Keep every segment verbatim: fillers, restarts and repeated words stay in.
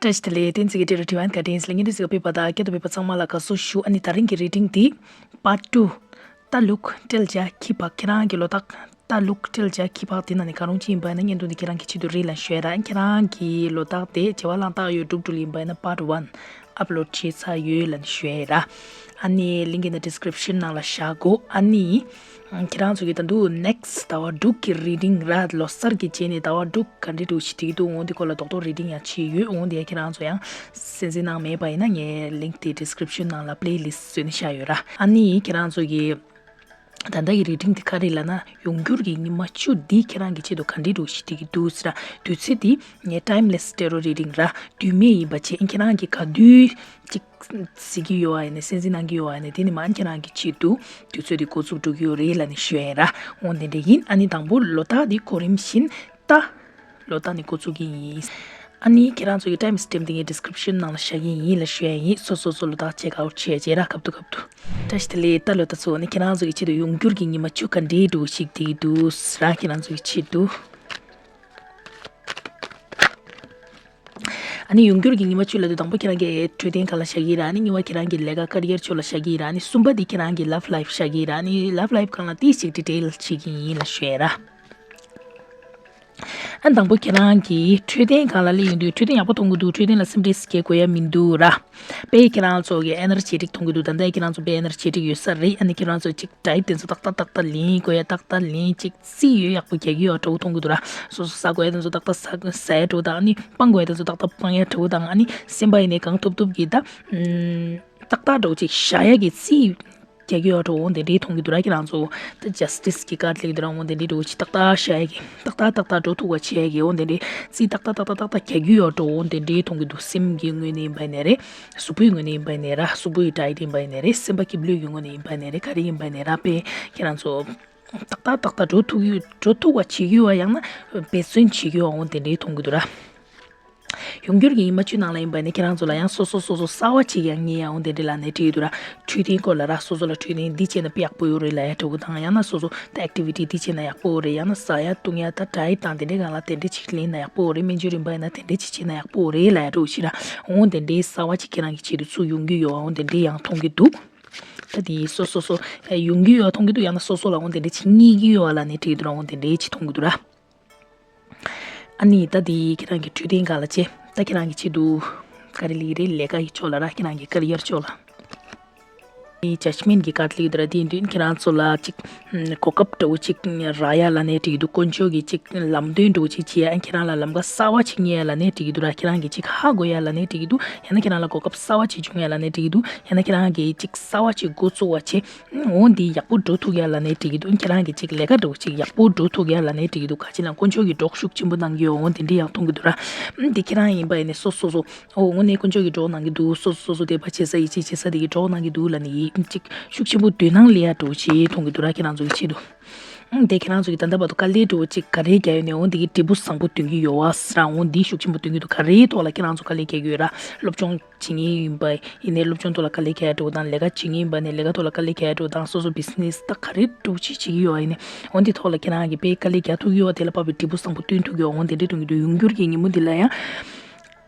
བཀྲ་ཤིས་བདེ་ལེགས། བསྟན་འཛིན་གྱི་འབྲེལ་བ་དྲི་བ་བཀའ་དྲིན་ལ་ངེས་འདུན་ཟེར་བའི་པ་ད་སྐད་དུ་བའི་པ་ཚང་མ་ལ་དགའ་བསུ་ཞུ། ཨ་ནི་ད་རིང་གི་རི་ཌིང་འདི་པར་ཊུ་ད་ལུག་སྤྲེལ་བྱ་ཁྱི་ཕག་ཁྱེད་རང་གི་ལོ་རྟགས་ད་ལུག་སྤྲེལ་བྱ་ཁྱི་ཕག་དེ་ནང་ནས་གང་རུང་ཅི་ཡིན་པ་ཡིན་ན་བརྙན་ཐུང་འདི་ཁྱེད་རང་གི་ཆེད་དུ་རེད་ལ་ཞུ་ཡ་ར། ཨ་ནི་ཁྱེད་རང་གི་ལོ་རྟགས་དེ་བྱེ་བ་གླང་སྟག་ཡོས་འབྲུག་སྦྲུལ་ཡིན་པ་ཡིན་ན་པར་ཊུ་ཝན་ཨབ་ལོཌ་བྱས་ཚར་ཡོད་ལ་ཞུ་ཡ་ར། ཨ་ནི་ལིང་ཀི་ནི་ཌི་སི་ཀི་རིབ་ཤན་ནང་ལ་བཞག་གོ། ཨ་ནི་ཁྱེད་རང་ཚོ་གི་ད་དུང་ནེག་སི་ཊི་ཟླ་བ་དྲུག་གི་རི་ཌིང་ར། ལོ་གསར་གྱི་རྗེས་ནས་ཟླ་བ་དྲུག་ག་འདྲ་འདྲ་བོ་ཞིག་འགྲིག་འདུག་འོ་འདི་སྐོར་ལ་རྡོག་རྡོག་རི་ཌིང་ཡང་བྱས་ཡོད། འོ་འདི་ཁྱེད་རང་ཚོ་ཡང་གསན་གཟིགས་གནང་མེད་པ་ཡིན་ན་ངས་ལིང་ཀི་དེ་ཌི་སི་ཀི་རིབ་ཤན་ནང་ལ་པི་ལེ་ལིསི་ཊི་བཟོས་ནས་བཞག་ཡོད་ར། ཨ་ནི་ཁྱེད་རང་ཚོ་གི་ད་ལྟ་གི་རི་ཌིང་དེ་ག་རེ་ལབ་ན་ཡོང་འགྱུར་གྱི་ཉི་མ་བཅུ་འདི་ཁྱེད་རང་གི་ཆེད་དུ་ག་འདྲ་འདྲ་བོ་ཞིག་འགྲིག་གི་འདུག་ཟེར་ར། དུས་ཚོད་འདི་ངས་ཊའིམ་ལེ་སི་ཊེ་རོ་རི་ཌིང་ར། དུས་མེད་ཡིན་པ་བྱས། ཁྱེད་རང་གི་ག་དུས་ཅིག་གཟིགས་ཀྱི་ཡོད་པ་ཡིན་ན། གསན་གཟིགས་གནང་གི་ཡོད་པ་ཡིན་ན་དེ་ནི་མ་ཁྱེད་རང་གི་ཆེད་དུ་དུས་ཚོད་དེ་འགོ་བཙུགས་འགྲོ་གི་ཡོད་རེད་ལབ་ནས་ཞུ་ཡ་ཡིན་ར། འོ་དེ་འདྲ་ཡིན། ཨ་ནི་དང་པོ་ལོ་རྟགས་དེ་གོ་རིམ་བཞིན་ད་ལོ་རྟགས་ནས་འགོ་བཙུགས་ཀྱི་ཡིན། ཨ་ནི་ཁྱེད་རང་ཚོ་གི་ཊའིམ་སི་ཊེམ་དེ་ངས་ཌི་སི་ཀི་རིབ་ཤན་ནང་ལ་བཞག་གི་ཡིན་ལབ་ཞུ་ཡ་ཡིན། སོ་སོ་སོ་ལོ་རྟགས་ཅེག་ཨའུཊ་བྱས་རྗེས་ར། སྐབས་ཐོག་སྐབས་ཐོག་བཀྲ་ཤིས་བདེ་ལེགས། ད་ལོ་རྟགས་ཚོ་ནི་ཁྱེད་རང་ཚོ་གི་ཆེད་དུ་ཡོང་འགྱུར་གྱི་ཉི་མ་བཅུ་ག་འདྲའི་འདྲ་བོ་ཞིག་འགྲིག་འདུག་ར། ཁྱེད་རང་ཚོ་གི་ཆེད་དུ། ཨ་ནི་ཡོང་འགྱུར་གྱི་ཉི་མ་བཅུ་ལབ་དུས་དང་པོ་ཁྱེད་རང་གི་འཕྲོད་བསྟེན་སྒང་ལ་བཞག་གི་ར། ཨ་ནི་གཉིས་པ་ཁྱེད་རང་གི་ལས་ཀ་ཀ་རི་ཡར་ཕྱོགས་ལ་བཞག་གི་ར། ཨ་ནི་གསུམ་པ་འདི་ཁྱེད་རང་གི་ལབ་ལའིཕ་བཞག་གི་ར། ཨ་ནི་ལབ་ལའིཕ་སྒང་ལ་ཏིག་ཅིག་ཌི་ཊེལ་བྱེད་ཀྱི་ཡིན་ལབ་ཞུ་ཡ་ར། ཨ་དང་པོ་ཁྱེད་རང་གི་འཕྲོད་བསྟེན་སྒང་ལ་སླེབས་ཡོང་དུས་འཕྲོད་བསྟེན་ཡག་པོ་མཐོང་གི་འདུག་འཕྲོད་བསྟེན་ལ་སེམས་ཁྲལ་བྱེད་དགོས་ཡ་མི་འདུག་ར། དཔེ་ཁྱེད་རང་ཚོ་གི་ཨེ་ནར་ཇེ་ཊིག་མཐོང་གི་འདུག་ད་ལྟ་ཁྱེད་རང་ཚོ་དཔེ་ཨེ་ནར་ཇེ་ཊིག་ཡོད་ས་རེད། ཨ་ནི་ཁྱེད་རང་ཚོ་ཅིག་ཌའེཊ་དེ་ཚོ་ཏག་ཏག་ཏག་ཏག་ལེན་དགོས་ཡ། ཏག་ཏག་ལེན། ཅིག་རྩིས་ཡོད་ཡག་པོ་རྒྱག་གི་ཡོད་འདྲ་བོ་མཐོང་གི་འདུག་ར། སོ་སོ་ཟ་དགོས་ཡ་དེ་ཚོ་ཏག་ཏག་ཟ་ཟ་ཡ་འདྲ་བོ་དང་། ཨ་ནི་སྤང་དགོས་ཡ་དེ་ཚོ་ཏག་ཏག་སྤང་ཡ་འདྲ་བོ་དང་། ཨ་ནི་སེམས་པ་ཡིན་ནའི་གང་ཐུབ་ཐུབ་ཀྱིས་ད་ཨམ་ཏག་ཏག་འདྲ་བོ་ཅིག་བཞག་ཡ་གི་རྩིས་རྒྱག་གི་ཡོད་འདྲ་བོ་འོ་དེ་འདྲའི་མཐོང་གི་འདུག་ར། ཁྱེད་རང་ཚོ་ད་ཇ་སི་ཊི་སི་གི་ཀཱཌ་ལབ་ཀྱི་འདུག་ར། འོ་དེ་འདྲའི་འདྲ་བོ་ཅིག་ཏག་ཏག་བཞག་ཡ་གི་ཏག་ཏག་ཏག་ཏག་འགྲོ་ཐུབ་པ་བྱེད་ཡ་གི་འོ་དེ་འདྲའི་རྩིས་ཏག་ཏག་ཏག་ཏག་ཏག་ཏག་རྒྱག་གི་ཡོད་འདྲ་བོ་འོ་དེ་འདྲའི་མཐོང་གི་འདུག་སེམས་ཀྱི་ངོས་ནས་ཡིན་པ་ཡིན་ནའི་རེད། གཟུགས་པོའི་ངོས་ནས་ཡིན་པ་ཡིན་ནའི་ར། གཟུགས་པོའི་ཌའེཊ་ཡིན་པ་ཡིན་ནའི་རེད། སེམས་པ་སྐྱིད་ལོས་ཀྱི་ངོས་ནས་ཡིན་པ་ཡིན་ནའི་རེད། ག་རེ་ཡིན་པ་ཡིན་ནའི་ར། དཔེ་ཁྱེད་རང་ཚོ་ཏག་ཏག་ཏག་ཏག་འགྲོ་ཐུབ་ཡོད་འགྲོ་ཐུབ་པ་བྱེད་ཀྱི་ཡོད་ཡང་ན་འབད་བརྩོན་བྱེད་ཀྱི་ཡོད་འོ་དེ་འདྲའི་མཐོང་གི་འདུག་ར། ཡོང་འགྱུར་གྱི་ཉི་མ་བཅུ་ནང་ལ་ཡིན་པ་ནི་ཁྱེད་རང་ཚོ་ལ་ཡང་སོ་སོ་སོ་སོ་གསར་པ་ཅིག་ཡང་རྙེད་ཡ་འོ་དེ་འདྲ་ལབ་ནས་བྲིས་འདུག་ར། འཕྲོད་བསྟེན་སྐོར་ལ་ར། སོ་སོ་ལ་འཕྲོད་བསྟེན་འདི་བྱས་ན་དཔེ་ཡག་པོ་ཡོད་རེད་ལབ་ཡ་འདྲ་བོ་དང་། ཡང་ན་སོ་སོ་ད་ཨེག་ཊི་བི་ཊི་འདི་བྱས་ན་ཡག་པོ་རེད། ཡང་ན་ཟ་ཡ་བཏུང་ཡ་ད་ཌའེཊ་དང་དེ་འདྲའི་སྒང་ལ་དེ་འདྲ་ཅིག་ལེན་ན་ཡག་པོ་རེད། སྨན་བཅོས་རིམ་པ་ཡིན་ན་དེ་འདྲ་ཅིག་བྱས་ན་ཡག་པོ་རེད་ལབ་ཡ་འདྲ་བོ་ཞིག་ར། འོ་དེ་འདྲའི་གསར་པ་ཅིག་ཁྱེད་རང་གི་ཆེད་དུ་ཚུར་ཡོང་གི་ཡོད་འོ་དེ་འདྲའི་ཡང་མཐོང་གི་འདུག་ད་དེ་སོ་སོ་སོ་ཡོང་གི་ཡོད་མཐོང་གི་འདུག་ཡང་ན་སོ་སོ་ལ་འོ་དེ་འདྲའི་ཅིག་རྙེད་ཀྱི་ཡོད་ལབ་ནས་བྲིས་འདུག་ར། འོ་དེ་འདྲའི་ཅིག་མཐོང་གི་འདུག་ར། ཨ་ནི་ད་དེ་ཁྱེད་རང་གི་འཕྲོད་བསྟེན་སྒང་ལ་བྱས། ད་ཁྱེད་རང་གི་ཆེད་དུ་ག་རེ་ལབ་ཀྱི་རེད། ལས་ཀ་ཡི་ཕྱོགས་ལ་ར། ཁྱེད་རང་གི་ཀ་རི་ཡར་ཕྱོགས་ལ། དེ་ཇཇ་མེན་གྱི་ཀཱཌ་ལབ་ཀྱི་འདུག་ར། དེ་ཡིན་དུས་ཁྱེད་རང་ཚོ་ལ་ཅིག་གོ་སྐབས་འདྲ་བོ་ཅིག་རག་ཡ་ལབ་ནས་བྲིས་འདུག་དཀོན་མཆོག་གིས་ཅིག་ལམ་སྟོན་འདྲ་བོ་ཅིག་བྱེད་ཡ། ཁྱེད་རང་ལ་ལམ་ཁ་གསར་པ་ཅིག་རྙེད་ཡ་ལབ་ནས་བྲིས་འདུག་ར། ཁྱེད་རང་གིས་ཅིག་ཧ་གོ་ཡ་ལབ་ནས་བྲིས་འདུག་ཡང་ན་ཁྱེད་རང་ལ་གོ་སྐབས་གསར་པ་ཅིག་བྱུང་ཡ་ལབ་ནས་བྲིས་འདུག་ཡང་ན་ཁྱེད་རང་གིས་ཅིག་གསར་པ་ཅིག་འགོ་བཙུགས་པ་བྱས། འོ་འདི་ཡག་པོ་འགྲོ་ཐུབ་ཡ་ལབ་ནས་བྲིས་ཀྱི་འདུག་ཁྱེད་རང་གིས་ཅིག་ལས་ཀ་འདྲ་བོ་ཅིག་ཡག་པོ་འགྲོ་ཐུབ་ཡ་ལབ་ནས་བྲིས་ཀྱི་འདུག་ག་ཅི་ལབ་ན་དཀོན་མཆོག་གིས་གྲོགས་ཤུགས་ཆེན་པོ་གནང་གི་ཡོད། འོ་འདི་འདྲ་ཡང་མཐོང་གི་འདུག་ར། ཨ་འདི་ཁྱེད་རང་ཡིན་པ་ཡིན་ནའི་སོ་སོ་སོ་འོ་དངོས་གནས་དཀོན་མཆོག་གིས་གྲོགས་གནང་གི་འདུག་སོ་སོ་སོ་སོ་དད་པ་བྱེད་ས་ཡིད་ཆེས་བྱེད་ས་དེ་གིས་གྲོགས་གནང་གི་འདུག་ལབ་ནས་ཡིད་ཅིག་ཤུགས་ཆེན་པོ་འདོད་སྣང་སླེབས་ཡ་འདྲ་བོ་ཅིག་མཐོང་གི་འདུག་ར། ཁྱེད་རང་ཚོ་གི་ཆེད་དུ། ཨ་འདི་ཁྱེད་རང་ཚོ་གིས་ད་ལྟ་བར་དུ་དཀའ་ལས་འདྲ་བོ་ཅིག་ག་རེ་རྒྱག་ཡོད་ནའི་འོ་འདི་གིས་འབྲས་བུ་བཟང་པོ་ཐོན་གྱི་ཡོད་པ་ཟེར་ར། འོ་འདི་ཤུགས་ཆེན་པོ་ཐོན་གྱི་འདུག་ག་རེའི་ཐོག་ལ་ཁྱེད་རང་ཚོ་དཀའ་ལས་རྒྱག་གི་ཡོད་ར། སློབ་སྦྱོང་བྱེད་མཁན་ཡིན་པ་ཡིན་ནའི་སློབ་སྦྱོང་ཐོག་ལ་དཀའ་ལས་རྒྱག་ཡ་འདྲ་བོ་དང་། ལས་ཀ་བྱེད་མཁན་ཡིན་པ་ནའི་ལས་ཀ་ཐོག་ལ་དཀའ་ལས་རྒྱག་ཡ་འདྲ་བོ་དང་། སོ་སོ་བི་ཛི་ནེ་སི་ད་ག་རེ་འདྲ་བོ་ཅིག་བྱེད་ཀྱི་ཡོད་པ་ཡིན་ནའི་འོ་འདི་ཐོག་ལ་ཁྱེད་རང་གིས་དཔེ་དཀའ་ལས་རྒྱག་ཐུབ་ཀྱི་ཡོད་པ་དེ་ལ་དཔག་པའི་འབྲས་བུ་བཟང་པོ་སྟོན་ཐུབ་ཀྱི་ཡོད། འོ་དེ་འདྲ་མཐོང་གི་འདུག་ཡོང་འགྱུར་གྱི་ཉིན་མོ་འདི་ལ་ཡང་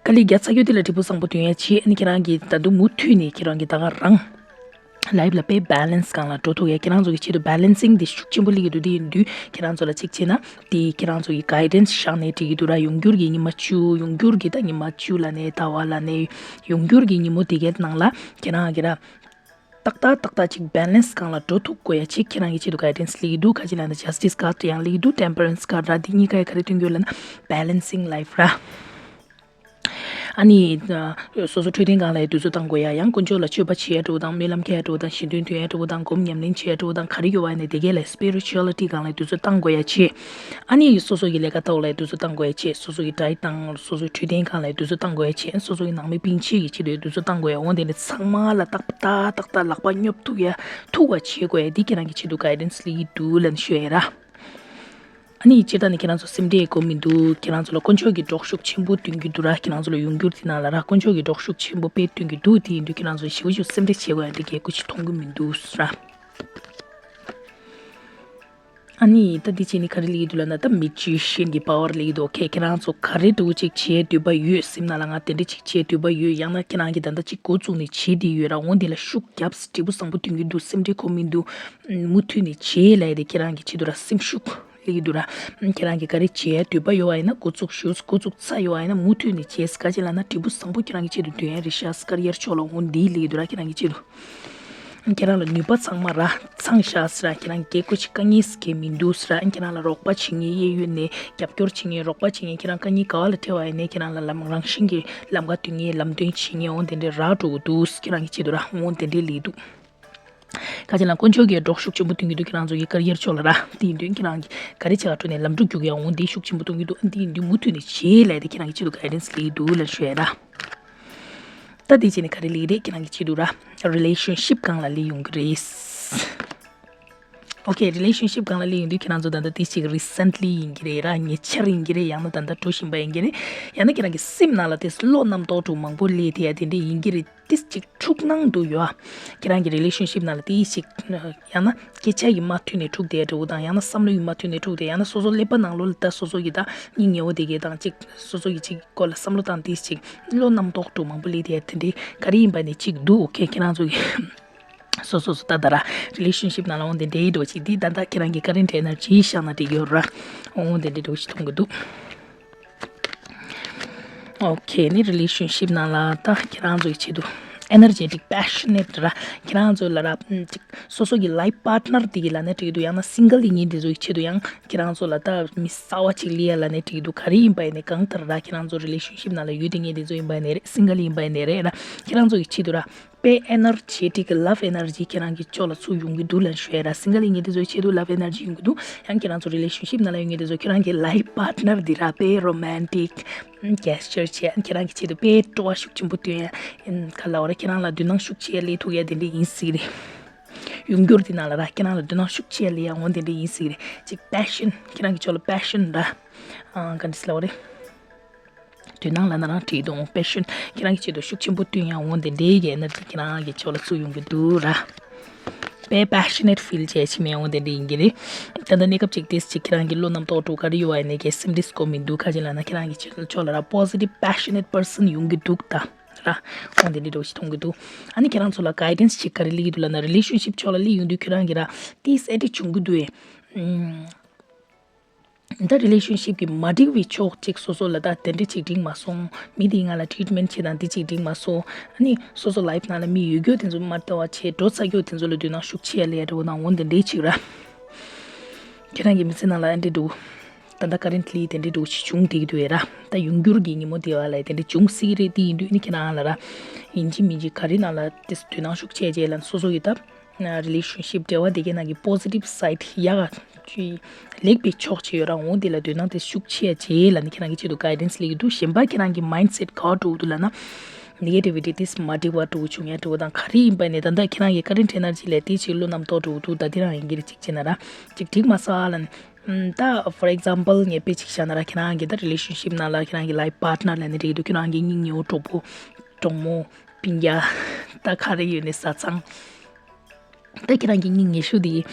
དཀའ་ལས་རྒྱག་ཚར་རྒྱུ་དེ་ལ་འབྲས་བུ་བཟང་པོ་ཐོན་ཡ་བྱེད། ཨ་ནི་ཁྱེད་རང་གིས་ད་དུང་མུ་མཐུད་ནས་ཁྱེད་རང་གིས་ད་ག་རང་ལའིཕ་ལ་དཔེ་བེ་ལེན་སི་སྒང་ལ་འགྲོ་ཐུབ་ཡ། ཁྱེད་རང་ཚོ་གི་ཆེད་དུ་བེ་ལེན་སིང་དེ་ཤུགས་ཆེན་པོ་སླེབས་ཀྱི་འདུག་དེ་ཡིན་དུས་ཁྱེད་རང་ཚོ་ལ་གཅིག་བྱས་ན་དེ་ཁྱེད་རང་ཚོ་གི་གའི་ཌེན་སི་བཞག་ནས་བྲིས་ཀྱི་འདུག་ར། ཡོང་འགྱུར་གྱི་ཉི་མ་བཅུ། ཡོང་འགྱུར་གྱི་ད་ཉི་མ་བཅུ་ལབ་ནའི་ཟླ་བ་ལབ་ནའི་ཡོང་འགྱུར་གྱི་ཉིན་མོ་དེ་གའི་ནང་ལ་ཁྱེད་རང་གིས་ར་ཏག་ཏག་ཏག་ཏག་ཅིག་བེ་ལེན་སི་སྒང་ལ་འགྲོ་ཐུབ་དགོས་ཡ་ཅིག་ཁྱེད་རང་གི་ཆེད་དུ་གའི་ཌེན་སི་སླེབས་ཀྱི་འདུག་ག་ཅི་ལབ་ན་ཇ་སི་ཊི་སི་ཀཱཌ་ཡང་སླེབས་ཀྱི་འདུག་ཊེམ་པ་རེན་སི་ཀཱཌ་ར། དེ་གཉིས་ཀ་ཡི་ག་རེ་སྟོན་གྱི་ཡོད་ལབ་ན་བེ་ལེན་སིང་ལའིཕ་ར། ཨ་ནི་སོ་སོ་འཕྲོད་བསྟེན་སྒང་ལ་ཡང་དུས་ཚོད་བཏང་དགོས་ཡ། ཡང་དཀོན་མཆོག་ལ་མཆོད་པ་བྱེད་ཡ་འདྲ་བོ་དང་། སྨོན་ལམ་རྒྱག་ཡ་འདྲ་བོ་དང་། ཞལ་འདོན་འདོན་ཡ་འདྲ་བོ་དང་། སྒོམ་ཉམས་ལེན་བྱེད་ཡ་འདྲ་བོ་དང་། ག་རེ་ཡོད་པ་ཡིན་ནའི་དེ་གའི་ལ་སི་པི་རི་ཅུ་ཨ་ལི་ཊི་སྒང་ལ་དུས་ཚོད་བཏང་དགོས་ཡ་བྱེད། ཨ་ནི་སོ་སོ་གི་ལས་ཀ་ཐོག་ལ་དུས་ཚོད་བཏང་དགོས་ཡ་བྱེད། སོ་སོ་གི་ཌའེཊ་དང་སོ་སོའི་འཕྲོད་བསྟེན་སྒང་ལ་དུས་ཚོད་བཏང་དགོས་ཡ་བྱེད། སོ་སོ་གི་ནང་མི་སྤུན་མཆེད་ཀྱི་ཆེད་དུ་དུས་ཚོད་བཏང་དགོས་ཡ། འོ་དེ་འདྲ་ཚང་མ་ལ་ཏག་ཏག་ཏག་ཏག་ལག་པ་སྙོབ་ཐུབ་ཡ་ཐུབ་པ་བྱེད་དགོས་ཡ། འདི་ཁྱེད་རང་གི་ཆེད་དུ་གའི་ཌེན་སི་སླེབས་ཀྱི་འདུག་ལབ་ནས་ཞུ་ཡ་ར། ཨ་ནི་སྤྱིར་བཏང་ནས་ཁྱེད་རང་ཚོ་སེམས་ཁྲལ་དགོས་མི་འདུག་ཁྱེད་རང་ཚོ་ལ་དཀོན་མཆོག་གིས་གྲོགས་ཤུགས་ཆེན་པོ་སྟོན་གྱི་འདུག་ར། ཁྱེད་རང་ཚོ་ལ་ཡོང་འགྱུར་དེ་ནང་ལ་ར་དཀོན་མཆོག་གིས་གྲོགས་ཤུགས་ཆེན་པོ་དཔེ་སྟོན་གྱི་འདུག་དེ་ཡིན་དུས་ཁྱེད་རང་ཚོ་ཞེ་པོ་ཅིག་སེམས་ཁྲལ་བྱེད་དགོས་ཡ་འདི་གལ་དགོས་ཅིག་མཐོང་གི་མི་འདུག་ར། ཨ་ནི་ད་འདི་བྱས་ནས་ག་རེ་ལབ་ཀྱི་འདུག་ལབ་ན། ད་མེ་ཇི་ཤན་གྱི་པ་ཝར་ལབ་ཀྱི་འདུག་ཨོ་ཁེ། ཁྱེད་རང་ཚོ་ག་རེ་འདྲ་བོ་ཅིག་བྱེད་འདོད་པ་ཡོད། སེམས་ནང་ལ་ང་དེ་འདྲ་ཅིག་བྱེད་འདོད་པ་ཡོད། ཡང་ན་ཁྱེད་རང་གིས་ད་ལྟ་ཅིག་འགོ་བཙུགས་ནས་བྱེད་བསྡད་ཡོད་ར། འོ་འདི་ལ་ཤུགས་རྒྱབ། འབྲས་བུ་བཟང་པོ་ཐོན་གྱི་འདུག་སེམས་ཁྲལ་འཁོར་མི་འདུག་མུ་མཐུད་ནས་བྱེད་ལབ་ཡ་དེ་ཁྱེད་རང་གི་ཆེད་དུ་ར། སེམས་ཤུགས་ལབ་ཀྱི་འདུག་ར། ཁྱེད་རང་གིས་ག་རེ་བྱེད་འདོད་པ་ཡོད་པ་ཡིན་ན་འགོ་བཙུགས་ཞུ། འགོ་བཙུགས་ཚར་ཡོད་པ་ཡིན་ན་མུ་མཐུད་ནས་བྱེད། ག་ཅི་ལབ་ན་འབྲས་བུ་བཟང་པོ་ཁྱེད་རང་གི་ཆེད་དུ་འདོན་ཡ་རེད་ཤག་ཀ་རི་ཡར་ཕྱོགས་ལ། འོ་འདི་ལབ་ཀྱི་འདུག་ར། ཁྱེད་རང་གི་ཆེད་དུ། ཁྱེད་རང་ལ་ནུས་པ་ཚང་མ་ར་ཚང་ཤག་ཟེར་ར། ཁྱེད་རང་གི་སྐད་ཆ་བཀོད་ཅིག་དཀའ་ངལ་གང་ཡང་མི་འདུག་ཟེར་ར། ཁྱེད་རང་ལ་རོགས་པ་བྱེད་མཁན། གཡས་གཡོན་ནས་རྒྱབ་སྐྱོར་བྱེད་མཁན། རོགས་པ་བྱེད་མཁན། ཁྱེད་རང་དཀའ་ངལ་ག་པ་ལ་འཕྲད་པ་ཡིན་ནའི་ཁྱེད་རང་ལ་ལམ་རང་བཞིན་གྱིས་ལམ་ཁ་སྟོན་མཁན། ལམ་སྟོན་བྱེད་མཁན། འོ་དེ་འདྲས་རག་འགྲོ་གི་འདུག་ཁྱེད་རང་གི་ཆེད་དུ་ར། འོ་དེ་འདྲས་ལབ་ཀྱི་འདུག་ག་ཅི་ལབ་ན་དཀོན་མཆོག་གིས་གྲོགས་ཤུགས་ཆེན་པོ་སྟོན་གྱི་འདུག་ཁྱེད་རང་ཚོ་གི་ཀ་རི་ཡར་ཕྱོགས་ལ་ར། དེ་ཡིན་དུས་ཁྱེད་རང་གིས་ག་རེ་བྱེད་ག་འགྲོ་ནས་ལམ་འགྲོ་རྒྱུག་ཡ། འོ་འདི་ཤུགས་ཆེན་པོ་གཏོང་གི་འདུག་ཨ་འདི་ཡིན་དུས་མུ་མཐུད་ནས་བྱེད་ལབ་ཡ་དེ་ཁྱེད་རང་གི་ཆེད་དུ་གའི་ཌན་སི་ལབ་ཀྱི་འདུག་ལབ་ཞུ་ཡ་ར། ད་དེ་བྱས་ནས་ག་རེ་ལབ་ཀྱི་རེད། ཁྱེད་རང་གི་ཆེད་དུ་ར། རི་ལེ་ཤན་ཤིབ་སྒང་ལ་སླེབས་ཡོང་གི་རེད། ཨོ་ཁེ། རི་ལེ་ཤན་ཤིབ་སྒང་ལ་སླེབས་ཡོང་དུས་ཁྱེད་རང་ཚོ་ད་ལྟ་དེ་ཅིག་རི་སེན་ཊི་ལི་ཡིན་གྱི་རེད་ར། ཉེ་ཆར་ཡིན་གྱི་རེད། ཡང་ན་ད་ལྟ་འགྲོ་བཞིན་པ་ཡིན་གྱི་རེད། ཡང་ན་ཁྱེད་རང་གི་སེམས་ནང་ལ་དེ་བློ་རྣམ་རྟོག་འདྲ་བོ་མང་པོ་སླེབས་བསྡད་ཡ་དེ་འདྲས་ཡིན་གྱི་རེད། དེ་ཅིག་འཁྲུག་སྣང་འདྲ་བོ་ཡོད། ཁྱེད་རང་གི་རི་ལེ་ཤན་ཤིབ་ནང་ལ་དེ་ཅིག་ཡང་ན་སྐད་ཆ་གིས་མ་མཐུན་ནས་འཁྲུག་བསྡད་ཡ་འདྲ་བོ་དང་། ཡང་ན་བསམ་བློ་གིས་མ་མཐུན་ནས་འཁྲུག་བསྡད། ཡང་ན་སོ་སོ་ཀླད་པ་ནང་ལོགས་ལ་ད་སོ་སོ་གི་ད་སྙིང་ཉེ་བོ་དེ་གས་དང་ཅིག་སོ་སོ་གི་ཅིག་སྐོར་ལ་བསམ་བློ་བཏང་སྟེ་ཅིག་བློ་རྣམ་རྟོག་འདྲ་བོ་མང་པོ་སླེབས་བསྡད་ཡ་དེ་འདྲས་ག་རེ་ཡིན་པ་ནས་ཅིག་འདུག་ཨོ་ཁེ། ཁྱེད་རང་ཚོ་གི་སོ་སོ་སོ་ད་ད་ར་རི་ལེ་ཤན་ཤིབ་ནང་ལ་འོ་དེ་འདྲས་འདྲ་བོ་ཅིག་འདི་ད་ལྟ་ཁྱེད་རང་གི་ཀ་རེན་ཊི་ཨེ་ནར་ཇི་བཞག་ན་འགྲིག་ཡོད་ར། འོ་དེ་འདྲས་འདྲ་བོ་ཅིག་མཐོང་གི་འདུག་ཨོ་ཁེ། ནི་རི་ལེ་ཤན་ཤིབ་ནང་ལ་ད་ཁྱེད་རང་ཚོ་གི་ཆེད་དུ་ཨེ་ནར་ཇེ་ཊིག་པེ་ཤ་ནེཊ་ར། ཁྱེད་རང་ཚོ་ལ་ར་ཅིག་སོ་སོ་གི་ལའིཕ་པཱར་ཊི་ནར་དེ་གི་ལབ་ན་འགྲིག་གི་འདུག་ཡང་ན་སིང་གལ་ཡིན་མཁན་དེ་ཚོ་གི་ཆེད་དུ་ཡང་ཁྱེད་རང་ཚོ་ལ་ད་མི་གསར་པ་ཅིག་སླེབས་ཡ་ལབ་ན་འགྲིག་གི་འདུག་ག་རེ་ཡིན་པ་ཡིན་ནའི་གང་ལྟར་ར་ཁྱེད་རང་ཚོ་རི་ལེ་ཤན་ཤིབ་ནང་ལ་ཡོད་བསྡད་མཁན་དེ་ཚོ་ཡིན་པ་ཡིན་ནའི་རེད། སིང་གལ་ཡིན་པ་ཡིན་ནའི་རེད་ར། ཁྱེད་རང་ཚོ་གི་ཆེད་དུ་ར། དཔེ་ཨེ་ནར་ཇེ་ཊིག་གི་ལབ་ཨེ་ནར་ཇི་ཁྱེད་རང་གི་ཕྱོགས་ལ་ཚུར་ཡོང་གི་འདུག་ལབ་ཞུ་ཡ་ར། སིང་གལ་ཡིན་མཁན་དེ་ཚོའི་ཆེད་དུ་ལབ་ཨེ་ནར་ཇི་ཡོང་གི་འདུག་ཡང་ཁྱེད་རང་ཚོ་རི་ལེ་ཤན་ཤིབ་ནང་ལ་ཡོད་མཁན་དེ་ཚོ་ཁྱེད་རང་གི་ལའིཕ་པཱར་ཊི་ནར་འདི་ར་དཔེ་རོ་མན་ཊིག་ཇེ་སི་ཅར་བྱས། ཁྱེད་རང་གི་ཆེད་དུ་དཔེ་སྤྲོ་བ་ཤུགས་ཆེན་པོ་སྟོན་ཡ། ག་ལབ་དགོས་རེད། ཁྱེད་རང་ལ་དོ་སྣང་ཤུགས་ཆེ་སླེབས་ཐུབ་ཡ་དེ་འདྲ་ཡིན་སྲིད་རེད། ཡོང་འགྱུར་དེ་ནང་ལ་ར་ཁྱེད་རང་ལ་དོ་སྣང་ཤུགས་ཆེ་སླེབས་ཡ་འོ་དེ་འདྲ་ཡིན་སྲིད་རེད། ཅིག་པེ་ཤན། ཁྱེད་རང་གི་ཕྱོགས་ལ་པེ་ཤན་ར། ཨ་ག་འདྲ་ལབ་དགོས་རེད། དོ་སྣང་ལབ་ན་རང་འགྲིག་འདུག་པེ་ཤན་ཁྱེད་རང་གི་ཆེད་དུ་ཤུགས་ཆེན་པོ་བཏོན་ཡ་འོ་དེ་འདྲའི་གི་ཨེ་ནར་ཇི་ཁྱེད་རང་གི་ཕྱོགས་ལ་ཚུར་ཡོང་གི་འདུག་ར། དཔེ་པེ་ཤ་ནེཊ་ཕིལ་བྱས་ཕྱིན་མེད་འོ་དེ་འདྲ་ཡིན་གྱི་རེད། ད་ལྟ་གནས་སྐབས་ཅིག་དེ་ཅིག་ཁྱེད་རང་གི་བློ་རྣམ་རྟོག་འདྲ་བོ་ག་རེ་ཡོད་པ་ཡིན་ནའི་གི་སེམས་ཁྲལ་དགོས་མི་འདུག་ག་ཅི་ལབ་ན་ཁྱེད་རང་གི་ཕྱོགས་ལ་ར་པོ་སི་ཊིབ་པེ་ཤ་ནེཊ་པར་སན་ཡོང་གི་འདུག་ད་ར། འོ་དེ་འདྲ་འདྲ་བོ་ཞིག་མཐོང་གི་འདུག་ཨ་ནི་ཁྱེད་རང་ཚོ་ལ་གའི་ཌན་སི་ཅིག་ག་རེ་སླེབས་ཀྱི་འདུག་ལབ་ན་རི་ལེ་ཤན་ཤིབ་ཕྱོགས་ལ་སླེབས་ཡོང་དུས་ཁྱེད་རང་གི་ར་དེ་སེ་ཊིང་བྱུང་གི་འདུག་ཨེ། ད་རི་ལེ་ཤན་ཤིབ་གི་མ་འགྲིག་པའི་ཕྱོགས་གཅིག་སོ་སོ་ལ་ད་དེ་འདྲ་ཅིག་འགྲིག་མ་སོང་། མི་དེས་ང་ལ་ཊི་རིཊ་མེན་ཊི་བྱེད་སྟངས་དེ་ཅིག་འགྲིག་མ་སོང་། ཨ་ནི་སོ་སོ་ལའིཕ་ནང་ལ་མི་ཡོད་རྒྱུ་དེ་ཚོ་མ་ལྟ་བ་བྱས་འགྲོ་ཚར་རྒྱུ་དེ་ཚོ་ལ་དོ་སྣང་ཤུགས་ཆེ་སླེབས་ཡ་འདྲ་བོ་དང་འོ་དེ་འདྲའི་ཅིག་ར། ཁྱེད་རང་གི་མི་ཚེ་ནང་ལ་ཨ་འདྲ་འདྲ་བོ་ད་ལྟ་ཀ་རེན་ཊི་ལི་དེ་འདྲ་འདྲ་བོ་ཞིག་བྱུང་བསྡད་ཀྱི་འདུག་ཨེ་ར། ད་ཡོང་འགྱུར་གྱི་ཉིན་མོ་དེ་བ་ལ་དེ་འདྲ་བྱུང་སྲིད་ཀྱི་རེད། དེ་ཡིན་དུས་ཨ་ནི་ཁྱེད་རང་ལ་ར་ཡིན་གཅིག་མིན་གཅིག་ག་རེ་ནང་ལ་དེ་དོ་སྣང་ཤུགས་ཆེ་བྱས་ལབ་ན་སོ་སོ་ཡི་ད། རི་ལེ་ཤན་ཤིབ་འབྲེལ་བ་དེ་གའི་ནང་གི་པོ་སི་ཊིབ་སའིཌ་ཡག་ག་ཅིག་ལེགས་པའི་ཕྱོགས་ཅིག་ཡོད་ར། འོ་དེ་ལ་དོ་སྣང་དེ་ཤུགས་ཆེ་བྱེད་ལབ་ནས་ཁྱེད་རང་གི་ཆེད་དུ་གའི་ཌན་སི་སླེབས་ཀྱི་འདུག་གཞན་པ་ཁྱེད་རང་གི་མའིན་ཌི་སེ་ཊི་ག་འདྲ་བོ་འདུག་ལབ་ན་ནེ་གེ་ཊི་ཝི་ཊི་དེ་མ་འགྲིག་པ་འདྲ་བོ་བྱུང་ཡ་འདྲ་བོ་དང་ག་རེ་ཡིན་པ་ནས་ད་ལྟ་ཁྱེད་རང་གི་ཀ་རེན་ཊི་ཨེ་ནར་ཇི་ལས་དེ་ཅིག་བློ་རྣམ་རྟོག་འདྲ་བོ་འདུག་ད་དེ་རང་ཡིན་གྱི་རེད། ཅིག་བྱས་ན་ར་ཅིག་འགྲིག་མ་སོང་ཨ་ལབ་ནས། ད་ཕོར་ཨེག་ཛམ་པལ་ངས་དཔེ་ཅིག་བཞག་ན་ར་ཁྱེད་རང་གི་ད་རི་ལེ་ཤན་ཤིབ་ནང་ལ་ཁྱེད་རང་གི་ལའིཕ་པཱར་ཊི་ནར་ལབ་ནས་འགྲིག་འདུག་ཁྱེད་རང་གི་སྙིང་ཉེ་བོ་གྲོགས་པོ་གྲོགས་མོ་སྤུན་ཀྱག་ད་ག་རེ་ཡོད་ནས་བཟའ་ཚང་། ད་ཁྱེད་རང་གི་སྙིང་ཉེ་ཤོས་དེ།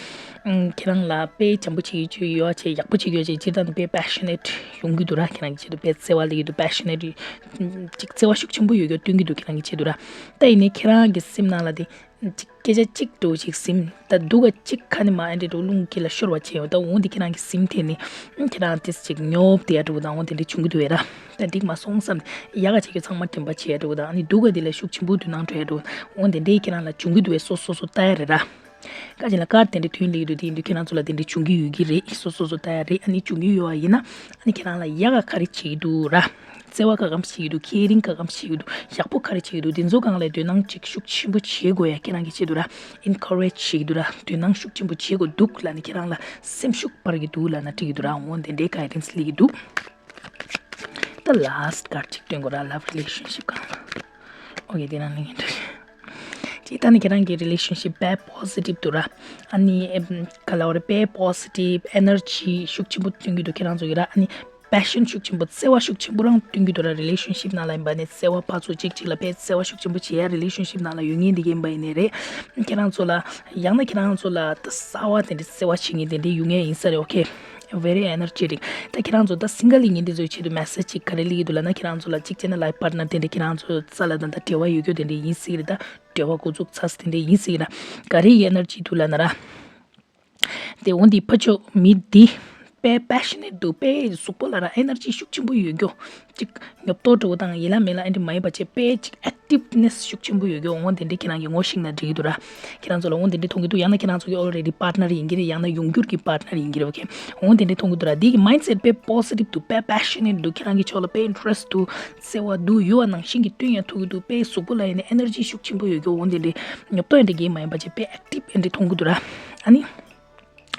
ཁྱེད་རང་ལ་དཔེ་བྱམས་པོ་བྱེད་ཀྱི་ཡོད་བྱས་ཡག་པོ་བྱེད་ཀྱི་ཡོད་བྱས་སྤྱིར་བཏང་དཔེ་པེ་ཤ་ནེཊ་ཡོང་གི་འདུག་ར། ཁྱེད་རང་གི་ཆེད་དུ་དཔེ་བརྩེ་བ་སླེབས་ཀྱི་འདུག་པེ་ཤ་ནེཊ་ཅིག་བརྩེ་བ་ཤུགས་ཆེན་པོ་ཡོད་རྒྱུ་སྟོན་གྱི་འདུག་ཁྱེད་རང་གི་ཆེད་དུ་ར། ད་ཡིན་ནའི་ཁྱེད་རང་གི་སེམས་ནང་ལ་དེ་ཅིག་སྐད་ཆ་གཅིག་འདྲ་བོ་ཅིག་ཟིན་ད་འདུག་ག་ཅིག་ཁ་ནས་མ་ཨེ་འདྲ་འདྲ་བོ་རླུང་གི་ལ་ཤོར་བ་བྱས་ཡོད། ད་འོ་འདི་ཁྱེད་རང་གི་སེམས་ཐད་ནས་ཁྱེད་རང་དེ་ཅིག་ཉོབ་དེ་ཡ་འདྲ་བོ་དང་འོ་དེ་འདྲ་བྱུང་གི་འདུག་བས་ར། ད་འགྲིག་མ་སོང་བསམ་ཡག་ག་བྱེད་རྒྱུ་ཚང་མ་དྲན་པ་བྱས་ཡ་འདྲ་བོ་དང་ཨ་ནི་འདུག་ག་འདི་ལ་ཤུགས་ཆེན་པོ་དོ་སྣང་སྤྲད་ཡ་འདྲ་བོ་འོ་དེ་འདྲའི་ཁྱེད་རང་ལ་བྱུང་གི་འདུག་བས་སོ་སོ་སོ་ལྟ་ཡ་རེད་ར། ཀ་ཅི་ལ་ཀར་དེ་འདྲ་ཐོན་ལེ་འདུག་དེ་འདུག་ཁྱེད་རང་ཚོ་ལ་དེ་འདྲ་བྱུང་གི་ཡོད་ཀྱི་རེད། སོ་སོ་སོ་ལྟ་ཡ་རེད། ཨ་ནི་བྱུང་གི་ཡོད་པ་ཡིན་ན་ཨ་ནི་ཁྱེད་རང་ལ་ཡག་ག་ག་རེ་བྱེད་ཀྱི་འདུག་ར། བརྩེ་བ་ག་གམ་བྱེད་ཀྱི་འདུག་ཁེ་རིང་ག་གམ་བྱེད་ཀྱི་འདུག་ཡག་པོ་ག་རེ་བྱེད་ཀྱི་འདུག་དེ་ཚོ་སྒང་ལ་དོ་སྣང་ཅིག་ཤུགས་ཆེན་པོ་བྱེད་དགོས་ཡ་ཁྱེད་རང་གི་ཆེད་དུ་ར། ཨེན་ཁོ་རེཇ་བྱེད་ཀྱི་འདུག་ར། དོ་སྣང་ཤུགས་ཆེན་པོ་བྱེད་དགོས་འདུག་ལབ་ནས་ཁྱེད་རང་ལ་སེམས་ཤུགས་སྤར་གྱི་འདུག་ལབ་ན་འགྲིག་གི་འདུག་ར། འོ་དེ་འདྲའི་གའི་ཌན་སི་སླེབས་ཀྱི་འདུག་ད་ལཱ་སི་ཊི་ཀར་ཌ་ཅིག་སྟོན་དགོས་ར། ལབ་རི་ལེ་ཤན་ཤིབ་སྒང་ལ། ཨོ་ཁེ། དེ་ནང་ལ་ངས་འགྲོ་ཅིག་ད་ནི་ཁྱེད་རང་གི་རི་ལེ་ཤན་ཤིབ་དཔེ་པོ་སི་ཊིབ་འདུག་ར། ཨ་ནི་ཨེམ་ག་ལབ་དགོས་རེད། དཔེ་པོ་སི་ཊིབ་ཨེ་ནར་ཇི་ཤུགས་ཆེན་པོ་སྟོན་གྱི་འདུག་ཁྱེད་རང་ཚོ་གི་ར། ཨ་ནི་ པེ་ཤན་ཤུགས་ཆེན་པོ་བརྩེ་བ་ཤུགས་ཆེན་པོ་རང་སྟོན་གྱི་འདུག་ར། རི་ལེ་ཤན་ཤིབ་ནང་ལ་ཡིན་པ་ནས་བརྩེ་བ་ཕར་ཚུར་གཅིག་གཅིག་ལ་དཔེ་བརྩེ་བ་ཤུགས་ཆེན་པོ་བྱེད་ཡ་རི་ལེ་ཤན་ཤིབ་ནང་ལ་ཡོད་མཁན་འདི་ག་ཡིན་པ་ཡིན་ནའི་རེད། ཁྱེད་རང་ཚོ་ལ་ཡང་ན་ཁྱེད་རང་ཚོ་ལ་ད་གསར་བ་དེ་འདྲ་བརྩེ་བ་བྱེད་མཁན་དེ་འདྲ་ཡོད་མཁན་ཡིན་ས་རེད། ཨོ་ཁེ། Very energetic. ད་ཁྱེད་རང་ཚོ་ད་སིང་གལ་ཡིན་མཁན་དེ་ཚོའི་ཆེད་དུ་མེ་སེ་ཇི་གཅིག་ག་རེ་སླེབས་ཀྱི་འདུག་ལབ་ན། ཁྱེད་རང་ཚོ་ལ་གཅིག་བྱས་ན་ལའིཕ་པར་ཊི་ནར་དེ་འདྲ་ཁྱེད་རང་ཚོ་རྩ་ལ་ད་ད་འབྲེལ་བ་ཡོད་རྒྱུ་དེ་འདྲ་ཡིན་སྲིད་ཀྱི་རེད། ད་འབྲེལ་བ་འགོ་འཛུགས་ཚར་ས་དེ་འདྲ་ཡིན་སྲིད་ཀྱི་རེད། ག་རེ་ཡི་ཨེ་ནར་ཇི་འདུག་ལབ་ན་ར། དེ་འོ་འདི་ཕར་ཕྱོགས་མི་འདི་དཔེ་པེ་ཤ་ནེཊ་འདུག་དཔེ་གཟུགས་པོ་ལ་ར་ཨེ་ནར་ཇི་ཤུགས་ཆེན་པོ་ཡོད་རྒྱུ། ཅིག་ཉོབ་ཏོ་འགྲོ་དང་ཡིད་ལ་མེད་ལ་ཨེ་འདྲ་མ་ཡིན་པ་བྱས་དཔེ་ཅིག་ཨེག་ཊིབ་ནེ་སི་ཤུགས་ཆེན་པོ་ཡོད་རྒྱུ། འོ་དེ་འདྲ་ཁྱེད་རང་གིས་ངོ་ཤེས་ན་འགྲིག་གི་འདུག་ར། ཁྱེད་རང་ཚོ་ལ་འོ་དེ་འདྲ་མཐོང་གི་འདུག་ཡང་ན་ཁྱེད་རང་ཚོ་གི་ཨོ་རེ་ཌི་པར་ཊི་ནར་ཡིན་གྱི་རེད། ཡང་ན་ཡོང་འགྱུར་གྱི་པར་ཊི་ནར་ཡིན་གྱི་རེད། ཨོ་ཁེ། འོ་དེ་འདྲ་མཐོང་གི་འདུག་ར། འདི་གི་མའིན་ཌ་སེ་ཊི་དཔེ་པོ་སི་ཊིབ་འདུག་དཔེ་པེ་ཤ་ནེཊ་འདུག་ཁྱེད་རང་གི་ཕྱོགས་ལ་དཔེ་ཨིན་ཊི་རེ་སི་ཊི་འདུག་བརྩེ་བ་འདུག་ཡུལ་བ་ནང་བཞིན་གྱི་སྟོན་ཡང་ཐུབ་ཀྱི་འདུག་དཔེ་གཟུགས་པོ་ལ་ཡིན་ན་ཨེ་ནར་ཇི་ཤུགས་ཆེན་པོ་ཡོད་རྒྱུ། འོ་དེ་འདྲ་ཉོབ་ཏོ་ཨེ་འདྲ་གི་མ་ཡིན་པ་བྱས་དཔེ་ཨེག་ཊིབ་ཨེ་འདྲ་མཐོང་གི་འདུག་ར། ཨ་ནི།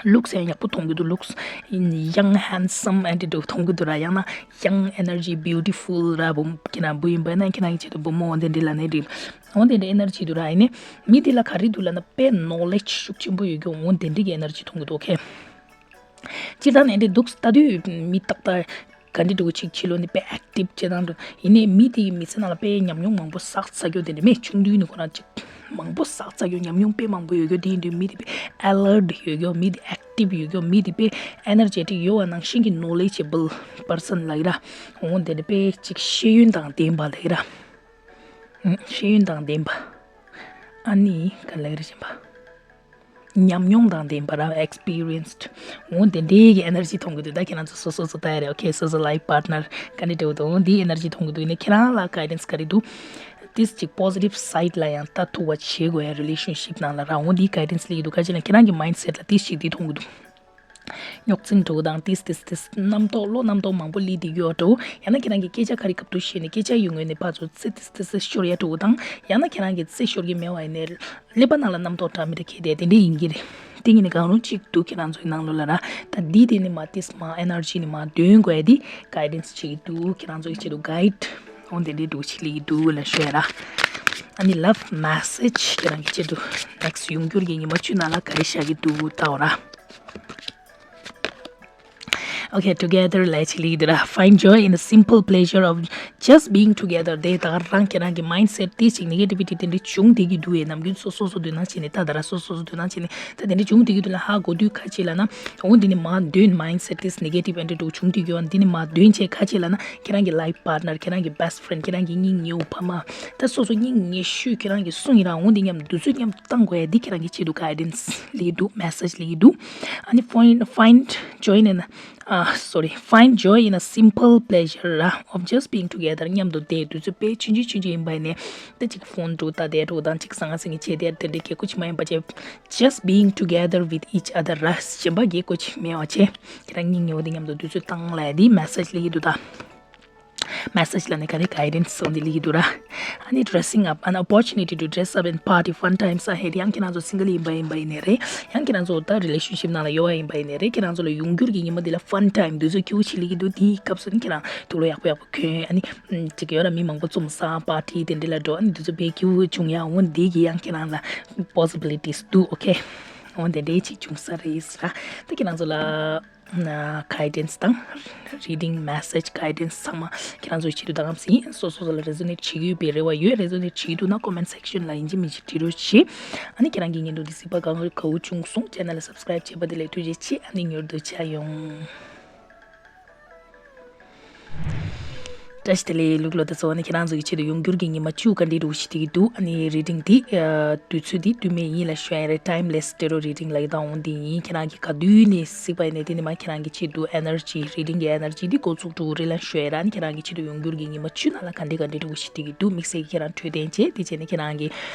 ལུགས་སི་ཡང་ཡག་པོ་མཐོང་གི་འདུག་ལུགས་སི་ཡང་ཧན་སམ་ཨེ་འདྲ་འདྲ་མཐོང་གི་འདུག་ར། ཡང་ན་ཡང་ཨེ་ནར་ཇི་བིའུ་ཊི་ཕུལ་ར། བུ་ཁྱེད་རང་བུ་ཡིན་པ་ན་ཁྱེད་རང་གི་ཆེད་དུ་བུ་མོ་འོ་དེ་འདྲ་ལབ་ན་འགྲིག་འོ་དེ་འདྲ་ཨེ་ནར་ཇི་འདུག་ར། ཨ་ནི་མི་དེ་ལ་ག་རེ་འདུག་ལབ་ན་དཔེ་ནོ་ལེཇ་ཤུགས་ཆེན་པོ་ཡོད་རྒྱུ། འོ་དེ་འདྲ་གི་ཨེ་ནར་ཇི་མཐོང་གི་འདུག་ཨོ་ཁེ། སྤྱིར་བཏང་ནས་འདི་འདུག་ལྟ་དུས་མི་ཏག་ཏག་ག་འདྲ་འདྲ་བོ་ཅིག་ཕྱི་ལོགས་ནས་དཔེ་ཨེག་ཊིབ་བྱེད་སྟངས་འདུག་ཡིན་ནའི་མི་དེའི་མི་ཚེ་ནང་ལ་དཔེ་ཉམས་མྱོང་མང་པོ་བསགས་ཚར་རྒྱུ་དེ་འདྲ་མེད། ཆུང་དུས་ནས་ཁོ་རང་ཅིག་མང་པོ་བསགས་ཚར་རྒྱུ། ཉམས་མྱོང་དཔེ་མང་པོ་ཡོད་རྒྱུ། དེ་ཡིན་དུས་མི་དེ་དཔེ་ཨེ་ལར་ཊི་ཡོད་རྒྱུ། མི་དེ་ཨེག་ཊིབ་ཡོད་རྒྱུ། མི་དེ་དཔེ་ཨེ་ནར་ཇེ་ཊིག་ཡོད་པ་ནང་བཞིན་གྱི་ནོ་ལེ་ཇེ་བལ་པར་སན་ལབ་ཀྱི་ར། འོ་དེ་འདྲ་དཔེ་ཅིག་ཤེས་ཡོན་དང་ལྡན་པ་ལབ་ཀྱི་ར། ཤེས་ཡོན་དང་ལྡན་པ། ཨ་ནི་ག་ལབ་ཀྱི་རེད་གཞན་པ། ཉམས་མྱོང་དང་ལྡན་པ་ར། ཨེག་སི་པི་རི་ཡན་སི་ཌི། འོ་དེ་འདྲའི་གི་ཨེ་ནར་ཇི་མཐོང་གི་འདུག་ད་ཁྱེད་རང་ཚོ་སོ་སོ་སོ་ལྟ་ཡ་རེད། ཨོ་ཁེ། སོ་སོ་ལའིཕ་པར་ཊི་ནར་ག་འདྲ་འདྲ་བོ་འདུག་འོ་འདིའི་ཨེ་ནར་ཇི་མཐོང་གི་འདུག་ཡིན་ན་ཁྱེད་རང་ལ་གའི་ཌེན་སི་ག་རེ་འདུག་ཏིས་ཅིག་པོ་སི་ཊིབ་སའིཌ་ལ་ཡང་ལྟ་ཐུབ་པ་བྱེད་དགོས་ཡ། རི་ལེ་ཤན་ཤིབ་ནང་ལ་ར། འོ་འདིའི་གའི་ཌེན་སི་སླེབས་ཀྱི་འདུག་ག་ཅི་ལབ་ན་ཁྱེད་རང་གི་མའིན་ཌ་སེ་ཊི་ལ་ཏིས་ཅིག་འདི་མཐོང་གི་འདུག་རྙོག་འཛིང་འགྲོ་དང་ཏིས་ཏིས་ཏིས་རྣམ་རྟོག་བློ་རྣམ་རྟོག་མང་པོ་སླེབས་བསྡད་ཡོད་འགྲོ། ཡང་ན་ཁྱེད་རང་གི་སྐད་ཆ་ག་རེ་སྐབས་དུ་བཤད་ནས་སྐད་ཆ་ཡོད་ངོས་ནས་ཕར་ཚུར་ཚེ་ཏིས་ཏིས་ཤོར་ཡ་འགྲོ་དང་། ཡང་ན་ཁྱེད་རང་གི་ཚེ་ཤོར་གྱི་མེད་པ་ཡིན་ནའི་ཀླད་པ་ནང་ལ་རྣམ་རྟོག་འདྲ་མི་འདྲ་འཁྱེར་བསྡད་དེ་འདྲ་ཡིན་གྱི་རེད། དེ་ཡིན་ནའི་གང་རུང་གཅིག་འདུག་ཁྱེད་རང་ཚོའི་ནང་ལོགས་ལ་ར། ད་འདི་དེ་ནི་མ་ཏིས་མ་ཨེ་ནར་ཇི་ནི་མ་འདོན་དགོས་ཡ་འདི་གའི་ཌེན་སི་བྱེད་ཀྱི་འདུག་ཁྱེད་རང་ཚོ་གི་ཆེད་དུ་གའིཌ་འོ་འདི་འདྲའི་འདུག་ཅིག་སླེབས་ཀྱི་འདུག་ལབ་ཤོད་ཡ་ར། ཨ་ནི་ལབ་མེ་སེ་ཇི་ཁྱེད་རང་གི་ཆེད་དུ་ནེག་སི་ཡོང་འགྱུར་གྱི་ཉི་མ་བཅུ་ནང་ལ་ག་རེ་བཞག་གི་འདུག་ལྟ་འོ་ར། Okay, together ལབ་ཅིག་སླེབས་འདུག་ར། Find joy in the simple pleasure of just being together. དེ་ད་ག་རང་ཁྱེད་རང་གི་མའིན་ཌ་སེ་ཊི་དེ་ཅིག་ནེ་གེ་ཊི་བི་ཊི་དེ་འདྲ་བྱུང་བསྡད་ཀྱི་འདུག་ཡ། ནམ་རྒྱུན་སོ་སོ་སོ་འདོད་སྣང་བྱས་ནས་ད་ད་ར་སོ་སོ་སོ་འདོད་སྣང་བྱས་ནས་ད་དེ་འདྲ་བྱུང་བསྡད་ཀྱི་འདུག་ལབ་ཧ་གོ་དུས་ག་ཅི་ལབ་ན། འོ་འདི་ནི་མ་འདོན། མའིན་ཌ་སེ་ཊི་དེ་ནེ་གེ་ཊིབ་ཨེ་འདྲ་འདྲ་བྱུང་བསྡད་ཀྱི་ཡོད། འདི་ནི་མ་འདོན་བྱས་ག་ཅི་ལབ་ན་ཁྱེད་རང་གི་ལའིཕ་པར་ཊི་ནར། ཁྱེད་རང་གི་བེ་སི་ཊི་ཕི་རེན་ཌི། ཁྱེད་རང་གི་སྙིང་ཉེ་བོ་ཕ་མ། ད་སོ་སོ་སྙིང་ཉེ་ཤོས་ཁྱེད་རང་གི་སུ་ཡིན་ར། འོ་འདི་མཉམ་དུས་ཚོད་མཉམ་བཏང་དགོས་ཡ་འདི་ཁྱེད་རང་གི་ཆེད་དུ་གའི་ཌེན་སི་སླེབས་ཀྱི་འདུག་མེ་སེ་ཇི་སླེབས་ཀྱི་འདུག་ཨ་ནི་find, find joy in, uh, sorry, find joy in a simple pleasure of just being together. མཉམ་དུ་བསྡད་དུས་ཚོད་དཔེ་ཆུང་ཆུང་ཆུང་ཆུང་ཡིན་པ་ཡིན་ནའི་ད་ཅིག་ཕོན་འདྲ་བོ་ལྟ་བསྡད་འདྲ་བོ་དང་ཅིག་ཟང་ངེ་ཟིང་ངེ་བྱས་བསྡད་དེ་འདྲ་གི་ཀུ་ཅི་མ་ཡིན་པ་བྱས། Just being together with each other ར། གཞན་པ་གི་ཀུ་ཅི་མེད་པ་བྱས། ཁྱེད་རང་སྙིང་ཉེ་བོ་དེ་མཉམ་དུ་དུས་ཚོད་བཏང་ལབ་ཡ་འདི་མེ་སེ་ཇི་སླེབས་ཀྱི་འདུག་ད། མེ་སེ་ཇི་ལབ་ནས་ག་རེ་གའི་ཌེན་སི་འོ་འདི་སླེབས་ཀྱི་འདུག་ར། ཨ་ནི་dressing up, an opportunity to dress up and party, fun times ahead. ཡང་ཁྱེད་རང་ཚོ་སིང་གལ་ཡིན་པ་ཡིན་པ་ཡིན་ནའི་རེད། ཡང་ཁྱེད་རང་ཚོ་ད་རི་ལེ་ཤན་ཤིབ་ནང་ལ་ཡོད་པ་ཡིན་པ་ཡིན་ནའི་རེད། ཁྱེད་རང་ཚོ་ལ་ཡོང་འགྱུར་གྱི་ཉི་མ་འདི་ལ་ཕན་ཊའིམ་དུས་ཚོད་སྐྱིད་པོ་ཞིག་སླེབས་ཀྱི་འདུག་དེའི་སྐབས་སུ་ནི་ཁྱེད་རང་དུག་ལོག་ཡག་པོ་ཡག་པོ་གྱོན། ཨ་ནི་ཅིག་ཡོད་ར། མི་མང་པོ་འཛོམས་ས་པར་ཊི་དེ་འདྲ་ལ་འགྲོ། ཨ་ནི་དུས་ཚོད་དཔེ་སྐྱིད་པོ་བྱུང་ཡ། འོ་འདི་གི་ཡང་ཁྱེད་རང་ལ་པོ་སི་བི་ལི་ཊིས་འདུག་ཨོ་ཁེ། འོ་འདི་འདྲའི་ཅིག་བྱུང་ས་རེད་ཟེར་ར། ད་ཁྱེད་རང་ཚོ་ལ་གའི་ཌེན་སི་དང་རི་ཌིང་མེ་སེ་ཇི་གའི་ཌེན་སི་ཚང་མ་ཁྱེད་རང་ཚོའི་ཆེད་དུ་ད་གམ་སྲིད་སོ་སོ་སོ་ལ་རེ་ཛོ་ནེཊ་བྱེད་ཀྱི་ཡོད་པའི་རེ་བ་ཡོད། རེ་ཛོ་ནེཊ་བྱེད་ཀྱི་འདུག་ན་ཀོ་མེན་སེག་ཤན་ལ་ཡིན་གཅིག་མིན་གཅིག་བྲིས་རོགས་བྱེད། ཨ་ནི་ཁྱེད་རང་གི་བརྙན་ཐུང་འདི་གཟིགས་པ་གང་ག་བོ་བྱུང་སོང་། ཅེ་ནལ་ལ་སབ་སི་ཀ་རེབ་བྱས་པ་དེ་ལ་ཐུགས་རྗེ་ཆེ། ཨ་ནི་མྱུར་དུ་མཇལ་ཡོང་། བཀྲ་ཤིས་བདེ་ལེགས་ལུག་ལོ། ད་གཙོ་བོ་ནི་ཁྱེད་རང་ཚོ་གི་ཆེད་དུ་ཡོང་འགྱུར་གྱི་ཉི་མ་བཅུ་ག་འདྲའི་རུ་ཞིག་བྲིས་ཀྱི་འདུག་ཨ་ནི་རི་ཌིང་འདི་དུས་ཚོད་འདི་དུས་མེད་ཡིན་ལ་ཤོད་ཡ་རེད། ཊའིམ་ལེ་སི་ཊེ་རོ་རི་ཌིང་ལ་ཡི་དྭགས་འོང་འདི་ཡིན། ཁྱེད་རང་གི་ག་དུས་ནས་གཟིགས་པ་ཡིན་ནའི་དེ་ནི་མ་ཁྱེད་རང་གི་ཆེད་དུ་ཨེ་ནར་ཇི་རི་ཌིང་གི་ཨེ་ནར་ཇི་འདི་འགོ་ཚུགས་འགྲོ་རེད་ལ་ཤོད་ཡ་ར། ཨ་ནི་ཁྱེད་རང་གི་ཆེད་དུ་ཡོང་འགྱུར་གྱི་ཉི་མ་བཅུ་ནང་ལ་ག་འདྲའི་ག་འདྲའི་རུ་ཞིག་བྲིས་ཀྱི་འདུག་དམིགས་བསལ་གྱི་ཁྱེད་རང་འཕྲོད་བསྟེན་བྱེད། འདི་བྱས་ནས་ཁྱེད་རང་གི་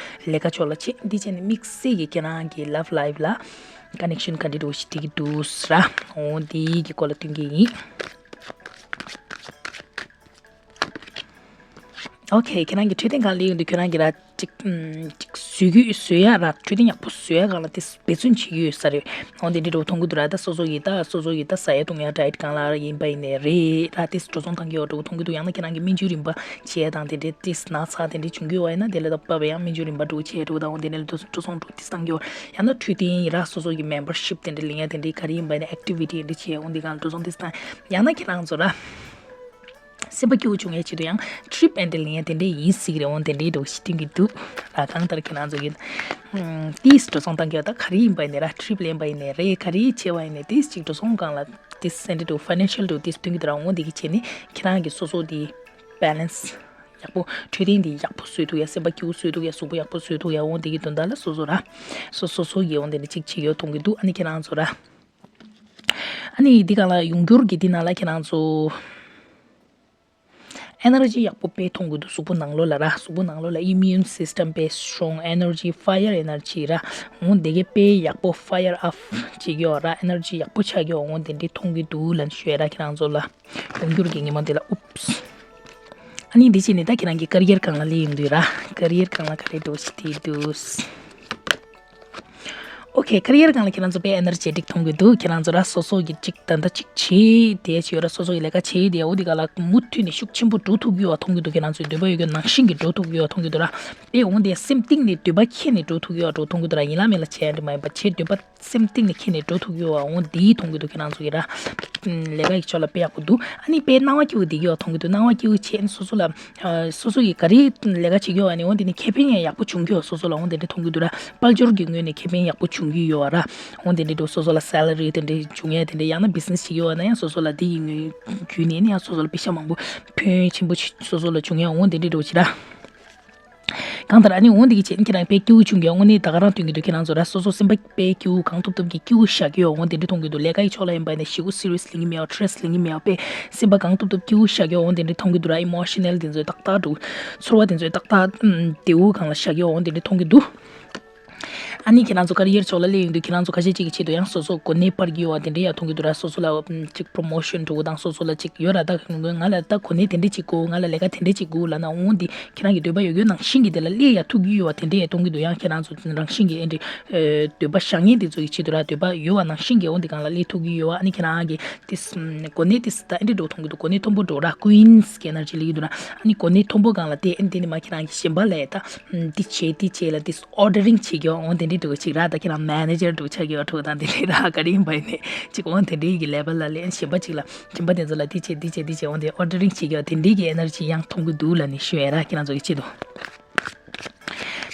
ལས་ཀ་ཕྱོགས་ལ་བྱེད། འདི་བྱས་ནས་དམིགས་བསལ་གྱི་ཁྱེད་རང་གི་ལབ་ལའིབ་ལ་ཀ་ནེག་ཤན་ག་འདྲའི་རུ་ཞིག་བྲིས་ཀྱི་འདུག་ཟེར་ར། འོ་འདི་གི་སྐོར་ལ་སྟོན་གྱི་ཡིན། ཨོ་ཁེ། ཁྱེད་རང་གི་འཕྲོད་བསྟེན་སྒང་ལ་སླེབས་ཡོང་དུས་ཁྱེད་རང་གི་ར་ཅིག་ཨམ། ཅིག་བཟོ་རྒྱུ་བཟོ་ཡ་ར་འཕྲོད་བསྟེན་ཡག་པོ་བཟོ་ཡ་སྒང་ལ་དེ་འབད་བརྩོན་བྱེད་ཀྱི་ཡོད་ས་རེད། འོ་དེ་འདྲའི་འགྲོ་མཐོང་གི་འདུག་ར། ད་སོ་སོ་ཡི་ད་སོ་སོ་ཡི་ད་ཟ་ཡ་བཏུང་ཡ་ཌའེཊ་སྒང་ལ་ཡིན་པ་ཡིན་ནའི་རེད་ར། དེ་འགྲོ་སོང་བཏང་གི་ཡོད་འགྲོ་མཐོང་གི་འདུག་ཡང་ན་ཁྱེད་རང་གི་སྨན་བཅོས་རིམ་པ་བྱེད་ཡ་དང་དེ་འདྲའི་དེ་ན་ཚ་དེ་འདྲའི་བྱུང་གི་ཡོད་པ་ཡིན་ན་དེ་ལ་ད་བབས་པ་ཡང་སྨན་བཅོས་རིམ་པ་འགྲོ་བྱེད་འགྲོ་དང་འོ་དེ་འདྲ་ལ་འགྲོ་སོང་འགྲོ་དེ་བཏང་གི་ཡོད། ཡང་ན་འཕྲོད་བསྟེན་ཡིན་ར་སོ་སོ་ཡི་མེམ་བར་ཤིབ་དེ་འདྲ་ལེན་ཡ་དེ་འདྲའི་ག་རེ་ཡིན་པ་ཡིན་ན་ཨེག་ཊི་བི་ཊི་དེ་འདྲ་བྱེད་འོ་འདི་སྒང་ལ་འགྲོ་སོང་དེ་བཏང་། ཡང་ན་ཁྱེད་རང་ཚོ་ར། སེམས་པ་སྐྱིད་པོ་བྱུང་ཡའི་ཆེད་དུ་ཡང་ཊི་རིབ་ཨེ་ཊེན་ཌ་ལེན་ཡ་དེ་འདྲས་ཡིན་སྲིད་ཀྱི་རེད། འོང་དེ་འདྲས་འགྲོ་ཞིག་སྟོན་གྱི་འདུག་ར། གང་ལྟར་ཁྱེད་རང་ཚོ་གིས་ཏིས་འགྲོ་སོང་བཏང་གི་ཡོད། ད་ག་རེ་ཡིན་པ་ཡིན་ནའི་ར་ཊི་རིབ་ལེན་པ་ཡིན་ནའི་རེད། ག་རེ་བྱས་པ་ཡིན་ནའི་ཏིས་ཅིག་འགྲོ་སོང་སྒང་ལ་ཏིས་སེན་ཊར་འགྲོ་ཕའི་ནན་ཤལ་འགྲོ་ཏིས་སྟོན་གྱི་འདུག་ར། འོང་དེ་གི་བྱས་ནས་ཁྱེད་རང་གི་སོ་སོ་དེ་བེ་ལེན་སི་ཡག་པོ་འཕྲོད་བསྟེན་དེ་ཡག་པོ་བཟོས་ཐུབ་ཡ། སེམས་པ་སྐྱིད་པོ་བཟོས་ཐུབ་ཡ། གཟུགས་པོ་ཡག་པོ་བཟོས་ཐུབ་ཡ། འོང་དེ་གི་དོན་དག་ལ་སོ་སོ་ར་སོ་སོ་སོ་གི་འོང་དེ་འདྲ་ཅིག་བྱེད་ཡོད་མཐོང་གི་འདུག་ཨ་ནི་ཁྱེད་རང་ཚོ་ར། ཨ་ནི་འདི་ག་ལ་ཡོང་འགྱུར་གྱི་འདི་ནང་ལ་ཁྱེད་རང་ཚོ་ཨེ་ནར་ཇི་ཡག་པོ་དཔེ་མཐོང་གི་འདུག་གཟུགས་པོ་ནང་ལོགས་ལ་ར། གཟུགས་པོ་ནང་ལོགས་ལ་ཨི་མིའུན་སིས་ཊམ་དཔེ་སི་ཊོང་། ཨེ་ནར་ཇི་ཕ་ཡར་ཨེ་ནར་ཇི་ར། འོང་དེ་གས་དཔེ་ཡག་པོ་ཕ་ཡར་ཨབ་བྱེད་ཀྱི་ཡོད་ར། ཨེ་ནར་ཇི་ཡག་པོ་ཆགས་ཀྱི་ཡོད། འོང་དེ་འདྲའི་མཐོང་གི་འདུག་ལབ་ནས་ཞུ་ཡ་ར་ཁྱེད་རང་ཚོ་ལ། ཡོང་འགྱུར་གྱི་ཉིན་མོ་འདི་ལ་ཨུབས། ཨ་ནི་འདི་བྱས་ནས་ད་ཁྱེད་རང་གི་ཀེ་རི་ཡར་སྒང་ལ་སླེབས་ཡོང་དུས་ར། ཀེ་རི་ཡར་སྒང་ལ་ག་རེ་འགྲོ་ཞིག་དེ་འདུག་ཨོ་ཁེ། ཀེ་རི་ཡར་སྒང་ལ་ཁྱེད་རང་ཚོ་དཔེ་ཨེ་ནར་ཇེ་ཊིག་མཐོང་གི་འདུག་ཁྱེད་རང་ཚོ་ར་སོ་སོ་གི་ཅིག་ད་ལྟ་ཅིག་བྱེད་དེ་བྱེད་ཡོད་ར། སོ་སོ་གི་ལས་ཀ་བྱེད་དེ་འོ་དེ་ག་ལ་མུ་མཐུད་ནས་ཤུགས་ཆེན་པོ་འགྲོ་ཐུབ་ཀྱི་ཡོད་པ་མཐོང་གི་འདུག་ཁྱེད་རང་ཚོའི་འདོད་པ་ཡོད་རྒྱུ་ནང་བཞིན་གྱི་འགྲོ་ཐུབ་ཀྱི་ཡོད་པ་མཐོང་གི་འདུག་ར། དཔེ་འོང་དེ་སེམས་གཏིང་ནས་འདོད་པ་ཁྱེར་ནས་འགྲོ་ཐུབ་ཀྱི་ཡོད་པ་འགྲོ་མཐོང་གི་འདུག་ར། ཡིན་ལ་མིན་ལ་བྱས་ཡ་འདྲ་མ་ཡིན་པ་བྱེད་འདོད་པ་སེམས་གཏིང་ནས་ཁྱེར་ནས་འགྲོ་ཐུབ་ཀྱི་ཡོད་པ་འོང་དེ་མཐོང་གི་འདུག་ཁྱེད་རང་ཚོ་གི་ར། ལས་ཀ་ཡི་ཕྱོགས་ལ་དཔེ་ཡག་པོ་འདུག་ཨ་ནི་དཔེ་སྣང་བ་སྐྱིད་པོ་བསྡད་ཀྱི་ཡོད་པ་མཐོང་གི་འདུག་སྣང་བ་སྐྱིད་པོ་བྱས་ནས་སོ་སོ་ལ། སོ་སོ་ཡིས་ག་རེ་ལས་ཀ་བྱེད་ཀྱི་ཡོད་པ་ནི་འོ་དེ་ནི་ཁེ་ཕན་ཡང་ཡག་པོ་བྱུང་གི་ཡོད། སོ་སོ་ལ་འོ་དེ་འདྲ་མཐོང་གི་འདུག་ར། དཔལ་འབྱོར་གྱི་ངོས་ནས་ཁེ་ཕན་ཡག་པོ་བྱུང་གི་ཡོད་ར། འོ་དེ་འདྲ་འདུག་སོ་སོ་ལ་སེ་ལ་རི་དེ་འདྲ་བྱུང་ཡ་དེ་འདྲ། ཡང་ན་བི་ཛི་ནེ་སི་བྱེད་ཀྱི་ཡོད་པ་ན་ཡང་སོ་སོ་ལ་དེ་ཡི་ངོས་བརྒྱུད་ནས་ནི་ཡང་སོ་སོ་ལ་པེ་ཤ་མང་པོ་ཕོན་ཆེན་པོ་ཞིག་སོ་སོ་ལ་བྱུང་ཡ་འོ་དེ་འདྲ་འདུག་ཅི་ར། གང་ལྟར་ཨ་ནི་འོ་འདི་གི་བྱས་ནས་ཁྱེད་རང་དཔེ་སྐྱིད་པོ་བྱུང་གི་ཡོད། དངོས་གནས་ད་ག་རང་སྟོན་གྱི་འདུག་ཁྱེད་རང་ཚོ་ར་སོ་སོ་སེམས་པ་དཔེ་སྐྱིད་པོ་གང་ཐུབ་ཐུབ་ཀྱིས་སྐྱིད་པོ་བཞག་གི་ཡོད། འོ་དེ་འདྲ་མཐོང་གི་འདུག་ལས་ཀ་ཡི་ཕྱོགས་ལ་ཡིན་པ་ཡིན་ན་ཞེ་པོ་སི་རི་ཡས་ལེན་གྱི་མེད་པ། སི་ཊེ་རེ་སི་ལེན་གྱི་མེད་པ། དཔེ་སེམས་པ་གང་ཐུབ་ཐུབ་སྐྱིད་པོ་བཞག་གི་ཡོད། འོ་དེ་འདྲ་མཐོང་གི་འདུག་ར། ཨི་མོ་ཤ་ནལ་དེ་ཚོ་ཏག་ཏག་འདུག་ཚོར་བ་དེ་ཚོ་ཏག་ཏག་ཨམ་བདེ་པོ་སྒང་ལ་བཞག་གི་ཡོད། འོ་དེ་འདྲ་མཐོང་གི་འདུག་ཨ་ནི་ཁྱེད་རང་ཚོ་ཀེ་རི་ཡར་ཕྱོགས་ལ་སླེབས་ཡོང་དུས་ཁྱེད་རང་ཚོ་ཁ་ཤས་ཅིག་གི་ཆེད་དུ་ཡང་སོ་སོ་གོ་གནས་སྤར་གྱི་ཡོད་པ་དེ་འདྲ་ཡང་མཐོང་གི་འདུག་ར། སོ་སོ་ལ་ཅིག་པོ་རོ་མོ་ཤོན་འགྲོ་དང་སོ་སོ་ལ་ཅིག་ཡོད་ར། ད་ང་ལ་ད་གོ་གནས་དེ་འདྲ་ཅིག་དགོས། ང་ལ་ལས་ཀ་དེ་འདྲ་ཅིག་དགོས་ལབ་ན་འོ་འདི་ཁྱེད་རང་གི་འདོད་པ་ཡོད་ཡོད་ནང་བཞིན་གྱི་དེ་ལ་སླེབས་ཡ་ཐུབ་ཀྱི་ཡོད་པ་དེ་འདྲ་ཡང་མཐོང་གི་འདུག་ཡང་ཁྱེད་རང་ཚོ་རང་བཞིན་གྱི་ཨེ་འདྲ་འདོད་པ་བཞག་མཁན་དེ་ཚོ་ཡི་ཆེད་དུ་ར། འདོད་པ་ཡོད་པ་ནང་བཞིན་གྱི་འོ་འདི་སྒང་ལ་སླེབས་ཐུབ་ཀྱི་ཡོད་པ། ཨ་ནི་ཁྱེད་རང་གི་དེ་གོ་གནས་དེ་ད་ཨེ་འདྲ་འགྲོ་མཐོང་གི་འདུག་གོ་གནས་མཐོན་པོ་འགྲོ་ར། ཀུ་ཨིན་སི་གི་ཨེ་ནར་ཇི་ལ་ཡོད་འདུག་ར། ཨ་ནི་གོ་གནས་མཐོན་པོ་སྒང་ལ་དེ་ཨེ་འདི་ནི་མ་ཁྱེད་རང་གི་གཞན་པ་ལ་ཡ་ད་འདི་བྱེད་འདི་བྱེད་ལ་དེ་ཨོ་ཌར་རིང་བྱེད་རྒྱུ་འོ་དེ་འདྲ་འགྲོ་ཅིག་ར། ད་ཁྱེད་རང་མེ་ནེ་ཇར་འགྲོ་ཆགས་ཀྱི་ཡོད་འགྲོ་དང་དེ་འདྲ་ར། ག་རེ་ཡིན་པ་ཡིན་ནས་ཅིག་འོ་དེ་འདྲའི་གི་ལེ་བལ་ལ་ལེན་གཞན་པ་ཅིག་ལ་གཞན་པ་དེ་ཚོ་ལ་འདི་བྱེད་འདི་བྱེད་འདི་བྱེད་འོ་དེ་ཨོ་ཌར་རིང་བྱེད་རྒྱུ་དེ་འདྲའི་གི་ཨེ་ནར་ཇི་ཡང་མཐོང་གི་འདུག་ལབ་ནས་ཞུ་ཡ་ར། ཁྱེད་རང་ཚོ་གི་ཆེད་དུ།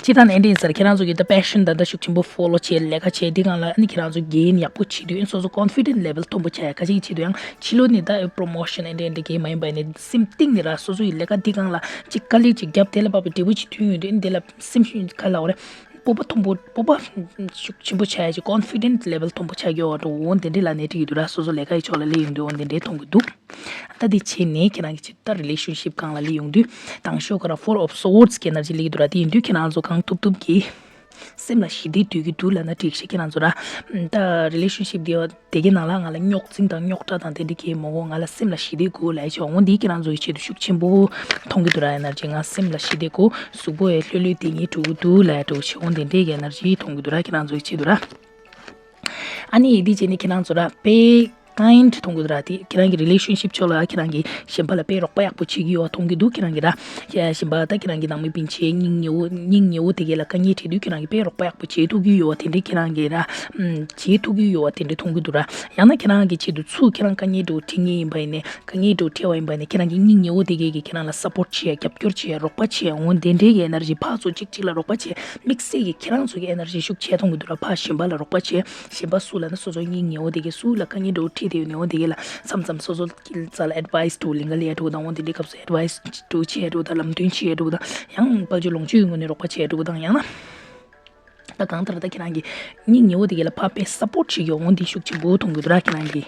སྤྱིར་བཏང་ནས་འདྲ་ཡིན་ཟེར། ཁྱེད་རང་ཚོ་གི་ད་པེ་ཤན་ད་ལྟ་ཤུགས་ཆེན་པོ་ཕོ་ལོ་བྱས་ལས་ཀ་བྱས་འདི་སྒང་ལ་ཨ་ནི་ཁྱེད་རང་ཚོ་གེན་ཡག་པོ་བྱེད་དུས་སོ་སོ་ཀོན་ཕི་ཌེན་ལེ་ཝལ་མཐོན་པོ་ཆགས་ཡ། ཁ་ཅིག་གི་ཆེད་དུ་ཡང་ཕྱི་ལོགས་ནས་ད་པོ་རོ་མོ་ཤན་འདྲ་འདྲ་གེན་མ་ཡིན་པ་ནས་སེམས་གཏིང་ནས་ར་སོ་སོ་ཡི་ལས་ཀ་འདི་སྒང་ལ་ཅིག་དཀའ་ལས་ཅིག་བརྒྱབ་དེ་ལ་བབས་པའི་འབྲས་བུ་ཅིག་ཐོན་ཡོང་དུས་ཨ་ནི་དེ་ལ་སེམས་ཤུགས་ག་ལ་འོ་རེད། སྤོབས་པ་མཐོན་པོ་སྤོབས་པ་ཤུགས་ཆེན་པོ་ཆགས་ཡ་ཅིག་ཀོན་ཕི་ཌེན་ལེ་ཝལ་མཐོན་པོ་ཆགས་ཀྱི་ཡོད་འགྲོ། འོ་དེ་འདྲ་ལབ་ནས་འགྲིག་གི་འདུག་ར། སོ་སོ་ལས་ཀ་ཡི་ཕྱོགས་ལ་སླེབས་ཡོང་དུས་འོ་དེ་འདྲ་མཐོང་གི་འདུག་ད་འདི་བྱས་ནས་ཁྱེད་རང་གི་ཆེད་དུ་ད་རི་ལེ་ཤན་ཤིབ་སྒང་ལ་སླེབས་ཡོང་དུས་དང་ཤོག་ག་ར་ཕོར་ཨོཕ་སོར་ཌི་གི་ཨེ་ནར་ཇི་སླེབས་ཀྱི་འདུག་ར། དེ་ཡིན་དུས་ཁྱེད་རང་ཚོ་གང་ཐུབ་ཐུབ་ཀྱིས་སེམས་ལ་ཞི་བདེ་སྡོད་ཀྱི་འདུག་ལབ་ན་འགྲིག་ཤག་ཁྱེད་རང་ཚོ་ར། ད་རི་ལེ་ཤན་ཤིབ་དེ་དེ་གའི་ནང་ལ་ང་ལ་རྙོག་འཛིང་དང་རྙོག་དྲ་དང་དེ་འདྲ་གས་མ་དགོས། ང་ལ་སེམས་ལ་ཞི་བདེ་དགོས་ལབ་ཡ་ཅིག་འོ་འདི་ཁྱེད་རང་ཚོ་ཡི་ཆེད་དུ་ཤུགས་ཆེན་པོ་མཐོང་གི་འདུག་ར། ཨེ་ནར་ཇི་ང་སེམས་ལ་ཞི་བདེ་དགོས། གཟུགས་པོ་ཡི་ལྷོད་ལྷོད་དེ་ངས་འགྲོ་གི་འདུག་ལབ་ཡ་འགྲོ་ཅིག་འོ་དེ་འདྲའི་གི་ཨེ་ནར་ཇི་མཐོང་གི་འདུག་ར། ཁྱེད་རང་ཚོ་ཡི་ཆེད་དུ་ར། ཨ་ནི་འདི་བྱས་ནས་ཁྱེད་རང་ཚོ་ར་དཔེ་ཀའིན་ཌི་མཐོང་གི་འདུག་ར། དེ་ཁྱེད་རང་གི་རི་ལེ་ཤན་ཤིབ་ཕྱོགས་ལ་ཁྱེད་རང་གིས་གཞན་པ་ལ་དཔེ་རོགས་པ་ཡག་པོ་བྱེད་ཀྱི་ཡོད་པ་མཐོང་གི་འདུག་ཁྱེད་རང་གིས་ར། གཞན་པ་ད་ཁྱེད་རང་གི་ནང་མི་སྤུན་མཆེད་སྙིང་ཉེ་བོ་སྙིང་ཉེ་བོ་དེ་གས་ལ་དཀའ་ངལ་འཕྲད་དུས་ཁྱེད་རང་གིས་དཔེ་རོགས་པ་ཡག་པོ་བྱེད་ཐུབ་ཀྱི་ཡོད་པ་དེ་འདྲའི་ཁྱེད་རང་གིས་ར། ཨམ། བྱེད་ཐུབ་ཀྱི་ཡོད་པ་དེ་འདྲའི་མཐོང་གི་འདུག་ར། ཡང་ན་ཁྱེད་རང་གི་ཆེད་དུ་ཚུར་ཁྱེད་རང་དཀའ་ངལ་འདྲ་བོ་འཕྲད་མཁན་ཡིན་པ་ཡིན་ནའི་དཀའ་ངལ་འདྲ་བོ་འཕྲད་པ་ཡིན་ན་ཁྱེད་རང་གི་སྙིང་ཉེ་བོ་དེ་གས་ཀྱིས་ཁྱེད་རང་ལ་སབ་པོར་ཊི་བྱེད་ཡ་རྒྱབ་སྐྱོར་བྱེད་ཡ་རོགས་པ་བྱེད་ཡ་འོ་དེ་འདྲའི་གི་ཨེ་ནར་ཇི་ཕར་ཚུར་གཅིག་གཅིག་ལ་རོགས་པ་བྱེད་ཡ་དམིགས་བསལ་གྱིས་ཁྱེད་རང་ཚོ་གི་ཨེ་ནར་ཇི་ཤུགས་ཆེ་མཐོང་གི་འདུག་ར། ཕར་གཞན་པ་ལ་རོགས་པ་བྱེད་གཞན་པ་སུ་ལབ་ན་སོ་སོའི་སྙིང་ཉེ་བོ་དེ་གས་སུ་ལ་དཀའ་ངལ་འདྲ་བོ་འཕྲད་བསྡད་ཡོད་ནའི་འོ་དེ་གས་ལ་མཚམས་མཚམས་སོ་སོ་རྩ་ལ་ཨེཌ་ཝའིས་འདྲ་བོ་ལེན་ག་སླེབས་ཡ་འདྲ་བོ་དང་འོ་དེ་འདྲའི་སྐབས་སུ་ཨེཌ་ཝའིས་འདྲ་བོ་བྱེད་ཡ་འདྲ་བོ་དང་ལམ་སྟོན་བྱེད་ཡ་འདྲ་བོ་དང་ཡང་དཔལ་འབྱོར་ལོངས་སྤྱོད་ཀྱི་ངོས་ནས་རོགས་པ་བྱེད་ཡ་འདྲ་བོ་དང་ཡང་ན། ད་གང་ལྟར་ད་ཁྱེད་རང་གི་སྙིང་ཉེ་བོ་དེ་གས་ལ་ཕར་དཔེ་སབ་པོར་ཊི་བྱེད་ཀྱི་ཡོད་འོ་འདི་ཤུགས་ཆེན་པོ་མཐོང་གི་འདུག་ར། ཁྱེད་རང་གི་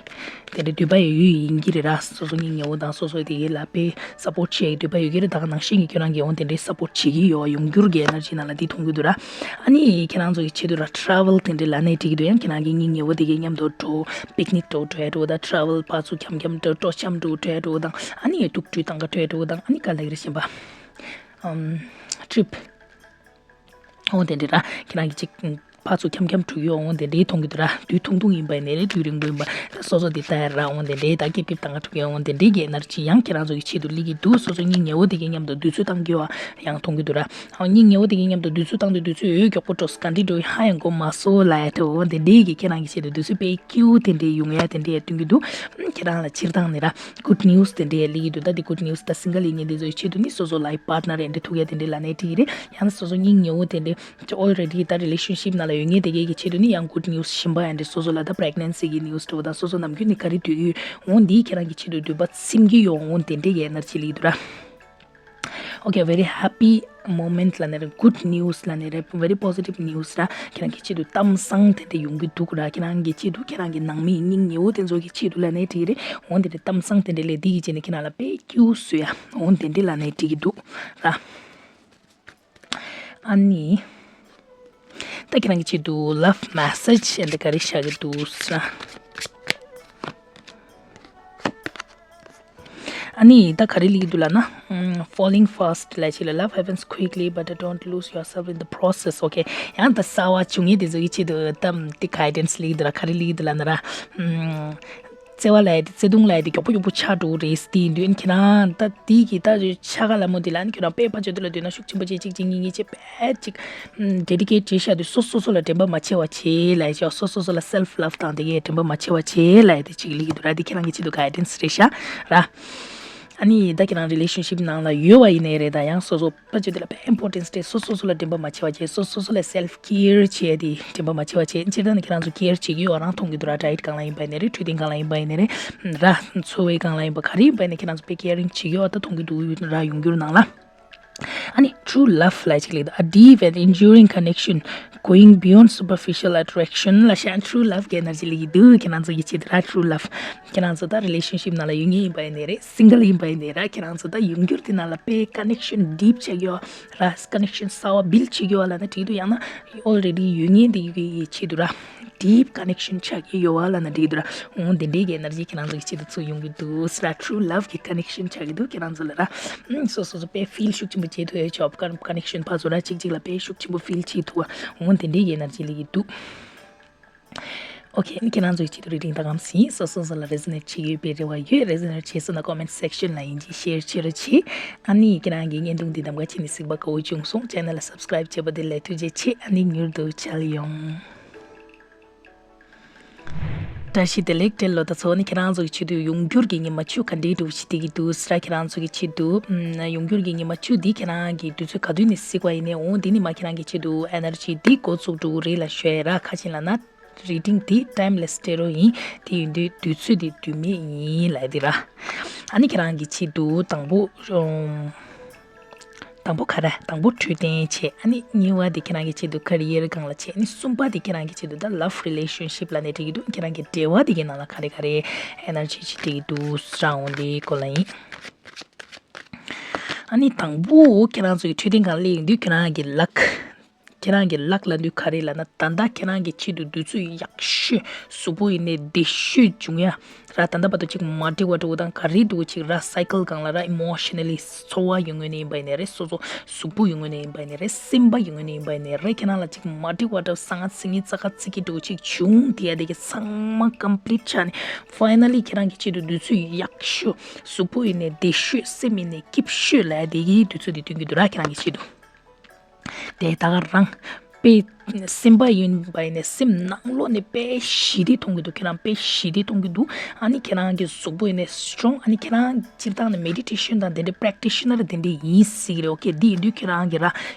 དེ་འདྲའི་འདོད་པ་ཡོད་ཡོད་ཡིན་གྱི་རེད་ར། སོ་སོ་སྙིང་ཉེ་བོ་དང་སོ་སོ་དེ་གས་ལ་དཔེ་སབ་པོར་ཊི་བྱེད་ཡའི་འདོད་པ་ཡོད་ཀྱི་རེད། ད་ག་ནང་བཞིན་གྱི་ཁྱེད་རང་གིས་འོ་དེ་འདྲའི་སབ་པོར་ཊི་བྱེད་ཀྱི་ཡོད་ཡོང་འགྱུར་གྱི་ཨེ་ནར་ཇི་ནང་ལ་འདི་མཐོང་གི་འདུག་ར། ཨ་ནི་ཁྱེད་རང་ཚོ་གི་ཆེད་དུ་ར་ཊ་རེ་ཝལ་དེ་འདྲའི་ལབ་ནའི་འགྲིག་གི་འདུག་ཡང་ཁྱེད་རང་གི་སྙིང་ཉེ་བོ་དེ་གས་མཉམ་དུ་འགྲོ་པིག་ནིག་འདྲ་བོ་འགྲོ་ཡ་འདྲ་བོ་དང་ཊ་རེ་ཝལ་ཕར་ཚུར་འཁྱམ་འཁྱམ་འགྲོ་སྤྲོ་འཆམ་འདྲ་བོ་འགྲོ་ཡ་འདྲ་བོ་དང་ཨ་ནི་དུག་སྦྲུལ་བཏང་ག་འགྲོ་ཡ་འདྲ་བོ་དང་ཨ་ནི་ག་ལ་ཡོད་རེད་གཞན་པ། ཨམ། ཊི་རིབ། འོ་དེ་འདྲ་ར། ཁྱེད་རང་གི་ཅིག་ཕར་ཚུར་འཁྱམ་འཁྱམ་འགྲོ་གི་ཡོད། འོ་དེ་འདྲའི་མཐོང་གི་འདུག་ར། དུས་ཐུང་ཐུང་ཡིན་པ་ཡིན་ནའི་རེད། དུས་རིང་པོ་ཡིན་པ། ད་སོ་སོ་དེ་ལྟ་ཡ་ར། འོ་དེ་འདྲའི་ད་སྐྱིད་སྐྱིད་བཏང་ག་འགྲོ་གི་ཡོད། འོ་དེ་འདྲའི་གི་ཨེ་ནར་ཇི་ཡང་ཁྱེད་རང་ཚོ་གི་ཆེད་དུ་སླེབས་ཀྱི་འདུག་སོ་སོ་སྙིང་ཉེ་བོ་དེ་གི་མཉམ་དུ་དུས་ཚོད་བཏང་གི་ཡོད་ཡང་མཐོང་གི་འདུག་ར། འོ་སྙིང་ཉེ་བོ་དེ་གི་མཉམ་དུ་དུས་ཚོད་བཏང་དུས་དུས་ཚོད་འོས་མགྱོགས་པོ་འགྲོ། ག་འདྲ་འགྲོ་ཧ་ཡང་གོ་མ་སོང་ལབ་ཡ་དེ། འོ་དེ་འདྲའི་གི་ཁྱེད་རང་གི་ཆེད་དུ་དུས་ཚོད་དཔེ་སྐྱིད་པོ་དེ་འདྲའི་ཡོང་ཡ་དེ་འདྲའི་སྟོན་གྱི་འདུག་ཁྱེད་རང་ལ་སྤྱིར་བཏང་ནས་ར། Good news དེ་འདྲའི་སླེབས་ཀྱི་འདུག་ད་དེ་good news ད་single ཡིན་མཁན་དེ་ཚོའི་ཆེད་དུ་ནི་སོ་སོ་life partner ཡིན་འདི་ཚོའི་ཆེད་དུ་ནི་སོ་སོ་life partner ཡིན་འདི་ལབ་ནའི་འགྲིག་གི་རེད། ཡང་ན་སོ་སོ་སྙིང་ཉེ་བོ་དེ་འདྲའི་already ད་relationship ནང་ལ་ཡོད་མཁན་དེ་གའི་གི་ཆེད་དུ་ནི་ཡང་good news གཞན་པ་ཡང་འདྲ། སོ་སོ་ལ་ད་pregnancy གི་news འདྲ་བོ་དང་སོ་སོ་ནམ་རྒྱུན་ནས་ག་རེ་སྡོད་ཀྱི་ཡོད། འོ་འདི་ཁྱེད་རང་གི་ཆེད་དུ་འདོད་པ་ཚིམ་གྱི་ཡོད། འོ་དེ་འདྲའི་གི་energy སླེབས་ཀྱི་འདུག་ར། Okay, very happy moment ལབ་ནའི་རེད། Good news ལབ་ནའི་རེད། Very positive news ར། ཁྱེད་རང་གི་ཆེད་དུ་གཏམ་བཟང་དེ་འདྲ་ཡོང་གི་འདུག་ར། ཁྱེད་རང་གི་ཆེད་དུ་ཁྱེད་རང་གི་ནང་མི་སྙིང་ཉེ་བོ་དེ་ཚོ་གི་ཆེད་དུ་ལབ་ནའི་འགྲིག་གི་རེད། འོ་དེ་འདྲའི་གཏམ་བཟང་དེ་འདྲ་ལབ་འདི་གི་རྗེས་ནས་ཁྱེད་རང་ལ་དཔེ་སྐྱིད་པོ་བཟོ་ཡ། འོ་དེ་འདྲ་ལབ་ནའི་འགྲིག་གི་འདུག་ར། ཨ་ནི། ད་ཁྱེད་རང་གི་ཆེད་དུ་love message ཨ་འདི་ག་རེ་བཞག་གི་འདུག་ཟེར་ན། ཨ་ནི་ད་ག་རེ་སླེབས་ཀྱི་འདུག་ལབ་ན། ཨམ། falling fast ལབ་ཅིག་ལ། Love happens quickly, but don't lose yourself in the process. Okay, ཡང་ད་གསར་པ་བྱུང་མཁན་དེ་ཚོ་གི་ཆེད་དུ་གཏམ་དེ་guidance སླེབས་ཀྱི་འདུག་ར། ག་རེ་སླེབས་ཀྱི་འདུག་ལབ་ན་ར། ཨམ། བརྩེ་བ་ལབ་ཡ་དེ་བརྩེ་དུང་ལབ་ཡ་དེ་མགྱོགས་པོ་མགྱོགས་པོ་ཆགས་འགྲོ་གི་རེད། དེ་ཡིན་དུས་ཁྱེད་རང་ད་དེ་གི་ད་ཆགས་ག་ལ་མོ་དེ་ལ་ནི་ཁྱེད་རང་དཔེ་ཕར་ཕྱོགས་དེ་ལ་སྡོད་ན་ཤུགས་ཆེན་པོ་བྱེད། གཅིག་གཅིག་གཉིས་གཉིས་བྱེད། དཔེ་གཅིག་ཨམ། dedicate བྱེད་བཞག་དུས་སོ་སོ་སོ་ལ་དྲན་པ་མ་བརྗེད་པ་བྱེད་ལབ་ཡ་ཅིག་སོ་སོ་སོ་ལ་self love དང་དེ་གའི་དྲན་པ་མ་བརྗེད་པ་བྱེད་ལབ་ཡ་དེ་གཅིག་སླེབས་ཀྱི་འདུག་ར། དེ་ཁྱེད་རང་གི་ཆེད་དུ་guidance རེད་ཤག་ར། ཨ་ནི་ད་ཁྱེད་རང་relationship ནང་ལ་ཡོད་པ་ཡིན་ནའི་རེད། ད་ཡང་སོ་སོ་ཕར་ཕྱོགས་དེ་ལ་དཔེ་importance སྤྲད། སོ་སོ་སོ་ལ་དྲན་པ་མ་བརྗེད་པ་བྱེད། སོ་སོ་སོ་ལ་self care བྱེད་དེ་དྲན་པ་མ་བརྗེད་པ་བྱེད། སྤྱིར་བཏང་ནི་ཁྱེད་རང་ཚོ་care བྱེད་ཀྱི་ཡོད་རང་མཐོང་གི་འདུག་ར། diet སྒང་ལ་ཡིན་པ་ཡིན་ནའི་རེད། འཕྲོད་བསྟེན་སྒང་ལ་ཡིན་པ་ཡིན་ནའི་རེད། ར། འཚོ་བའི་སྒང་ལ་ཡིན་པ་ག་རེ་ཡིན་པ་ཡིན་ནའི་ཁྱེད་རང་ཚོ་དཔེ་caring བྱེད་ཀྱི་ཡོད་ད་མཐོང་གི་འདུག་ར། ཡོང་འགྱུར་ནང་ལ། ཨ་ནི་true love ལབ་ཅིག་སླེབས་འདུག A deep and enduring connection going beyond superficial attraction ལབ་ཤག true love གི་energy སླེབས་ཀྱི་འདུག་ཁྱེད་རང་ཚོ་གི་ཆེད་དུ་ར། true love ཁྱེད་རང་ཚོ་ད་relationship ནང་ལ་ཡོད་མཁན་ཡིན་པ་ཡིན་ནའི་རེད། single ཡིན་པ་ཡིན་ནའི་ར། ཁྱེད་རང་ཚོ་ད་ཡོང་འགྱུར་དེ་ནང་ལ་དཔེ་connection deep བྱེད་ཀྱི་ཡོད་ར། connection གསར་པ་build བྱེད་ཀྱི་ཡོད་ལབ་ན་འགྲིག་འདུག་ཡང་ན་already ཡོད་མཁན་དེ་གི་ཆེད་དུ་ར། deep connection ཆགས་ཀྱི་ཡོད་པ་ལབ་ན་འགྲིག་འདུག་ར། འོ་དེ་འདྲའི་གི་energy ཁྱེད་རང་ཚོ་གི་ཆེད་དུ་ཚུར་ཡོང་གི་འདུག་ཟེར་ར། true love གི་connection ཆགས་ཀྱི་འདུག་ཁྱེད་རང་ཚོ་ལ་ར། ཨུམ། སོ་སོ་སོ་དཔེ་feel ཤུགས་ཆེན་པོ་བྱེད་ཐུབ་ཡ། job con- connection ཕར་ཚུར་ར་གཅིག་གཅིག་ལ་དཔེ་ཤུགས་ཆེན་པོ་feel བྱེད་ཐུབ་པ། འོ་དེ་འདྲའི་གི་energy སླེབས་ཀྱི་འདུག Okay, ཨ་ནི་ཁྱེད་རང་ཚོ་གི་ཆེད་དུ་reading ད་གམ་ཟིན། སོ་སོ་སོ་ལ་resonate བྱེད་ཀྱི་ཡོད་པའི་རེ་བ་ཡོད། resonate བྱས་སོང་ན་comment section ལ་ཡིན་གཅིག་share བྱེད་རོགས་བྱེད། ཨ་ནི་ཁྱེད་རང་གི་བརྙན་ཐུང་འདི་གདམ་ག་བྱས་ནས་གཟིགས་པ་དགའ་བོ་བྱུང་སོང་། channel ལ་subscribe བྱས་པ་དེ་ལ་ཐུགས་རྗེ་ཆེ། ཨ་ནི་མྱུར་དུ་མཇལ་ཡོང་། བཀྲ་ཤིས་བདེ་ལེགས། བཀྲ་ལོ་ད་ཚོ་ནི་ཁྱེད་རང་ཚོ་གི་ཆེད་དུ་ཡོང་འགྱུར་གྱི་ཉི་མ་བཅུ་ག་འདྲའི་འདྲ་བོ་ཞིག་བསྡད་ཀྱི་འདུག་ཟེར་ར། ཁྱེད་རང་ཚོ་གི་ཆེད་དུ་ཨམ། ཡོང་འགྱུར་གྱི་ཉི་མ་བཅུ་འདི་ཁྱེད་རང་གི་དུས་ཚོད་ག་དུས་ནས་གཟིགས་པ་ཡིན་ནའི་འོང་འདི་ནི་མ་ཁྱེད་རང་གི་ཆེད་དུ་energy འདི་འགོ་བཙུགས་འགྲོ་གི་རེད་ལབ་ཞུ་ཡ་ར། ཁ་ཆེན་ལབ་ན་reading འདི་timeless སྤྲད་རོགས་ཡིན། དེ་ཡིན་དུས་དུས་ཚོད་འདི་དུས་མེད་ཡིན་ལབ་ཡ་འདི་ར། ཨ་ནི་ཁྱེད་རང་གི་ཆེད་དུ་དང་པོ་ཨམ། དང་པོ་ག་རེ། དང་པོ་འཕྲོད་བསྟེན་བྱས། ཨ་ནི་གཉིས་པ་དེ་ཁྱེད་རང་གི་ཆེད་དུ་career སྒང་ལ་བྱས། ཨ་ནི་གསུམ་པ་དེ་ཁྱེད་རང་གི་ཆེད་དུ་ད་love relationship ལབ་ནའི་འགྲིག་གི་འདུག་ཁྱེད་རང་གི་འབྲེལ་བ་དེ་གི་ནང་ལ་ག་རེ་ག་རེ་energy ཅིག་སྤྲད་ཀྱི་འདུག་ཟེར་འོང་དེའི་སྐོར་ལ་ཡིན། ཨ་ནི་དང་པོ་ཁྱེད་རང་ཚོ་གི་འཕྲོད་བསྟེན་སྒང་ལ་སླེབས་ཡོང་དུས་ཁྱེད་རང་གི་luck ཁྱེད་རང་གི་luck ལབ་དུས་ག་རེ་ལབ་ན། ད་ལྟ་ཁྱེད་རང་གི་ཆེད་དུ་དུས་ཚོད་ཡག་ཤོས་གཟུགས་པོ་ཡིན་ནའི་བདེ་ཤོས་བྱུང་ཡ་ར། ད་ལྟ་བར་དུ་ཅིག་མ་འགྲིག་པ་འདྲ་བོ་དང་ག་རེ་འདྲ་བོ་ཅིག་ར། cycle སྒང་ལ་ར། emotionally ཚོར་བ་ཡོད་ངོས་ནས་ཡིན་པ་ཡིན་ནའི་རེད། སོ་སོ་གཟུགས་པོ་ཡོད་ངོས་ནས་ཡིན་པ་ཡིན་ནའི་རེད། སེམས་པ་ཡོད་ངོས་ནས་ཡིན་པ་ཡིན་ནའི་རེད། ཁྱེད་རང་ལ་ཅིག་མ་འགྲིག་པ་འདྲ་བོ་གསང་སྔགས་མཚན་ཉིད་ཙག་ཁ་ཙིག་གི་འདྲ་བོ་ཅིག་བྱུང་དེ་ཡ་དེ་གི་ཚང་མ་complete ཆགས་ནས་finally ཁྱེད་རང་གི་ཆེད་དུ་དུས་ཚོད་ཡག་ཤོས། གཟུགས་པོ་ཡིན་ནའི་བདེ་ཤོས། སེམས་ཡིན་ནའི་སྐྱིད་ཤོས་ལབ་ཡ་དེ་གི་དུས་ཚོད་དེ་སྟོན་གྱི་འདུག་ར། ཁྱེད་རང་གི་ཆེད་དུ། དེ་ད་ག་རང་དཔེ་སེམས་པ་ཡིན་པ་ཡིན་ནའི་སེམས་ནང་ལོགས་ནས་དཔེ་ཞི་བདེ་མཐོང་གི་འདུག་ཁྱེད་རང་དཔེ་ཞི་བདེ་མཐོང་གི་འདུག་ཨ་ནི་ཁྱེད་རང་གི་གཟུགས་པོ་ཡིན་ནའི་strong། ཨ་ནི་ཁྱེད་རང་སྤྱིར་བཏང་ནས་meditation དང་དེ་འདྲའི་practitioner དེ་འདྲའི་ཡིན་སྲིད་རེད། okay འདི་ཡིན་དུས་ཁྱེད་རང་གི་ར་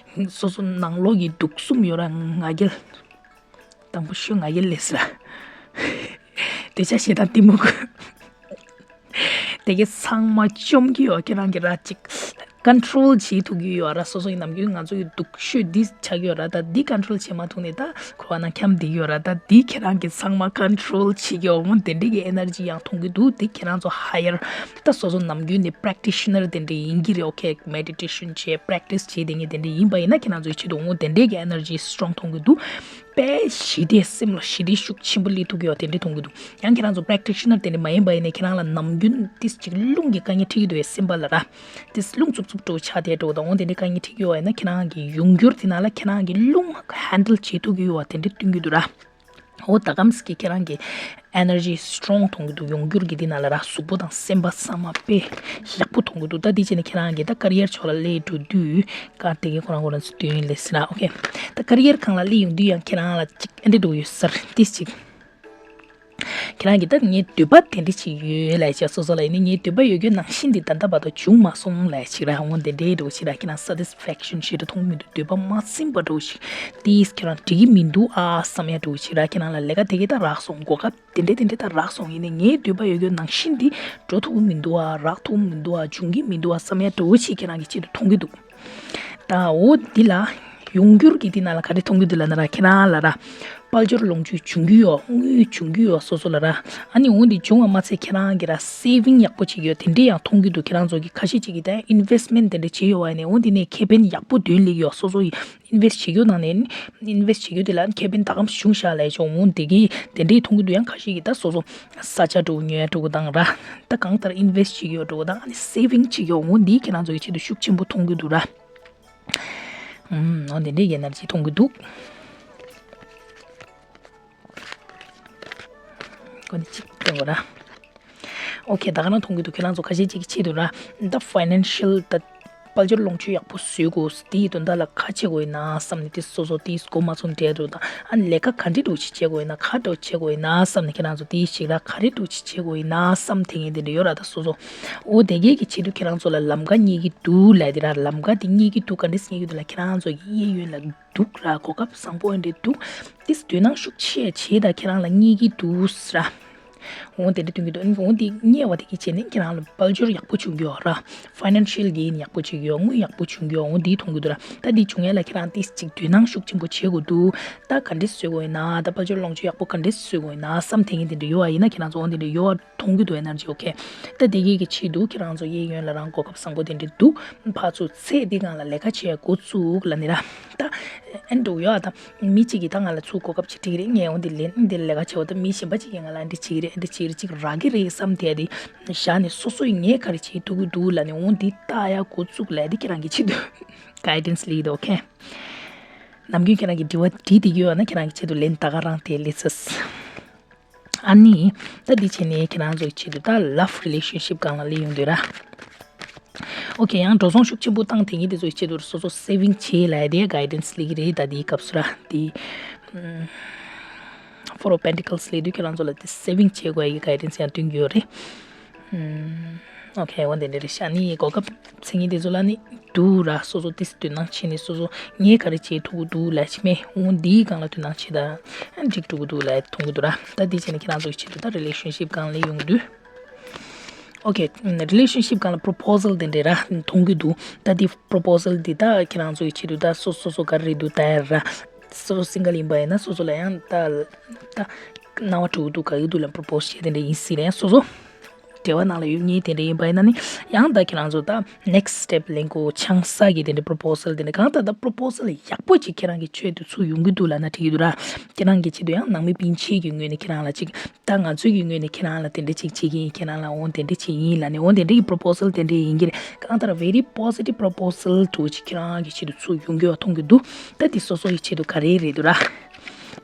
སོ་སོ་ནང་ལོགས་ཀྱི་དུག་གསུམ་ཡོད་ར། ང་རྒྱལ། དང་པོ་ཤོད། ང་རྒྱལ་ལས་སྲིད་ར། འདོད་ཆགས་ཞེ་སྡང་གཏི་མུག་དེ་གའི་ཚང་མ་བཅོམ་གྱི་ཡོད། ཁྱེད་རང་གི་ར་ཅིག་control བྱེད་ཐུབ་ཀྱི་ཡོད་ར། སོ་སོ་ཡི་ནམ་རྒྱུན་ང་ཚོ་ཡི་སྡུག་ཤོས་འདི་ཆགས་ཀྱི་ཡོད་ར། ད་འདི་control བྱེད་མ་ཐུབ་ནས་ད་འཁོར་བ་ནང་འཁྱམས་བསྡད་ཀྱི་ཡོད་ར། ད་འདི་ཁྱེད་རང་གི་ཚང་མ་control བྱེད་ཀྱི་ཡོད། འོ་དེ་འདྲའི་གི་energy ཡང་མཐོང་གི་འདུག་དེ་ཁྱེད་རང་ཚོ་higher ད་སོ་སོ་ནམ་རྒྱུན་ནས་practitioner དེ་འདྲ་ཡིན་གྱི་རེད། okay meditation བྱེད་practice བྱེད་དེ་ངས་དེ་འདྲ་ཡིན་པ་ཡིན་ན་ཁྱེད་རང་ཚོའི་ཆེད་དུ་འོ་དེ་འདྲའི་གི་energy strong མཐོང་གི་འདུག་དཔེ་ཞི་བདེ་སེམས་ལ་ཞི་བདེ་ཤུགས་ཆེན་པོ་སླེབས་ཐུབ་ཀྱི་ཡོད་དེ་འདྲ་མཐོང་གི་འདུག་ཡང་ཁྱེད་རང་ཚོ་practitioner་དེ་འདྲ་མ་ཡིན་པ་ཡིན་ན་ཁྱེད་རང་ལ་ནམ་རྒྱུན་ཏིས་ཅིག་རླུང་གི་དཀའ་ངལ་འཕྲད་ཀྱི་འདུག་བས་སེམས་པ་ལ་ར། ཏིས་རླུང་རྩུབ་རྩུབ་འགྲོ་ཆགས་དེ་འགྲོ་དང་འོང་དེ་འདྲ་དཀའ་ངལ་འཕྲད་ཀྱི་ཡོད་ཡིན་ན་ཁྱེད་རང་གི་ཡོང་འགྱུར་དེ་ནང་ལ་ཁྱེད་རང་གི་རླུང་handle་བྱེད་ཐུབ་ཀྱི་ཡོད་བ་དེ་འདྲ་སྟོན་གྱི་འདུག་ར། འོ་ད་གམ་སི་ཀི་ཁྱེད་རང་གི་energy strong་མཐོང་གི་འདུག་ཡོང་འགྱུར་གྱི་འདི་ནང་ལ་ར་གཟུགས་པོ་དང་སེམས་པ་ཚང་མ་དཔེ་ཡག་པོ་མཐོང་གི་འདུག་ད་འདི་བྱས་ནས་ཁྱེད་རང་གི་ད་ཀ་རི་ཡར་ཕྱོགས་ལ་སླེབས་འགྲོ་དུས་ཀ་དེ་གའི་ཁོ་རང་ཁོ་རང་ཚོ་སྟོན་ཡིན་ལས་ཟེར་ན། ཨོ་ཁེ། ད་ཀ་རི་ཡར་སྒང་ལ་སླེབས་ཡོང་དུས་ཡང་ཁྱེད་རང་ལ་ཅིག་ཨེ་འདྲ་འགྲོ་ཡོད་ས་རེད་ཏིས་ཅིག་ཁྱེད་རང་གི་ད་ངའི་འདོད་པ་དེ་འདྲ་ཅིག་ཡོད་ལབ་བྱས་སོ་སོ་ལ་ཡིན་ན་ངའི་འདོད་པ་ཡོད་རྒྱུ་ནང་བཞིན་འདི་ད་ལྟ་བར་དུ་བྱུང་མ་སོང་ལབ་ཅིག་ར། འོ་འདི་འདྲའི་འགྲོ་ཅིག་ར། ཁྱེད་རང་satisfaction་ཞེ་དྲག་མཐོང་མི་འདུག་འདོད་པ་མ་ཟིན་པ་འགྲོ་ཅིག་ཏིས་ཁྱེད་རང་འགྲིག་གི་མི་འདུག་ཨ་བསམ་ཡ་འགྲོ་ཅིག་ར། ཁྱེད་རང་ལ་ལས་ཀ་དེ་གའི་ད་རག་སོང་གོ་སྐབས་དེ་འདྲ་དེ་འདྲ་ད་རག་སོང་ཡིན་ནའི་ངའི་འདོད་པ་ཡོད་རྒྱུ་ནང་བཞིན་འདི་འགྲོ་ཐུབ་ཀྱི་མི་འདུག་ཨ་རག་ཐུབ་ཀྱི་མི་འདུག་ཨ་འབྱུང་གི་མི་འདུག་ཨ་བསམ་ཡ་འགྲོ་ཅིག་ཁྱེད་རང་གི་ཆེད་དུ་མཐོང་གི་འདུག་ད་འོ་འདི་ལ་ཡོང་འགྱུར་གྱི་འདི་ནང་ལ་ག་རེ་མཐོང་གི་འདུག་ལབ་ན་ར། ཁྱེད་རང་ལ་ར་དཔལ་འབྱོར་ལོངས་སྤྱོད་འབྱུང་གི་ཡོད། དངུལ་འབྱུང་གི་ཡོད་སོ་སོ་ལ་ར། ཨ་ནི་འོ་འདི་འབྱུང་བ་མ་ཚད་ཁྱེད་རང་གི་ར་saving་ཡག་པོ་བྱེད་ཀྱི་ཡོད་དེ་འདྲས་ཡང་མཐོང་གི་འདུག་ཁྱེད་རང་ཚོ་གི་ཁ་ཤས་ཅིག་གི་ད་investment་དེ་འདྲས་བྱེད་ཡོད་བ་ཡིན་ནའི་འོ་འདི་ནས་ཁེ་ཕན་ཡག་པོ་འདོན་ལེགས་ཡོད། སོ་སོ་ཡི་invest་བྱེད་རྒྱུ་ནང་ནས་invest་བྱེད་རྒྱུ་དེ་ལ་ཁེ་ཕན་ད་གམ་བྱུང་ཤག་ལབ་ཆོག་འོ་འདི་གི་དེ་འདྲས་མཐོང་གི་འདུག་ཡང་ཁ་ཤས་ཀྱི་ད་སོ་སོ་ས་ཆ་འགྲོ་ཉོ་ཡ་འགྲོ་གི་དང་ར། ད་གང་ལྟར་invest་བྱེད་ཀྱི་ཡོད་འགྲོ་གི་དང་ཨ་ནི་saving་བྱེད་ཀྱི་ཡོད། འོ་འདི་ཁྱེད་རང་ཚོ་གི་ཆེད་དུ་ཤུགས་ཆེན་པོ་མཐོང་གི་འདུག་ར། ཨུམ། འོ་དེ་འདྲའི་ཡིན་ན་ཅིག་མཐོང་གི་འདུག་ཁོ་ནི་ཅིག་སྟོན་དགོས་ར། ཨོ་ཁེ། ད་ག་རང་མཐོང་གི་འདུག་ཁྱེད་རང་ཚོ་ཁ་ཤས་ཅིག་གི་ཆེད་དུ་ར། ད་financial་ད་དཔལ་འབྱོར་ལོངས་སྤྱོད་ཡག་པོ་བཟོ་དགོས་དེའི་དོན་དག་ལ་ག་བྱེད་དགོས་ཡིན་ན་བསམ་ནས་དེ་སོ་སོ་དེའི་སྒོ་མ་ཚུགས་འབྲས་འགྲོ་དང་ཨ་ནི་ལས་ཀ་ག་འདྲས་འགྲོ་ཅིག་བྱེད་དགོས་ཡིན་ན་ག་འདྲ་བྱེད་དགོས་ཡིན་ན་བསམ་ནས་ཁྱེད་རང་ཚོ་དེའི་ཞིག་ར་ག་རེ་འགྲོ་ཅིག་བྱེད་དགོས་ཡིན་ན་བསམ་དེ་ངས་དེ་འདྲ་ཡོད་ར། ད་སོ་སོ་འོ་དེ་གས་ཀྱི་ཆེད་དུ་ཁྱེད་རང་ཚོ་ལ་ལམ་ཁ་རྙེད་ཀྱི་འདུག་ལབ་དེ་ར། ལམ་ཁ་དེ་རྙེད་ཀྱི་འདུག་ག་འདྲས་རྙེད་ཀྱི་འདུག་ལ་ཁྱེད་རང་ཚོ་གི་གཡས་གཡོན་ལ་འདུག་ར། གོ་སྐབས་བཟང་པོ་འདྲ་འདུག་དེ་དོ་སྣང་ཤུགས་ཆེ་བྱེད་ད་ཁྱེད་རང་ལ་རྙེད་ཀྱི་འདུག་ར། འོ་དེ་འདྲ་སྟོན་གྱི་འདུག་འོ་དེ་རྙེད་པ་དེ་གི་བྱས་ནས་ཁྱེད་རང་ལ་དཔལ་འབྱོར་ཡག་པོ་བྱུང་གི་ཡོད་ར། financial gain་ཡག་པོ་བྱེད་ཀྱི་ཡོད། དངུལ་ཡག་པོ་བྱུང་གི་ཡོད། འོ་དེ་མཐོང་གི་འདུག་ར། ད་དེ་བྱུང་ཡ་ལ་ཁྱེད་རང་ཏིས་ཅིག་དོ་སྣང་ཤུགས་ཆེན་པོ་བྱེད་དགོས་འདུག་ད་ག་འདྲས་བཟོ་དགོས་ཡིན་ན་ད་དཔལ་འབྱོར་ལོངས་སྤྱོད་ཡག་པོ་ག་འདྲས་བཟོ་དགོས་ཡིན་ན་བསམ་དེ་ངས་དེ་འདྲ་ཡོད་པ་ཡིན་ན་ཁྱེད་རང་ཚོ་འོ་དེ་འདྲ་ཡོད་པ་མཐོང་གི་འདུག་ཨེ་ནར་ཇི། ཨོ་ཁེ། ད་དེ་གི་གི་ཆེད་དུ་ཁྱེད་རང་ཚོ་གཡས་གཡོན་ལ་རང་གོ་སྐབས་བཟང་པོ་དེ་འདྲ་འདུག་ཕར་ཚུར་ཚེ་འདི་སྒང་ལ་ལས་ཀ་བྱེད་ཡ་འགོ་བཙུགས་ལབ་ནི་ར། ད་ཨེ་འགྲོ་ཡོད་ཨ། ད་མི་གཅིག་གིས་ད་ང་ལ་ཚུར་གོ་སྐབས་ཅིག་སྤྲད་ཀྱི་རེད། ངས་འོ་འདི་ལན་འདི་ལས་ཀ་བྱེད་འོ་ད་མི་གཞན་པ་གཅིག་གིས་ང་ལ་འདི་བྱེད་ཀྱི་རེད། འདི་བྱེད་ཀྱི་རེད། ཅིག་རག་གི་རེད་བསམ་དེ་འདི་བཞག་ནས་སོ་སོ་ཡིས་ངས་ག་རེ་བྱེད་ཐུབ་ཀྱི་འདུག་ལབ་ནས་འོ་འདི་ལྟ་ཡ་འགོ་བཙུགས་ལབ་འདི་ཁྱེད་རང་གི་ཆེད་དུ་གའི་ཌེན་སི་ལེགས་འདུག་ཨོ་ཁེ། ནམ་རྒྱུན་ཁྱེད་རང་གིས་དྲི་བ་དྲིས་བསྡད་ཀྱི་ཡོད་ན་ཁྱེད་རང་གི་ཆེད་དུ་ལན་ད་ག་རང་དེ་སླེབས་ཚར། ཨ་ནི། ད་འདི་བྱས་ནས་ཁྱེད་རང་ཚོའི་ཆེད་དུ་ད་love relationship་སྒང་ལ་སླེབས་ཡོང་དུས་ར། ཨོ་ཁེ། ཡང་འགྲོ་སོང་ཤུགས་ཆེན་པོ་བཏང་དེ་ངས་དེ་ཚོའི་ཆེད་དུ་སོ་སོ་saving་བྱེད་ལབ་དེ་གའི་ཌེན་སི་སླེབས་ཀྱི་རེད། ད་དེའི་སྐབས་སུ་ར་དེ་Four of Pentacles་སླེབས་དུས་ཁྱེད་རང་ཚོ་ལ་དེ་saving་བྱེད་དགོས་ཡ་གི་གའི་ཌེན་སི་ཡང་སྟོན་གྱི་ཡོད་རེད། ཨོ་ཁེ། འོ་དེ་འདྲ་རེད་ཤག་ཨ་ནི་གོ་སྐབས་ཚིག་ངན་དེ་ཚོ་ལ་ནི་འདུག་ར། སོ་སོ་ཏིས་དོ་སྣང་བྱས་ནས་སོ་སོ་ངས་ག་རེ་བྱེད་ཐུབ་ཀྱི་འདུག་ལབ་ཅིག་མེད། འོ་འདིའི་སྒང་ལ་དོ་སྣང་བྱེད་ད་འགྲིག་ཐུབ་ཀྱི་འདུག་ལབ་མཐོང་གི་འདུག་ར། ད་འདི་བྱས་ནས་ཁྱེད་རང་ཚོ་གི་ཆེད་དུ་ད་relationship་སྒང་ལ་ཡོང་དུས། ཨོ་ཁེ། relationship་སྒང་ལ་proposal་དེ་འདྲ་ར་མཐོང་གི་འདུག་ད་འདི་proposal་འདི་ད་ཁྱེད་རང་ཚོ་གི་ཆེད་དུ་ད་སོ་སོ་སོ་ག་རེ་རེད་འདུག་ད་ཡ་ར། སོ་སོ་single་ཡིན་པ་ཡིན་ན་སོ་སོ་ལ་ཡང་ད་ད་སྣང་བ་འགྲོ་གི་འདུག་ག་གི་འདུག་ལ་propose་བྱས་དེ་འདྲ་ཡིན་སྲིད་ལ་ཡང་སོ་སོ་འབྲེལ་བ་ནང་ལ་ཡོད་མཁན་དེ་འདྲ་ཡིན་པ་ཡིན་ན་ནི་ཡང་ད་ཁྱེད་རང་ཚོ་ད་next step་ལེན་དགོས་ཆང་ས་གི་དེ་འདྲ་proposal་དེ་འདྲ་གང་ལྟར་ད་proposal་ཡག་པོ་ཅིག་ཁྱེད་རང་གི་ཆེད་དུ་ཚུར་ཡོང་གི་འདུག་ལབ་ན་འགྲིག་གི་འདུག་ར། ཁྱེད་རང་གི་ཆེད་དུ་ཡང་ནང་མི་སྤུན་མཆེད་ཀྱི་ངོས་ནས་ཁྱེད་རང་ལ་ཅིག་ད་ང་ཚོའི་གི་ངོས་ནས་ཁྱེད་རང་ལ་དེ་འདྲ་ཅིག་བྱེད་ཀྱི་ཡིན། ཁྱེད་རང་ལ་འོ་དེ་འདྲ་ཅིག་ཡིན་ལབ་ནས་འོ་དེ་འདྲ་གི་proposal་དེ་འདྲ་ཡིན་གྱི་རེད། གང་ལྟར་very positive proposal་འདྲ་བོ་ཅིག་ཁྱེད་རང་གི་ཆེད་དུ་ཚུར་ཡོང་གི་ཡོད་མཐོང་གི་འདུག་ད་འདི་སོ་སོ་ཡི་ཆེད་དུ་ག་རེ་རེད་འདུག་ར།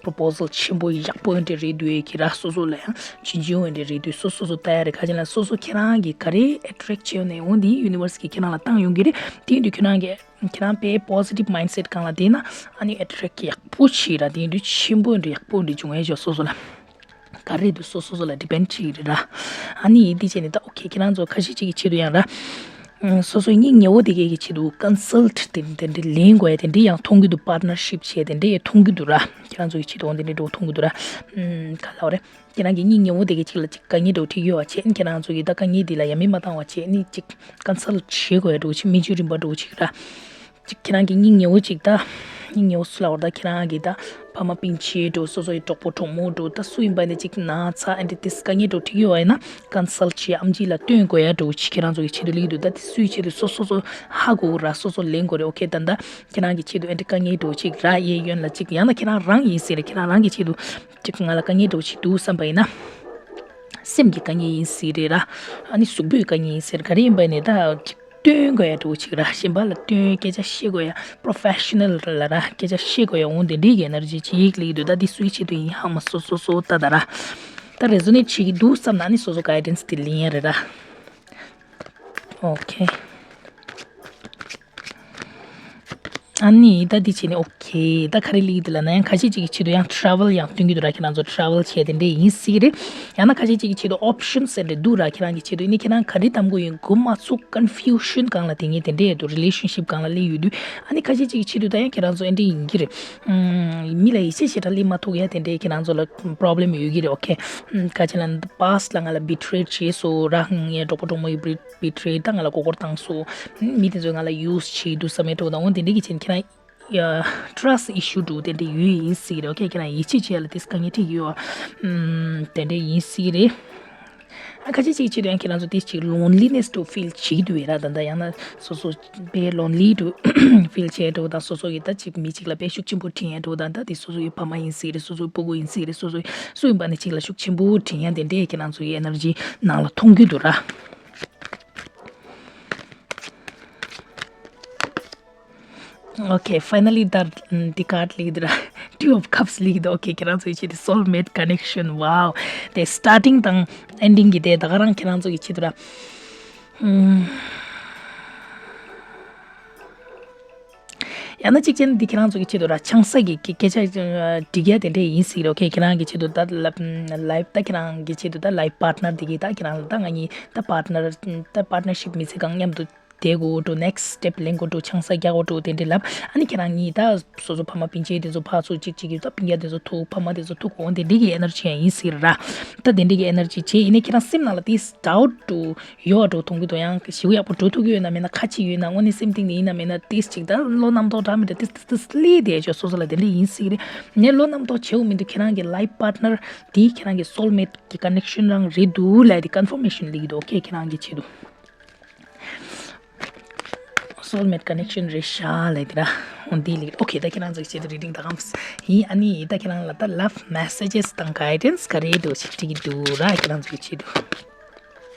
proposal་ཆེན་པོ་ཡག་པོ་འདྲ་རེད་འདུག་ཨེ་ཁྱེད་རང་སོ་སོ་ལ་ཡང་ཇི་འཇི་འོ་འདྲ་རེད་འདུག་སོ་སོ་སོ་ལྟ་ཡ་རེད། ཁ་ཅིག་ལ་སོ་སོ་ཁྱེད་རང་གི་ག་རེ་attract་བྱས་ནས་འོ་འདི་universe་གི་ཁྱེད་རང་ལ་བཏང་ཡོང་གི་རེད། དེ་ཡིན་དུས་ཁྱེད་རང་གི་ཁྱེད་རང་དཔེ་positive mindset་སྒང་ལ་བསྡད་ན་ཨ་ནི་attract་ཡག་པོ་བྱེད་ར། དེ་ཡིན་དུས་ཆེན་པོ་འདྲ་ཡག་པོ་འདྲ་བྱུང་ཡ་ཞོ་སོ་སོ་ལ། ག་རེ་འདུག་སོ་སོ་སོ་ལ་depend་བྱེད་ཀྱི་རེད་ར། ཨ་ནི་ཡིན་དེ་བྱས་ནས་ད་okay་ཁྱེད་རང་ཚོ་ཁ་ཤས་ཅིག་གི་ཆེད་དུ་ཡང་ར། ཨ་སོ་སོའི་སྙིང་ཉེ་བོ་དེ་གའི་གི་ཆེད་དུ་consult་དེ་དེ་འདྲ་ལེན་དགོས་ཡ་དེ་འདྲ་ཡང་མཐོང་གི་འདུག partnership་བྱས་དེ་འདྲ་ཡང་མཐོང་གི་འདུག་ར། ཁྱེད་རང་ཚོ་གི་ཆེད་དུ་འོ་དེ་འདྲ་འགྲོ་མཐོང་གི་འདུག་ར། ཨ་ག་ལབ་རེད། ཁྱེད་རང་གི་སྙིང་ཉེ་བོ་དེ་གའི་ཅིག་ལ་ཅིག་དཀའ་ངལ་འདྲ་བོ་འཕྲད་ཡོད་པ་བྱས་ཨ་ཁྱེད་རང་ཚོ་གི་ད་དཀའ་ངལ་དེ་ལ་ཡ་མེད་མ་བཏང་བ་བྱས་ཨ་ཅིག་consult་བྱེད་དགོས་ཡ་འདྲ་བོ་ཅིག་མི་ཆོས་རིམ་པ་འདྲ་བོ་ཅིག་ར། ཅིག་ཁྱེད་རང་གི་སྙིང་ཉེ་བོ་ཅིག་ད་ སྙིང་ཉེ་བོ་སུ་ལབ་དགོས་རེད། ད་ཁྱེད་རང་གི་ད་ཕ་མ་སྤུན་མཆེད་འདྲ་བོ་སོ་སོ་ཡི་གྲོགས་པོ་གྲོགས་མོ་འདྲ་བོ་ད་སུ་ཡིན་པ་ནས་ཅིག་ན་ཚ་ཨེ་འདྲ་དེ་དཀའ་ངལ་འདྲ་བོ་འཕྲད་ཀྱི་ཡོད་པ་ཡིན་ན་ཀའུན་སལ་བྱེད་ཨེམ་ཆི་ལ་སྟོན་དགོས་ཡ་འདྲ་བོ་ཅིག་ཁྱེད་རང་ཚོ་གི་ཆེད་དུ་སླེབས་ཀྱི་འདུག་ད་དེ་སུའི་ཆེད་དུ་སོ་སོ་སོ་ཧ་གོ་ར་སོ་སོ་ལེན་དགོས་རེད། ཨོ་ཁེ། ད་ད་ཁྱེད་རང་གི་ཆེད་དུ་ཨེ་འདྲ་དཀའ་ངལ་འདྲ་བོ་ཅིག་རག་ཡས་ཡོད་ན་ཅིག་ཡང་ན་ཁྱེད་རང་རང་ཡིན་ཟེར་རེད། ཁྱེད་རང་རང་གི་ཆེད་དུ་ཅིག་ང་ལ་དཀའ་ངལ་འདྲ་བོ་ཅིག་འདུག་བསམ་པ་ཡིན་ན། སེམས་ཀྱི་དཀའ་ངལ་ཡིན་ཟེར་རེད་ར། ཨ་ནི་གཟུགས་པོའི་དཀའ་ངལ་ཡིན་ཟེར་ག་རེ་ཡིན་པ་ནས་ད་ཅིག་སྟོན་དགོས་ཡ་འདྲ་བོ་ཅིག་ར། གཞན་པ་ལ་སྟོན་སྐད་ཆ་བཤད་དགོས་ཡ་པོ་རོ་ཕེ་ཤ་ནལ་ལ་ར་སྐད་ཆ་བཤད་དགོས་ཡ་འོང་དེ་འདྲའི་གི་ཨེ་ནར་ཇི་ཅིག་སླེབས་ཀྱི་འདུག་ད་འདི་སུའི་ཆེད་དུ་ཡིན་ཧ་མ་སོ་སོ་སོ་ད་ད་ར། ད་རེ་ཛོ་ནེ་ཊི་བྱེད་ཀྱི་འདུག་བསམ་ན་ཨ་ནི་སོ་སོ་གའི་ཌེན་སི་དེ་ལེན་ཡ་རེད་ར། ཨོ་ཁེ། ཨ་ནི་ད་འདི་བྱས་ནས་ཨོ་ཁེ། ད་ག་རེ་སླེབས་ཀྱི་འདུག་ལབ་ན་ཡང་ཁ་ཤས་ཅིག་གི་ཆེད་དུ་ཡང་ཊ་རེ་ཝལ་ཡང་སྟོན་གྱི་འདུག་ར། ཁྱེད་རང་ཚོ་ཊ་རེ་ཝལ་བྱས་དེ་འདྲས་ཡིན་སྲིད་ཀྱི་རེད། ཡང་ན་ཁ་ཤས་ཅིག་གི་ཆེད་དུ་ཨོབ་ཤན་ཟེར་འདྲ་འདུག་ར། ཁྱེད་རང་གི་ཆེད་དུ་ཨ་ནི་ཁྱེད་རང་ག་རེ་གདམ་དགོས་ཡིན་གོ་མ་ཚུགས་ཀོན་ཕིའུ་ཤན་སྒང་ལ་དེ་ངས་དེ་འདྲས་ཡོད་འདུག་རི་ལེ་ཤན་ཤིབ་སྒང་ལ་སླེབས་ཡོད་དུས་ཨ་ནི་ཁ་ཤས་ཅིག་གི་ཆེད་དུ་ད་ཡང་ཁྱེད་རང་ཚོ་ཨེ་འདྲས་ཡིན་གྱི་རེད། ཨམ། མི་ལ་ཡིད་ཆེས་ཞེ་དྲག་སླེབས་མ་ཐུབ་ཡ་དེ་འདྲས་ཁྱེད་རང་ཚོ་ལ་པོ་རོ་བི་ལེམ་ཡོད་ཀྱི་རེད། ཨོ་ཁེ། ཨམ། ཁ་ཆེ་ལ་པཱ་སི་ཊི་ལ་ང་ལ་བི་ཊི་རེ་བྱས་སོང་ར། ངའི་གྲོགས་པོ་གྲོགས་མོ་ཡིས་བི་ཊི་རེ་ད་ང་ལ་མགོ་སྐོར་བཏང་སོང་། མི་དེ་ཚོས་ང་ལ་ཡུ་སི་བྱེད་འདུག་བསམ་ཡས་འདྲ་བོ་དང་འོ་དེ་འདྲས་ཀྱི་ཆེད་ཁྱེད་རང་ཡ་ཊ་ར་སི་ཊི་ཨི་ཤུ་འདྲ་བོ་དེ་འདྲས་ཡོད་ཡིན་སྲིད་རེད། ཨོ་ཁེ། ཁྱེད་རང་ཡིད་ཆེས་བྱེད་ཡ་ལ་དེ་དཀའ་ངལ་འཕྲད་ཀྱི་ཡོད། ཨམ། དེ་འདྲས་ཡིན་སྲིད་རེད། ཨ་ཁ་ཅིག་ཅིག་ཆེད་དུ་ཡང་ཁྱེད་རང་ཚོ་དེ་ཅིག་ལོན་ལི་ནེ་སི་འདྲ་བོ་ཕིལ་བྱེད་ཀྱི་འདུག་བས་ར། ད་ལྟ་ཡང་ན་སོ་སོ་དཔེ་ལོན་ལི་འདྲ་བོ་ཕིལ་བྱེད་འདྲ་བོ་དང་སོ་སོ་ཡི་ད་ཅིག་མི་གཅིག་ལ་དཔེ་ཤུགས་ཆེན་པོ་དྲན་ཡ་འདྲ་བོ་དང་ད་དེ་སོ་སོ་ཡི་ཕ་མ་ཡིན་སྲིད་རེད། སོ་སོ་ཡི་སྤུ་གུ་ཡིན་སྲིད་རེད། སོ་སོ་ཡི་སུ་ཡིན་པ་ནས་གཅིག་ལ་ཤུགས་ཆེན་པོ་དྲན་ཡ་དེ་འདྲས་ཁྱེད་རང་ཚོ་ཡི་ཨེ་ནར་ཇི་ནང་ལ་མཐོང་གི་འདུག་ར། Okay, finally the, mm, the card lead, Two of Cups lead. Okay, ཁྱེད་རང་ཚོའི་ཆེད་དུ་soulmate connection. Wow. དེ་starting དང་ending གི་དེ་ད་ག་རང་ཁྱེད་རང་ཚོ་གི་ཆེད་དུ་ར། ཨུམ། ཡང་ན་གཅིག་ཅན་འདི་ཁྱེད་རང་ཚོ་གི་ཆེད་དུ་ར་ཆང་ས་གི་སྐད་ཆ་འགྲིག་ཡ་དེ་འདྲས་ཡིན་སྲིད་རོ། Okay, ཁྱེད་རང་གི་ཆེད་དུ་ད་ལབ་ལའིབ་ད་ཁྱེད་རང་གི་ཆེད་དུ་ད་ལའིབ་པཱར་ཊི་ནར་འདི་གི་ད་ཁྱེད་རང་ལ་ད་ང་གཉིས་ད་པཱར་ཊི་ནར་ད་པཱར་ཊི་ནར་ཤིབ་མི་ཚེ་གང་མཉམ་དུ་དེ་གོ་འགྲོ་next step ལེན་གོ་འགྲོ་ཆང་ས་རྒྱག་གོ་འགྲོ་དེ་འདྲའི་ལབ། ཨ་ནི་ཁྱེད་རང་གཉིས་ད་སོ་སོ་ཕ་མ་སྤུན་མཆེད་དེ་ཚོ་ཕར་ཚུར་གཅིག་གཅིག་གིས་ད་སྤུན་ཀྱག་དེ་ཚོ་ཐུག་ཕ་མ་དེ་ཚོ་ཐུག་འོ་དེ་འདྲའི་གི་ཨེ་ནར་ཇི་ཡང་ཡིན་སྲིད་ར། ད་དེ་འདྲའི་གི་ཨེ་ནར་ཇི་བྱས་ཡིན་ནའི་ཁྱེད་རང་སེམས་ནང་ལ་དེ་ཌའུཊ་འདྲ་ཡོད་འགྲོ་མཐོང་གི་འདུག་ཡང་ཞེ་པོ་ཡག་པོ་འགྲོ་ཐུབ་ཀྱི་ཡོད་ན་མེད་ན་ཁ་ཕྱེ་ཡོད་ན་དངོས་གནས་སེམས་གཏིང་ནས་ཡིན་ན་མེད་ན་དེ་ཅིག་ད་བློ་རྣམ་རྟོག་འདྲ་མི་འདྲ་དེ་དེ་དེ་སླེབས་བསྡད་ཆོག་སོ་སོ་ལ་དེ་འདྲ་ཡིན་སྲིད་རེད། ངས་བློ་རྣམ་རྟོག་བྱེད་འོ་མི་འདུག་ཁྱེད་རང་གི་ལའིབ་པཱར་ཊི་ནར་དེ་ཁྱེད་རང་གི་སོལ་མེཊ་གི་ཀ་ནེག་ཤན་རང་རེད་འདུག་ལབ་དེ་ཀོན་ཕར་མེ་ཤན་སླེབས་ཀྱི་འདུག Okay, ཁྱེད་རང་གི་ཆེད་དུ། སོལ་མེཊ་ཀ་ནེག་ཤན་རེད་ཤག་ལབ་དེ་ར། འོ་འདི་ལེགས། Okay, ད་ཁྱེད་རང་ཚོ་ཆེད་དུ་རི་ཌིང་ད་གམ་ཡིན། ཨ་ནི་ད་ཁྱེད་རང་ལ་ད་ལབ་མེ་སེ་ཇེས་དང་གའི་ཌེན་སི་ག་རེ་འདུག་ཞིག་འགྲིག་གི་འདུག་ར། ཁྱེད་རང་ཚོ་ཆེད་དུ།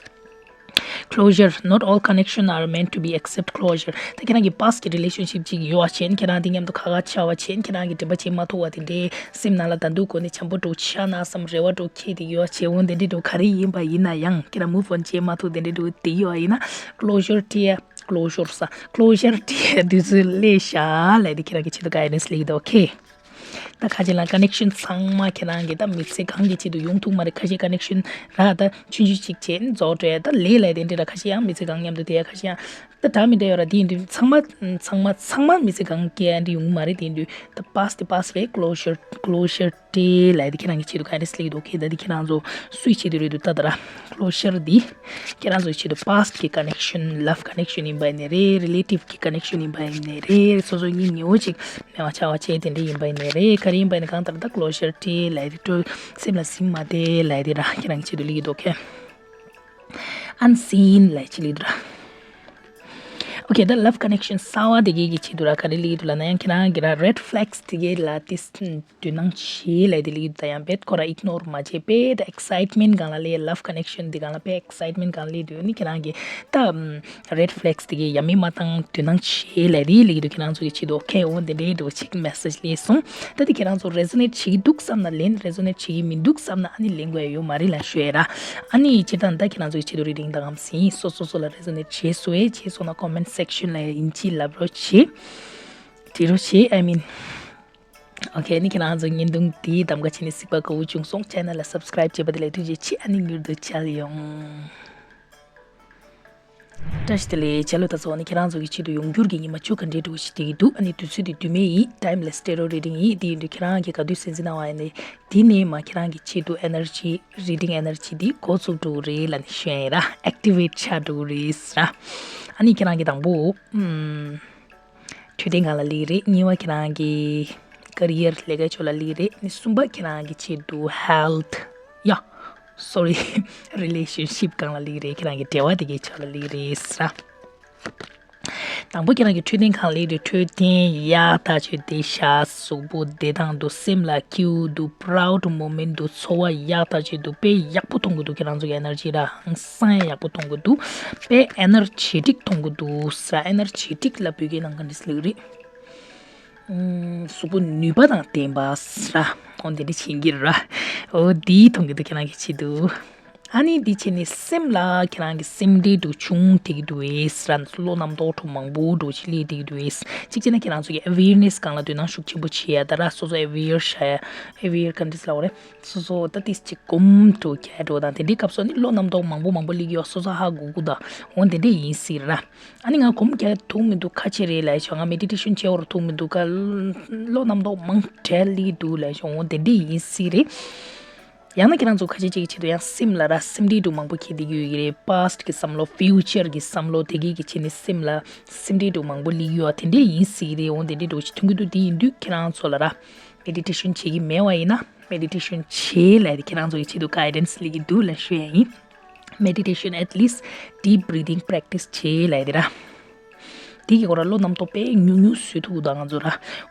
Closure. Not all connection are meant to be accept closure. ད་ཁྱེད་རང་གི་པཱ་སི་ཊི་གི་རི་ལེ་ཤན་ཤིབ་ཅིག་ཡོད་པ་བྱས་ན་ཁྱེད་རང་དེ་མཉམ་དུ་ཁ་ཁ་ཆགས་པ་བྱས་ན་ཁྱེད་རང་གི་དྲན་པ་བརྗེད་མ་ཐུབ་པ་དེ་འདྲའི་སེམས་ནང་ལ་ད་དུང་གོ་གནས་འཇམ་པོ་འདྲ་བོ་ཆགས་ན་བསམ་རེ་བ་འདྲ་བོ་འཁྱེར་དེ་ཡོད་བྱས་འོང་དེ་འདྲའི་འདྲ་བོ་ག་རེ་ཡིན་པ་ཡིན་ན་ཡང་ཁྱེད་རང་མུབ་ཨོན་བྱེད་མ་ཐུབ་དེ་འདྲའི་འདྲ་བོ་དེ་ཡོད་ཡིན་ན་ཀློ་ཞར་སྤྲད་ཡ། ཀློ་ཞར་ས། ཀློ་ཞར་སྤྲད་ཡ་དུས་ཚོད་སླེབས་ཤག་ལབ་དེ་ཁྱེད་རང་གི་ཆེད་དུ་གའི་ཌེན་སི་སླེབས་ཀྱི་འདུག Okay. ད་ཁ་ཅིག་ལ་ཀ་ནེག་ཤན་ཚང་མ་ཁྱེད་རང་གི་ད་མི་ཚེ་གང་གི་ཆེད་དུ་ཡོང་ཐུབ་མ་རེད། ཁ་ཤས་ཀ་ནེག་ཤན་ར་ད་ཆུང་ཆུང་ཅིག་བྱས་ནས་རྫོགས་འགྲོ་ཡ་ད་ལས་ལས་དེ་འདྲ་ར། ཁ་ཤས་ཡང་མི་ཚེ་གང་མཉམ་དུ་བསྡད་ཡ། ཁ་ཤས་ཡང་། ད་འདྲ་མི་འདྲ་ཡོད་ར། དེ་ཡིན་དུས་ཚང་མ་ཚང་མ་ཚང་མ་མི་ཚེ་གང་སྐྱེལ་ཡ་འདི་ཡོང་གི་མ་རེད། དེ་ཡིན་དུས་ད་པཱ་སི་ཊི་དེ་པཱ་སི་ཊི་རེད། ཀློ་ཞར་ཀློ་ཞར་སྤྲད་ལབ་དེ་ཁྱེད་རང་གི་ཆེད་དུ་ག་རེ་སླེབས་ཀྱི་འདུག Okay, ད་དེ་ཁྱེད་རང་ཚོ་སུའི་ཆེད་དུ་རེད་འདུག་ད་ད་ར། ཀློ་ཞར་འདི་ཁྱེད་རང་ཚོའི་ཆེད་དུ་པཱ་སི་ཊི་གི་ཀ་ནེག་ཤན་ལབ་ཀ་ནེག་ཤན་ཡིན་པ་ཡིན་ནའི་རེད། རི་ལེ་ཊིབ་གི་ཀ་ནེག་ཤན་ཡིན་པ་ཡིན་ནའི་རེད། སོ་སོ་གཉིས་ཉེ་བོ་ཅིག་མེད་པ་ཆགས་པ་བྱས་དེ་འདྲ་ཡིན་པ་ཡིན་ནའི་རེད། ག་རེ་ཡིན་པ་ཡིན་ནའི་གང་ལྟར་ད་ཀློ་ཞར་སྤྲད་ལབ་དེ་སྤྲོད་སེམས་ལ་ཟིན་མ་བསྡད་ལབ་དེ་ར་ཁྱེད་རང་གི་ཆེད་དུ་སླེབས་ཀྱི་འདུག Okay. Unseen ལབ་ཅིག་སླེབས་འདུག་ར། Okay, ད་ལབ་ཀ་ནེག་ཤན་གསར་པ་དེ་གའི་གི་ཆེད་དུ་ར་ག་རེ་སླེབས་འདུག་ལབ་ན་ཡང་ཁྱེད་རང་གི་ར་རེཌ་ཕི་ལེག་སི་དེ་གའི་ལ་དེ་དོ་སྣང་བྱེད་ལབ་དེ་སླེབས་འདུག་ད་ཡང་དཔེ་ཁོ་ར་ཨིག་ནོར་མ་བྱེད། དཔེ་ད་ཨེག་སའིཊ་མེན་ཊི་སྒང་ལ་སླེབས། ལབ་ཀ་ནེག་ཤན་དེ་སྒང་ལ་དཔེ་ཨེག་སའིཊ་མེན་ཊི་སྒང་ལ་སླེབས་འདུག་ཨ་ནི་ཁྱེད་རང་གི་ད་རེཌ་ཕི་ལེག་སི་དེ་གའི་ཡ་མེད་མ་བཏང་དོ་སྣང་བྱེད་ལབ་དེ་སླེབས་འདུག་ཁྱེད་རང་ཚོ་གི་ཆེད་དུ། Okay, འོ་དེ་འདྲའི་འདྲ་བོ་ཅིག་མེ་སེ་ཇི་སླེབས་སོང་། ད་དེ་ཁྱེད་རང་ཚོ་རེ་ཛོ་ནེཊ་བྱེད་ཀྱི་འདུག་བསམ་ན་ལེན། རེ་ཛོ་ནེཊ་བྱེད་ཀྱི་མི་འདུག་བསམ་ན་ཨ་ནི་ལེན་དགོས་ཡ་ཡོད་མ་རེད་ལབ་ཞུ་ཡ་ར། ཨ་ནི་སྤྱིར་བཏང་ད་ཁྱེད་རང་ཚོ་གི་ཆེད་དུ་རི་ཌིང་ད་གམ་ཟིན། སོ་སོ་སོ་ལ་རེ་ཛོ་ནེཊ་བྱས་སོང་བས་བྱས་སོང་ན་ཀོ་མེན་ཊི་སེག་ཤན་ལ་ཡིན་གཅིག་ལབ་རོགས་བྱེད། བྲིས་རོགས་བྱེད། I mean, okay, ཨ་ནི་ཁྱེད་རང་ཚོ་བརྙན་ཐུང་འདིའི་གདམ་ག་བྱས་ནས་གཟིགས་པ་དགའ་བོ་བྱུང་སོང་། ཆེ་ནལ་ལ་སབ་སི་ཀ་རའིབ་བྱས་པ་དེ་ལ་ཐུགས་རྗེ་ཆེ། ཨ་ནི་མྱུར་དུ་མཇལ་ཡོང་། བཀྲ་ཤིས་བདེ་ལེགས། ཇ་ལོ་ད་ཚོ། ཨ་ནི་ཁྱེད་རང་ཚོ་གི་ཆེད་དུ་ཡོང་འགྱུར་གྱི་ཉི་མ་བཅུ་ག་འདྲའི་འདྲ་བོ་ཞིག་བསྡད་ཀྱི་འདུག་ཨ་ནི་དུས་ཚོད་དེ་རྡུལ་མེད་ཡིན། ཊའིམ་ལེ་སི་ཊེ་རོ་རི་ཌིང་ཡིན། དེ་ཡིན་དུས་ཁྱེད་རང་གིས་ག་དུས་གཟིགས་གཟིགས་གནང་བ་ཡིན་ནའི་དེ་ནས་མ་ཁྱེད་རང་གི་ཆེད་དུ་ཨེ་ནར་ཇི་རི་ཌིང་ཨེ་ནར་ཇི་དེ་འགོ་ཚུགས་འགྲོ་གི་རེད་ལབ་ནས་ཞུ་ཡ་ཡིན་ར། ཨེག་ཊི་ཝེཊ་ཆགས་འགྲོ་གི་རེད་ཟེར་ར། ཨ་ནི་ཁྱེད་རང་གིས་དང་པོ་ཨམ། འཕྲོད་བསྟེན་སྒང་ལ་སླེབས་རེད། གཉིས་པ་ཁྱེད་རང་གི་ཀེ་རི་ཡར་ལས་ཀའི་ཕྱོགས་ལ་སླེབས་རེད། ཨ་ནི་གསུམ་པ་ཁྱེད་རང་གི་ཆེད་དུ་ཧེལ་ཐི། ཡ། སོ་རི། རི་ལེ་ཤན་ཤིབ་སྒང་ལ་སླེབས་རེད། ཁྱེད་རང་གི་འབྲེལ་བ་དེ་གའི་ཕྱོགས་ལ་སླེབས་རེད་ཟེར། དང་པོ་ཁྱེད་རང་གི་འཕྲོད་བསྟེན་སྒང་ལ་སླེབས་རེད། འཕྲོད་བསྟེན་ཡག་ཐག་ཆོད་བསྡད་ཤག་གཟུགས་པོ་བདེ་ཐང་འདུག་སེམས་ལ་སྐྱིད་པོ་འདུག་པ་རའུ་ཌི་མོ་མེན་ཊི་འདུག་ཚོར་བ་ཡག་ཐག་ཆོད་འདུག་དཔེ་ཡག་པོ་མཐོང་གི་འདུག་ཁྱེད་རང་ཚོ་གི་ཨེ་ནར་ཇི་ར་ཧང་སང་ཡག་པོ་མཐོང་གི་འདུག་དཔེ་ཨེ་ནར་ཇེ་ཊིག་མཐོང་གི་འདུག་ཟེར། ཨེ་ནར་ཇེ་ཊིག་ལབ་དུས་ཁྱེད་རང་ག་འདྲ་ཟེར་ལབ་ཀྱི་རེད། ཨུམ། གཟུགས་པོ་ནུས་པ་དང་ལྡན་པ་ཟེར། འོ་དེ་འདྲ་བྱེད་ཀྱི་ར། འོ་དེ་མཐོང་གི་འདུག་ཁྱེད་རང་གི་ཆེད་དུ། ཨ་ནི་དེ་བྱས་ནས་སེམས་ལ་ཁྱེད་རང་གི་སེམས་ཁྲལ་འདྲ་བྱུང་བསྡད་ཀྱི་འདུག་གས། ར་བློ་རྣམ་རྟོག་འདྲ་མང་པོ་འདྲ་ཅིག་སླེབས་བསྡད་ཀྱི་འདུག་གས། གཅིག་བྱས་ན་ཁྱེད་རང་ཚོ་གི་ཨེ་ཝེར་ནེ་སི་སྒང་ལ་དོ་སྣང་ཤུགས་ཆེན་པོ་བྱེད་ཡ། ད་ར་སོ་སོ་ཨེ་ཝེར་བྱ་ཡ། ཨེ་ཝེར་ག་འདྲ་ཟེར་ལབ་དགོས་རེད། སོ་སོ་ད་ཏིས་ཅིག་གོམ་འགྲོ་རྒྱག་འགྲོ་དང་དེ་འདྲའི་སྐབས་སུ་ནི་བློ་རྣམ་རྟོག་མང་པོ་མང་པོ་སླེབས་ཀྱི་ཡོད། སོ་སོ་ཧ་གོ་གི་འདུག་འོ་དེ་འདྲ་ཡིན་སྲིད་ར། ཨ་ནི་ང་གོམ་རྒྱག་ཐུབ་མི་འདུག་ཁ་ཕྱེ་རེད་ལབ་ཤོག་ང་མེ་ཌི་ཊེ་ཤན་བྱེད་འོར་ཐུབ་མི་འདུག་ག་བློ་རྣམ་རྟོག་མང་དྲགས་སླེབས་འདུག་ལབ་ཤོག་འོ་དེ་འདྲ་ཡིན་སྲིད་རེད། ཡང་ན་ཁྱེད་རང་ཚོ་ཁ་ཤས་ཅིག་གི་ཆེད་དུ་ཡང་སེམས་ལ་ར་སེམས་ཁྲལ་འདྲ་མང་པོ་འཁྱེར་བསྡད་ཀྱི་ཡོད་ཀྱི་རེད། པཱ་སི་ཊི་གི་བསམ་བློ་ཕིའུ་ཅར་གི་བསམ་བློ་དེ་གས་ཀྱི་ཆེད་ནས་སེམས་ལ་སེམས་ཁྲལ་འདྲ་མང་པོ་སླེབས་ཀྱི་ཡོད། དེ་འདྲ་ཡིན་སྲིད་རེད། འོ་དེ་འདྲ་འདྲ་ཅིག་མཐོང་གི་འདུག་དེ་ཡིན་དུས་ཁྱེད་རང་ཚོ་ལ་ར་མེ་ཌི་ཊེ་ཤན་བྱེད་ཀྱི་མེད་པ་ཡིན་ན་མེ་ཌི་ཊེ་ཤན་བྱེད་ལབ་དེ་ཁྱེད་རང་ཚོ་གི་ཆེད་དུ་གའི་ཌན་སི་སླེབས་ཀྱི་འདུག་ལབ་ཞུ་ཡ་ཡིན། མེ་ཌི་ཊེ་ཤན་at least deep breathing practice བྱེད་ལབ་དེ་ར། དེ་གི་སྐོར་ལ་བློ་རྣམ་རྟོག་དཔེ་ཉུང་ཉུང་བཟོ་ཐུབ་ཀྱི་འདུག་ང་ཚོ་ར།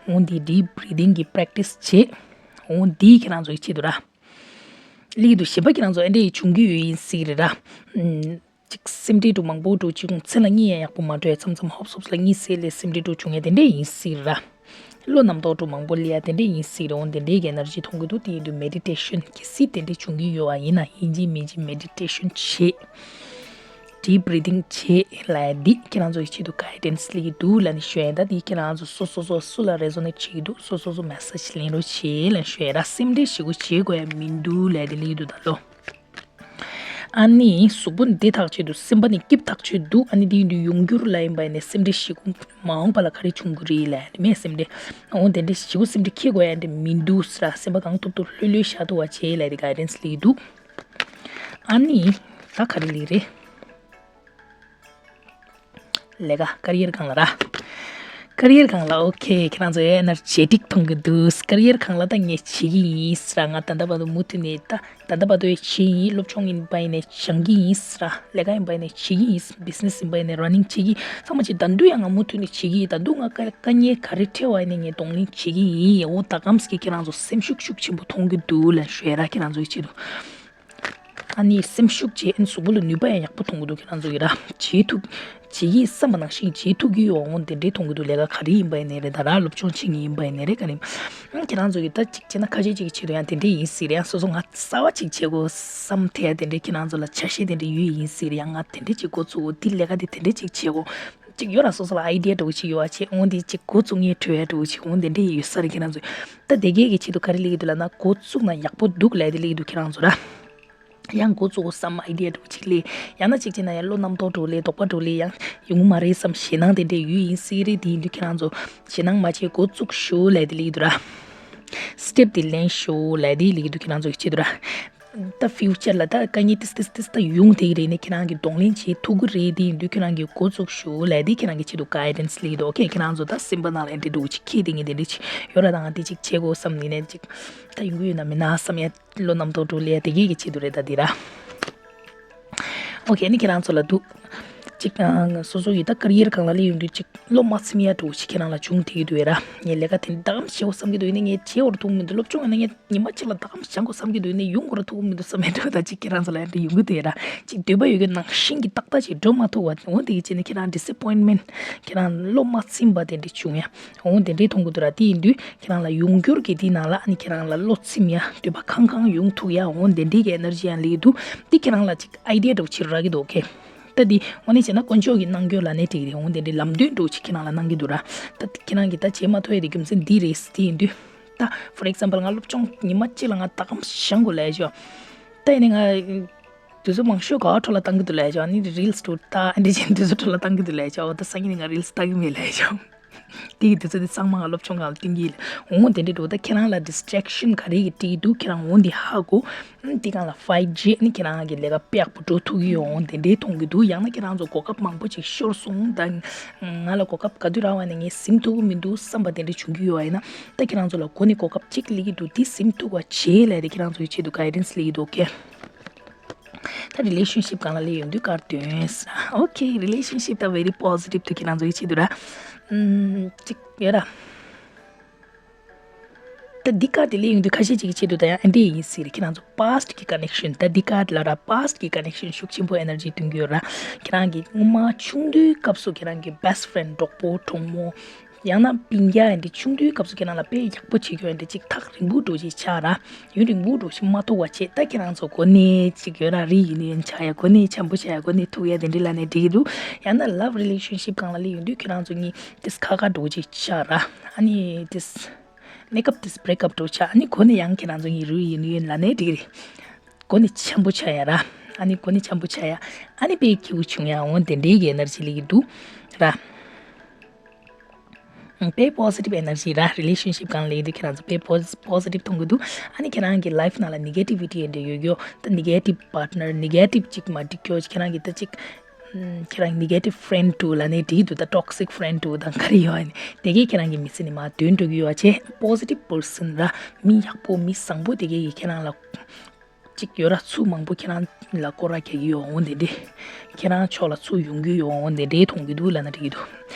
འོ་འདི་deep breathing གི་པ་རེག་ཊི་སི་བྱེད། འོ་འདི་ཁྱེད་རང་ཚོ་གི་ཆེད་དུ་ར། སླེབས་ཀྱི་འདུག་གཞན་པ་ཁྱེད་རང་ཚོ་ཨེ་འདྲ་ཡི་བྱུང་གི་ཡོད་ཡིན་སྲིད་རེད་ར། ཨུམ། ཅིག་སེམས་ཁྲལ་འདྲ་མང་པོ་འདྲ་ཅིག་མཚན་ལ་གཉིད་ཡང་ཡག་པོ་མ་འགྲོ་ཡ། མཚམས་མཚམས་ཧོབ་ཧོབ་ལ་གཉིད་སད་ལས་སེམས་ཁྲལ་འདྲ་བྱུང་ཡ་དེ་འདྲ་ཡིན་སྲིད་ར། བློ་རྣམ་རྟོག་འདྲ་མང་པོ་སླེབས་ཡ་དེ་འདྲ་ཡིན་སྲིད་ར། འོ་དེ་འདྲའི་གི་ཨེ་ནར་ཇི་མཐོང་གི་འདུག་དེ་ཡིན་དུས་མེ་ཌི་ཊེ་ཤན་གལ་སྲིད་དེ་འདྲ་བྱུང་གི་ཡོད་པ་ཡིན་ན་ཡིན་གཅིག་མིན་གཅིག་མེ་ཌི་ཊེ་ཤན་བྱེད། ཌིབ་བི་རི་ཐིང་བྱེད་ལབ་ཡ་འདི་ཁྱེད་རང་ཚོ་ཡི་ཆེད་དུ་གའི་ཌན་སི་སླེབས་ཀྱི་འདུག་ལབ་ནས་ཞུ་ཡ་ཡིན། ད་འདི་ཁྱེད་རང་ཚོ་སོ་སོ་སོ་སུ་ལ་རེ་ཛོ་ནེཊ་བྱེད་ཀྱི་འདུག་སོ་སོ་སོ་མེ་སེ་ཇི་ལེན་རོགས་བྱེད་ལབ་ནས་ཞུ་ཡ་ར། སེམས་ཁྲལ་ཞེ་པོ་བྱེད་དགོས་ཡ་མི་འདུག་ལབ་ཡ་དེ་སླེབས་ཀྱི་འདུག་ད་ལོ། ཨ་ནི་གཟུགས་པོ་འདི་ཐག་ཆོད་འདུག་སེམས་པ་ནི་སྐྱིད་ཐག་ཆོད་འདུག་ཨ་ནི་འདི་ཡིན་དུས་ཡོང་འགྱུར་ལ་ཡིན་པ་ཡིན་ནའི་སེམས་ཁྲལ་ཞེ་པོ་མ་འོངས་པ་ལ་ག་རེ་བྱུང་གི་རེད་ལབ་ཡ་དེ་མེད་སེམས་ཁྲལ། འོ་དེ་འདྲ་ཞེ་པོ་སེམས་ཁྲལ་འཁྱེར་དགོས་ཡ་འདི་མི་འདུག་ཟེར། སེམས་པ་གང་ཐུབ་ཐུབ་ལྷོད་ལྷོད་བཞག་ཐུབ་པ་བྱེད་ལབ་ཡ་དེ་གའི་ཌན་སི་སླེབས་ཀྱི་འདུག་ཨ་ནི་ད་ག་རེ་ལབ་ཀྱི་རེད། ལས་ཀ་ཀེ་རི་ཡར་སྒང་ལ་ར། ཀེ་རི་ཡར་སྒང་ལ་ཨོ་ཁེ་ཁྱེད་རང་ཚོ་ཨེ་ནར་ཇེ་ཊིག་མཐོང་གི་འདུག་ཀེ་རི་ཡར་སྒང་ལ་ད་ངས་བྱེད་ཀྱི་ཡིན་ཟེར། ང་ད་ལྟ་བར་དུ་མུ་མཐུད་ནས་ད་ད་ལྟ་བར་དུ་བྱེད་ཀྱི་ཡིན། སློབ་སྦྱོང་ཡིན་པ་ཡིན་ནའི་སྦྱང་གི་ཡིན་ཟེར། ལས་ཀ་ཡིན་པ་ཡིན་ནའི་བྱེད་ཀྱི་ཡིན། བི་ཛི་ནེ་སི་ཡིན་པ་ཡིན་ནའི་ར་ནིང་བྱེད་ཀྱི་ཡིན། ཚང་མ་བྱེད། ད་དུང་ཡང་ང་མུ་མཐུད་ནས་བྱེད་ཀྱི་ཡིན། ད་དུང་ང་དཀའ་དཀའ་ངལ་ག་རེ་འཕྲད་པ་ཡིན་ནའི་ངས་གདོང་ལེན་བྱེད་ཀྱི་ཡིན། འོ་ད་གམ་སྐད་ཁྱེད་རང་ཚོ་སེམས་ཤུགས་ཤུགས་ཆེན་པོ་མཐོང་གི་འདུག་ལབ་ཞུ་ཡ་ར། ཁྱེད་རང་ཚོ་ཡི་ཆེད་དུ། ཨ་ནི་སེམས་ཤུགས་ཆེ། ཨ་ནི་གཟུགས་པོ་ལ་ནུས་པ་ཡང་ཡག་པོ་མཐོང་གི་འདུག་ཁྱེད་རང་ཚོ་གི་ར། བྱེད་ཐུབ། བྱེད་ཀྱི་བསམ་པ་ནང་བཞིན་བྱེད་ཐུབ་ཀྱི་ཡོད། འོ་དེ་འདྲའི་མཐོང་གི་འདུག་ལས་ཀ་ག་རེ་ཡིན་པ་ཡིན་ནའི་རེད། ད་ར་སློབ་སྦྱོང་བྱེད་མཁན་ཡིན་པ་ཡིན་ནའི་རེད། ག་རེ་ཡིན། ཨ་ཁྱེད་རང་ཚོ་གི་ད་ཅིག་བྱས་ན་ཁ་ཤས་ཅིག་གི་ཆེད་དུ་ཡང་དེ་འདྲའི་ཡིན་སྲིད་རེད། ཡང་སོ་སོ་ང་གསར་པ་ཅིག་བྱེད་དགོས་བསམ་ཐལ་དེ་འདྲའི་ཁྱེད་རང་ཚོ་ལ་ཆ་ཤས་དེ་འདྲ་ཡོད་ཡིན་སྲིད་རེད། ཡང་ང་དེ་འདྲ་ཅིག་འགོ་བཙུགས། འོ་དེ་ལས་ཀ་དེ་དེ་འདྲ་ཅིག་བྱེད་དགོས། ཅིག་ཡོད་ར། སོ་སོ་ལ་ཨའི་ཌི་ཡ་འདྲ་བོ་ཅིག་ཡོད་པ་བྱས། འོ་འདི་ཅིག་འགོ་བཙུགས་ངེས་གྲོས་ཡ་འདྲ་བོ་ཅིག་འོ་འདི་འདྲ་ཡོད་ས་རེད། ཁྱེད་རང་ཚོ་ད་དེ་གས་ཀྱི་ཆེད་དུ་ག་རེ་ལབ་ཀྱི་འདུག་ལབ་ན། འགོ་བཙུགས་ན་ཡག་པོ་འདུག་ལབ་དེ་ལབ་ཀྱི་འདུག་ཁྱེད་རང་ཚོ་ར། ཡང་འགོ་བཙུགས་བསམ་ཨའི་ཌི་ཡ་འདྲ་བོ་ཅིག་སླེབས། ཡང་ན་ཅིག་བྱས་ན་ཡང་བློ་རྣམ་རྟོག་འདྲ་བོ་སླེབས། དོགས་པ་འདྲ་བོ་སླེབས། ཡང་ཡོང་གི་མ་རེད་བསམ་ཞེད་སྣང་དེ་འདྲ་ཡོད་ཡིན་སྲིད་རེད། དེ་ཡིན་དུས་ཁྱེད་རང་ཚོ་ཞེད་སྣང་མ་བྱེད། འགོ་བཙུགས་ཤོག་ལབ་དེ་ལབ་ཀྱི་འདུག་ར། སི་ཊེབ་དེ་ལེན་ཤོག་ལབ་དེ་ལབ་ཀྱི་འདུག་ཁྱེད་རང་ཚོ་གི་ཆེད་དུ་ར། ད་ཕིའུ་ཅར་ལ་ད་དཀའ་ངལ་ཏིས་ཏིས་ཏིས་ད་ཡོང་བསྡད་ཀྱི་རེད་ནས་ཁྱེད་རང་གིས་གདོང་ལེན་བྱེད་ཐུབ་ཀྱི་རེད། དེ་ཡིན་དུས་ཁྱེད་རང་གིས་འགོ་བཙུགས་ཤོག་ལབ་དེ་ཁྱེད་རང་གི་ཆེད་དུ་གའི་ཌན་སི་སླེབས་ཀྱི་འདུག་ཨོ་ཁེ། ཁྱེད་རང་ཚོ་ད་སེམས་པ་ནང་ལ་འདི་འདྲ་བོ་ཅིག་འཁྱེར་བསྡད་མཁན་དེ་འདྲ་ཅིག་ཡོད་ར། ད་ང་འདི་ཅིག་བྱེད་དགོས་བསམ་ནས་ནས་ཅིག་ད་ཡོང་གི་ཡོད་ན་མེད་ན་བསམ་ཡ། བློ་རྣམ་རྟོག་འདྲ་བོ་སླེབས་ཡ་དེ་གས་ཀྱི་ཆེད་དུ་རེད་ད་འདི་ར། ཨོ་ཁེ། ཨ་ནི་ཁྱེད་རང་ཚོ་ལ་འདུག་ཅིག་ཨ། སོ་སོ་ཡི་ད་ཀེ་རི་ཡར་སྒང་ལ་སླེབས་ཡོང་དུས་ཅིག་བློ་མ་ཚིམ་ཡ་འདྲ་བོ་ཅིག་ཁྱེད་རང་ལ་བྱུང་བསྡད་ཀྱི་འདུག་ཡ་ར། ངས་ལས་ཀ་དེ་འདྲ་གམ་བྱེད་དགོས་བསམ་གྱི་འདུག་ཡིན་ནའི་ངས་བྱེད་འོར་ཐུབ་མི་འདུག་སློབ་སྦྱོང་ཡིན་ན་ངས་ཉི་མ་གཅིག་ལ་ད་གམ་སྦྱང་དགོས་བསམ་གྱི་འདུག་ཡིན་ནའི་ཡོང་དགོས་ར་ཐུབ་མི་འདུག་བསམ་ཡ་འདྲ་བོ་ད་ཅིག་ཁྱེད་རང་ཚོ་ལ་ཡ་འདྲ་ཡོང་གི་འདུག་ཡ་ར། ཅིག་འདོད་པ་ཡོད་མཁན་ནང་བཞིན་གྱི་ཏག་ཏག་ཅིག་འགྲོ་མ་ཐུབ་པ། འོ་དེ་གི་ཆེད་ནས་ཁྱེད་རང་ཌི་སི་ཨེ་པོ་ཡིན་མེན་ཊི། ཁྱེད་རང་བློ་མ་ཚིམ་པ་དེ་འདྲ་བྱུང་ཡ། འོ་དེ་འདྲའི་མཐོང་གི་འདུག་ར། དེ་ཡིན་དུས་ཁྱེད་རང་ལ་ཡོང་འགྱུར་གྱི་དེའི་ནང་ལ་ཨ་ནི་ཁྱེད་རང་ལ་བློ་ཚིམ་ཡ། འདོད་པ་ཁང་ཁང་ཡོང་ཐུབ་ཡ། འོ་དེ་འདྲའི་གི་ཨེ་ནར་ཇི་ཡང་སླེབས་ཀྱི་འདུག་དེ་ཁྱེད་རང་ལ་ཅིག་ཨའི་ཌི་ཡ་འདྲ་བོ་ཅིག་རག་གི་འདུག་ཨོ་ཁེ། ད་འདི་དངོས་གནས་བྱས་ན་དཀོན་མཆོག་གིས་གནང་རྒྱུ་ལབ་ནའི་འགྲིག་རེད། འོ་དེ་འདྲའི་ལམ་སྟོན་འདྲ་བོ་ཅིག་ཁྱེད་རང་ལ་གནང་གི་འདུག་ར། ད་ཁྱེད་རང་གིས་ད་བྱེད་མ་ཐུབ་ཡ་དེ་རྒྱུ་མཚན་འདི་རེད། དེ་ཡིན་དུས་ད་for example ང་སློབ་སྦྱོང་ཉི་མ་གཅིག་ལ་ང་ད་གམ་སྦྱང་དགོས་ལབ་ཡ་ཅིག་ད་ཡིན་ནའི་ང་དུས་ཚོད་མང་ཤོས་ག་བ་འཕྲོ་བརླག་བཏང་གི་འདུག་ལབ་ཡ་ཅིག་ཨ་ནི་རི་ལི་སི་འདྲ་བོ་ལྟ། ཨ་འདྲ་བྱས་ནས་དུས་ཚོད་འཕྲོ་བརླག་བཏང་གི་འདུག་ལབ་ཡ་ཅིག་འོ་ད་སང་ཉིན་ནས་ང་རི་ལི་སི་ལྟ་གི་མེད་ལབ་ཡ་ཅིག་དེ་གི་དུས་ཚོད་དེ་ཚང་མ་ང་སློབ་སྦྱོང་སྒང་ལ་བསྟུན་གྱི་ཡིན། འོང་དེ་འདྲ་འགྲོ། ད་ཁྱེད་རང་ལ་distraction་ག་རེ་གི་སྤྲད་ཀྱི་འདུག་ཁྱེད་རང་འོང་དེ་ཧ་གོ། ཨ་དེ་སྒང་ལ་fight བྱེད། ཨ་ནི་ཁྱེད་རང་གི་ལས་ཀ་དཔེ་ཡག་པོ་འགྲོ་ཐུབ་ཀྱི་ཡོད། འོང་དེ་འདྲའི་མཐོང་གི་འདུག་ཡང་ན་ཁྱེད་རང་ཚོ་གོ་སྐབས་མང་པོ་ཅིག་ཤོར་སོང་། ད་ང་ལ་གོ་སྐབས་ག་དུས་རག་པ་ནས་ངས་ཟིན་ཐུབ་ཀྱི་མི་འདུག་བསམ་པ་དེ་འདྲ་བྱུང་གི་ཡོད་པ་ཡིན་ན། ད་ཁྱེད་རང་ཚོ་ལ་གོ་ནས་གོ་སྐབས་གཅིག་སླེབས་ཀྱི་འདུག་དེ་ཟིན་ཐུབ་པ་བྱེད་ལབ་དེ་ཁྱེད་རང་ཚོ་གི་ཆེད་དུ་guidance སླེབས་ཀྱི་འདུག་ཁེ། ད་relationship སྒང་ལ་སླེབས་ཡོང་དུས་ཀར་དོན། Okay, relationship ད་very positive དུ་ཁྱེད་རང་ཚོ་ཡིད་ཆེས་འདུག་ར། ཨུམ། གཅིག་ཡོད་ར། ད་འདི་ཀར་དེ་སླེབས་ཡོང་དུས་ཁ་ཤས་ཅིག་གི་ཆེད་དུ་ད་ཡང་ཨེ་འདྲ་ཡིན་སྲིད་རེད། ཁྱེད་རང་ཚོ་past གི་connection ད་འདི་ཀར་ལ་ར་past གི་connection ཤུགས་ཆེན་པོ་energy སྟོན་གྱི་ཡོད་ར། ཁྱེད་རང་གི་སྔོན་མ་ཆུང་དུས་སྐབས་སུ་ཁྱེད་རང་གི་best friend གྲོགས་པོ་གྲོགས་མོ། ཡང་ན་སྤུན་ཀྱག་ཡིན་དེ་ཆུང་དུས་སྐབས་སུ་ཁྱེད་རང་ལ་དཔེ་ཡག་པོ་བྱེད་རྒྱུ་ཡིན་དེ་གཅིག་ཐག་རིང་པོ་འགྲོ་ཅིག་ཆགས་ར། ཡུན་རིང་པོ་འགྲོ་ཞིག་མ་ཐུག་པ་བྱས། ད་ཁྱེད་རང་ཚོ་གོ་ནས་ཅིག་ཡོད་ར། reunion ཆགས་ཡ་གོ་ནས་འཆམ་པོ་བྱ་ཡ་གོ་ནས་ཐུག་ཡ་དེ་འདྲ་ལབ་ནས་འགྲིག་གི་འདུག་ཡང་ན་love relationship སྒང་ལ་སླེབས་ཡོང་དུས་ཁྱེད་རང་ཚོ་གཉིས་དེ་ཁ་ཁ་འགྲོ་ཅིག་ཆགས་ར། ཨ་ནི་དེ་make up དེ་break up འགྲོ་ཆགས། ཨ་ནི་གོ་ནས་ཡང་ཁྱེད་རང་ཚོ་གཉིས་reunion ལབ་ནས་འགྲིག་རེད། གོ་ནས་འཆམ་པོ་བྱ་ཡ་ར། ཨ་ནི་གོ་ནས་འཆམ་པོ་བྱ་ཡ། ཨ་ནི་དཔེ་སྐྱིད་པོ་བྱུང་ཡ། འོ་དེ་འདྲའི་གི་energy སླེབས་ཀྱི་འདུག་ར། དཔེ་positive energy ར། relationship སྒང་ལ་སླེབས་དུས་ཁྱེད་རང་ཚོ་དཔེ་positive མཐོང་གི་འདུག་ཨ་ནི་ཁྱེད་རང་གི་life ནང་ལ་negativity ཡིན་འདྲ་ཡོད་ཡོད། ད་negative partner negative ཅིག་མ་འགྲིག་ཀྱོག་ཁྱེད་རང་གི་ད་ཅིག་ཁྱེད་རང་negative friend འདུག་ལབ་ནས་འགྲིག་འདུག་ད་toxic friend འདུག་ད་ག་རེ་ཡོད་ཨ་ནི་དེ་གས་ཁྱེད་རང་གི་མི་ཚེ་ནས་མར་དོན་འགྲོ་གི་ཡོད་བྱས། positive person ར། མི་ཡག་པོ་མི་བཟང་པོ་དེ་གས་ཀྱིས་ཁྱེད་རང་ལ་ཅིག་ཡོད་ར། ཚུར་མང་པོ་ཁྱེད་རང་ལ་སྐོར་ར་རྒྱག་གི་ཡོད། འོ་དེ་འདྲས་ཁྱེད་རང་ཕྱོགས་ལ་ཚུར་ཡོང་གི་ཡོད། འོ་དེ་འདྲས་མཐོང་གི་འདུག་ལབ་ན་འགྲིག་གི་འདུག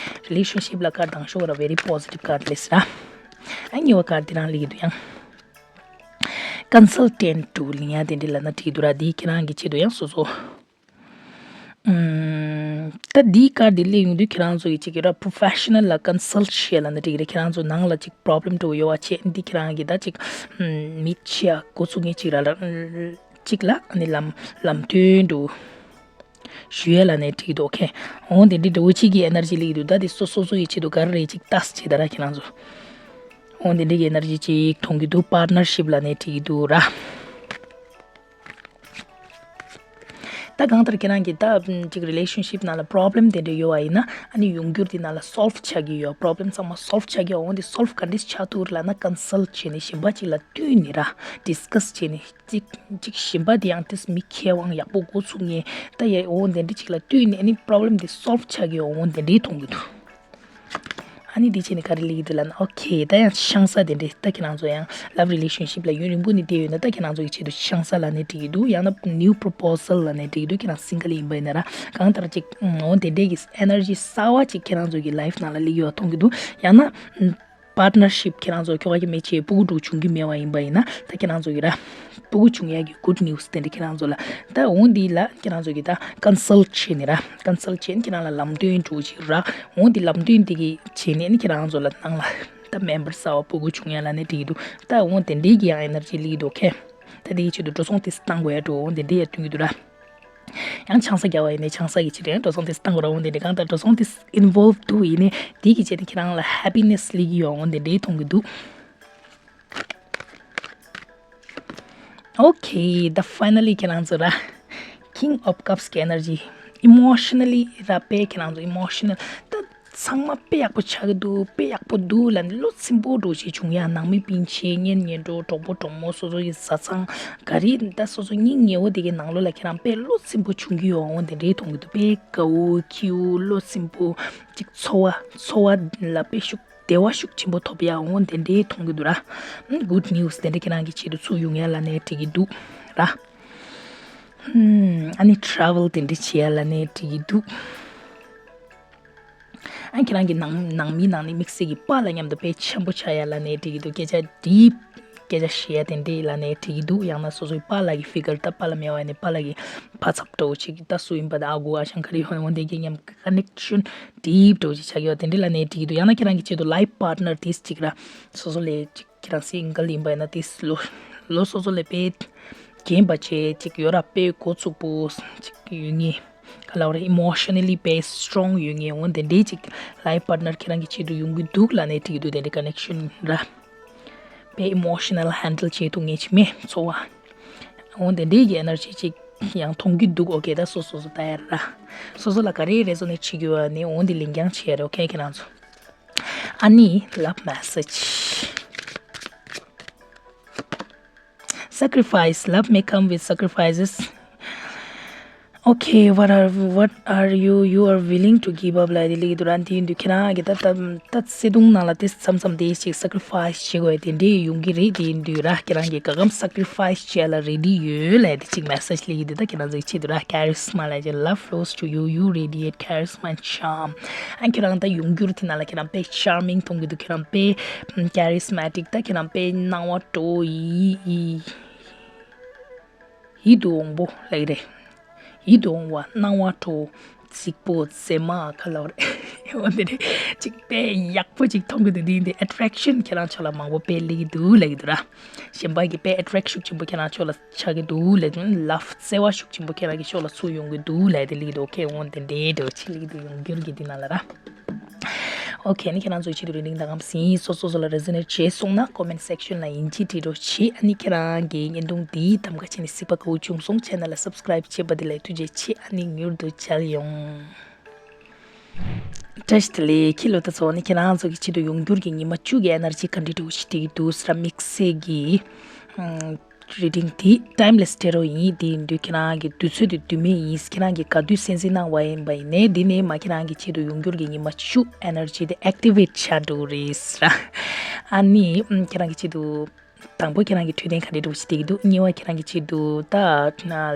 relationship ལ་card དང་ཤོག་ར་very positive card སླེབས་སོང་ར། ཨ་གཉིས་པ་card དེ་རང་སླེབས་ཀྱི་འདུག་ཡང་consultant དུ་ལིང་ཡ་དེ་འདྲས་ལབ་ན་འགྲིག་གི་འདུག་ར། དེ་ཁྱེད་རང་གི་ཆེད་དུ་ཡང་སོ་སོ། ཨུམ། ད་འདིའི་card འདི་སླེབས་ཡོང་དུས་ཁྱེད་རང་ཚོ་ཡི་གཅིག་གི་ར་professional ལ་consult བྱེད་ལབ་ན་འགྲིག་གི་རེད། ཁྱེད་རང་ཚོ་ནང་ལ་ཅིག་problem འདྲ་བོ་ཡོད་པ་བྱས། འདི་ཁྱེད་རང་གི་ད་ཅིག་ཨུམ། མི་ཆེ་ཡ་འགོ་ཚུགས་མཁན་ཅིག་ར་ལ་ཅིག་ལ་ཨ་ནི་ལམ་ལམ་སྟོན་འདྲ་བོ་ཞུ་ཡ་ལབ་ནས་འགྲིག་གི་འདུག་ཨོ་ཁེ། འོ་དེ་འདྲའི་འདྲ་བོ་ཅིག་གི་energy སླེབས་ཀྱི་འདུག་ད་དེ་སོ་སོ་སོ་ཡི་ཆེད་དུ་ག་རེ་རེད་ཅིག་ལྟ་ཟེར་བྱས་ད་ར་ཁྱེད་རང་ཚོ། འོ་དེ་འདྲའི་གི་energy ཅིག་མཐོང་གི་འདུག partnership ལབ་ནས་འགྲིག་གི་འདུག་ར། ད་གང་ལྟར་ཁྱེད་རང་གི་ད་ཅིག་relationship ནང་ལ་problem དེ་འདྲ་ཡོད་པ་ཡིན་ན་ཨ་ནི་ཡོང་འགྱུར་དེ་ནང་ལ་solve ཆགས་ཀྱི་ཡོད། problem ཚང་མ་solve ཆགས་ཀྱི་ཡོད། འོ་འདི་solve ག་འདྲས་ཆགས་ཐུབ་ལབ་ན་consult བྱས་ནས་གཞན་པ་ཅིག་ལ་བསྟུན་ནས་ར་discuss བྱས་ནས་ཅིག་ཅིག་གཞན་པ་དེ་ཡང་དེ་མི་མཁས་དབང་ཡག་པོ་འགོ་ཚུགས་མཁན་ད་ཡ་འོ་དེ་འདྲ་ཅིག་ལ་བསྟུན་ནས་ཨ་ནི་problem དེ་solve ཆགས་ཀྱི་ཡོད། འོ་དེ་འདྲས་མཐོང་གི་འདུག་ཨ་ནི་འདི་བྱས་ནས་ག་རེ་ལབ་ཀྱི་འདུག་ལབ་ན། ཨོ་ཁེ། ད་ཡང་ཆང་ས་དེ་འདྲས་ད་ཁྱེད་རང་ཚོ་ཡང་love relationship ལ་ཡུན་རིང་པོ་ནས་བསྡད་ཡོད་ན་ད་ཁྱེད་རང་ཚོ་གི་ཆེད་དུ་ཆང་ས་ལབ་ནས་འགྲིག་གི་འདུག་ཡང་ན་new proposal ལབ་ནས་འགྲིག་གི་འདུག་ཁྱེད་རང་single ཡིན་པ་ཡིན་ན་ར། གང་ལྟར་ཅིག་འོ་དེ་འདྲས་ཀྱི་energy གསར་བ་ཅིག་ཁྱེད་རང་ཚོ་གི་life ནང་ལ་སླེབས་ཀྱི་ཡོད་མཐོང་གི་འདུག་ཡང་ན་partnership ཁྱེད་རང་ཚོ་ཁྱོ་ག་གི་མེ་ཆེ་ཕྲུ་གུ་འདྲ་བོ་བྱུང་གི་མེད་པ་ཡིན་པ་ཡིན་ན་ད་ཁྱེད་རང་ཚོ་གི་ར་ཕྲུ་གུ་བྱུང་ཡག་གི་good news དེ་འདྲ་ཁྱེད་རང་ཚོ་ལ་ད་འོ་འདི་ལ་ཁྱེད་རང་ཚོ་གི་ད་consult བྱས་ནས་ར། consult བྱས་ནས་ཁྱེད་རང་ལ་ལམ་སྟོན་འདྲ་བོ་ཅིག་ར། འོ་འདི་ལམ་སྟོན་འདི་གི་བྱས་ནས་ནི་ཁྱེད་རང་ཚོ་ལ་ནང་ལ་ད་member གསར་བ་ཕྲུ་གུ་བྱུང་ཡ་ལབ་ནས་འགྲིག་གི་འདུག་ད་འོ་དེ་འདྲའི་གི་ཡང་energy སླེབས་ཀྱི་འདུག་ཁེ། ད་དེའི་ཆེད་དུ་འགྲོ་སོང་དེ་བཏང་དགོས་ཡ་འདྲ་བོ་འོ་དེ་འདྲའི་ཡ་སྟོན་གྱི་འདུག་ར། ཡང་ཆང་ས་རྒྱག་པ་ཡིན་ནའི་ཆང་ས་གི་ཆེད་དུ་ཡང་འགྲོ་སོང་དེ་བཏང་དགོས་ར། འོ་དེ་འདྲའི་གང་ལྟར་འགྲོ་སོང་དེ་involve འདུག་ཡིན་ནའི་དེ་གི་ཆེད་དུ་ཁྱེད་རང་ལ་happiness སླེབས་ཀྱི་ཡོད། འོ་དེ་འདྲའི་མཐོང་གི་འདུག Okay, the finally ཁྱེད་རང་ཚོ་ར། King of Cups གི་energy, emotionally ར་དཔེ་ཁྱེད་རང་ཚོ་emotional ད་ཚང་མ་དཔེ་ཡག་པོ་ཆགས་ཀྱི་འདུག་དཔེ་ཡག་པོ་འདུག་ལབ་ནས་བློ་ཚིམ་པོ་འདྲ་བོ་ཞིག་བྱུང་ཡ། ནང་མི་སྤུན་མཆེད་གཉེན་ཉེ་འགྲོ་གྲོགས་པོ་གྲོགས་མོ་སོ་སོ་ཡི་བཟའ་ཚང་ག་རེ་ད་སོ་སོ་སྙིང་ཉེ་བོ་དེ་གའི་ནང་ལོགས་ལ་ཁྱེད་རང་དཔེ་བློ་ཚིམ་པོ་བྱུང་གི་ཡོད། འོ་དེ་འདྲའི་མཐོང་གི་འདུག་དཔེ་དགའ་བོ་སྐྱིད་བོ་བློ་ཚིམ་པོ་ཅིག་ཚོར་བ་ཚོར་བ་ལ་དཔེ་ཤུགས་བདེ་བ་ཤུགས་ཆེན་པོ་ཐོབ་ཡ། འོ་དེ་འདྲའི་མཐོང་གི་འདུག་ར། Good news དེ་འདྲ་ཁྱེད་རང་གི་ཆེད་དུ་ཚུར་ཡོང་ཡ་ལབ་ནས་འགྲིག་གི་འདུག་ར། ཨ་ནི་travel དེ་འདྲ་བྱེད་ཡ་ལབ་ནས་འགྲིག་གི་འདུག་ཨ་ཁྱེད་རང་གི་ནང་ནང་མི་ནང་ནས་དམིགས་བསལ་གྱི་པཱ་ལགས་མཉམ་དུ་དཔེ་ཆེན་པོ་ཆགས་ཡ་ལབ་ནས་འགྲིག་གི་འདུག་སྐད་ཆ་deep སྐད་ཆ་བཤད་ཡ་དེ་འདྲ་ལབ་ནས་འགྲིག་གི་འདུག་ཡང་ན་སོ་སོའི་པཱ་ལགས་ཀྱི་figure ད་པཱ་ལགས་མེད་པ་ནས་པཱ་ལགས་ཀྱི་ཕ་ཚབ་འདྲ་བོ་ཅིག་ད་སུ་ཡིན་པ་ད་ཨ་ཁུ་ཨ་ཞང་ག་རེ་ཡོད་འོ་དེ་གའི་མཉམ་connection deep འདྲ་བོ་ཅིག་ཆགས་ཡོད། དེ་འདྲ་ལབ་ནས་འགྲིག་གི་འདུག་ཡང་ན་ཁྱེད་རང་གི་ཆེད་དུ་life partner དེ་ཅིག་ར་སོ་སོ་ལས་ཅིག་ཁྱེད་རང་single ཡིན་པ་ཡིན་ན་དེ་ལོ་ལོ་སོ་སོ་ལས་དཔེ་རྒན་པ་བྱས་ཅིག་ཡོད་ར་དཔེ་འགོ་ཚུགས་པོ་ཅིག་ཡོད་ངེས། ག་ལབ་ར་emotionally དཔེ་strong ཡོད་ངེས། འོ་དེ་འདྲའི་ཅིག་life partner ཁྱེད་རང་གི་ཆེད་དུ་ཡོང་གི་འདུག་ལབ་ནས་འགྲིག་གི་འདུག་དེ་འདྲའི་connection ར་དཔེ་emotional handle བྱེད་ཐུབ་ངེས་ཅིག་མེད་ཚོར་བ། འོ་དེ་འདྲའི་གི་energy ཅིག་ཡང་མཐོང་གི་འདུག okay ད་སོ་སོ་སོ་ལྟ་ཡ་ར་སོ་སོ་ལ་ག་རེ་resonate བྱེད་དགོས་པ་ནི་འོ་འདི་ལེན་རྐྱང་བྱེད་ཡ་རེད། okay ཁྱེད་རང་ཚོ། ཨ་ནི་love message. Sacrifice. Love may come with sacrifices. Okay, what are what are you you are willing to give up? ལབ་དེ་ལེགས་འདུག་ར། དེ་ཡིན་དུས་ཁྱེད་རང་གི་ད་ད་ད་བརྩེ་དུང་ནང་ལ་དེ་མཚམས་མཚམས་དེ་ཞིག་sacrifice བྱེད་དགོས་དེ་འདྲས་ཡོང་གི་རེད། དེ་ཡིན་དུས་ར་ཁྱེད་རང་གི་ག་གམ་sacrifice བྱེད་ལ་ready ཡོད་ལབ་དེ་ཅིག་message ལེགས་འདུག་ད་ཁྱེད་རང་ཚོའི་ཆེད་དུ་ར་charisma ལབ་ཀྱི་love flows to you, you radiate charisma and charm. ཨ་ཁྱེད་རང་ད་ཡོང་འགྱུར་དེ་ནང་ལ་ཁྱེད་རང་དཔེ་charming མཐོང་གི་འདུག་ཁྱེད་རང་དཔེ་charismatic ད་ཁྱེད་རང་དཔེ་སྣང་བ་སྤྲོ་བོ་ཡི་ཡི། ཡིད་དུ་འོང་པོ་ལབ་ཀྱི་རེད། ཡིད་དུ་འོང་བ་སྣང་བ་སྤྲོ་བོ་རྫིག་པོ་མཛེས་མ་ག་ལབ་རེད། འོ་དེ་རེད། ཅིག་དཔེ་ཡག་པོ་ཅིག་མཐོང་གི་འདུག་འདི་འདི་attraction ཁྱེད་རང་ཕྱོགས་ལ་མང་པོ་དཔེ་སླེབས་ཀྱི་འདུག་ལབ་ཀྱི་འདུག་ར། གཞན་པ་གི་དཔེ་attract ཤུགས་ཆེན་པོ་ཁྱེད་རང་ཕྱོགས་ལ་ཆགས་ཀྱི་འདུག་ལབ་ཀྱི་འདུག love བརྩེ་བ་ཤུགས་ཆེན་པོ་ཁྱེད་རང་གི་ཕྱོགས་ལ་ཚུར་ཡོང་གི་འདུག་ལབ་དེ་སླེབས་ཀྱི་འདུག okay འོ་དེ་འདྲའི་འདྲ་བོ་ཅིག་སླེབས་ཀྱི་འདུག་ཡོང་འགྱུར་གྱི་འདི་ནང་ལ་ར། ཨོ་ཁེ། ཨ་ནི་ཁྱེད་རང་ཚོ་ཆེད་དུ་རིང་དང་ངམ་སིན་སོ་སོ་སོ་ལ་resonate བྱས་སོང་ན་comment section ལ་ཡིན་གཅིག་བྲིས་རོགས་བྱེད། ཨ་ནི་ཁྱེད་རང་གི་བརྙན་ཐུང་འདིའི་གདམ་ག་བྱས་ནས་གཟིགས་པ་དགའ་བོ་བྱུང་སོང་channel ལ་subscribe བྱས་པ་དེ་ལ་ཐུགས་རྗེ་ཆེ། ཨ་ནི་མྱུར་དུ་མཇལ་ཡོང་། བཀྲ་ཤིས་བདེ་ལེགས། ཁྱི་ལོ་ད་ཚོ་ཨ་ནི་ཁྱེད་རང་ཚོ་གི་ཆེད་དུ་ཡོང་འགྱུར་གྱི་ཉི་མ་བཅུ་གི་energy ག་འདྲ་འདྲ་བོ་ཞིག་སྤྲད་ཀྱི་འདུག་ཟེར་དམིགས་བསལ་གྱི་reading དེ་timeless tarot ཡིན། དེ་ཡིན་དུས་ཁྱེད་རང་གི་དུས་ཚོད་དེ་དུས་མེད་ཡིན། ཁྱེད་རང་གིས་ག་དུས་གསན་གཟིགས་གནང་བ་ཡིན་པ་ཡིན་ནའི་འདི་ནས་མ་ཁྱེད་རང་གི་ཆེད་དུ་ཡོང་འགྱུར་གྱི་ཉི་མ་བཅུ་energy དེ་activate བྱ་འགྲོ་གི་རེད་ཟེར། ཨ་ནི་ཁྱེད་རང་གི་ཆེད་དུ་དང་པོ་ཁྱེད་རང་གི་འཕྲོད་བསྟེན་ག་འདྲ་འདྲ་བོ་ཞིག་བསྡད་ཀྱི་འདུག་གཉིས་པ་ཁྱེད་རང་གི་ཆེད་དུ་ད་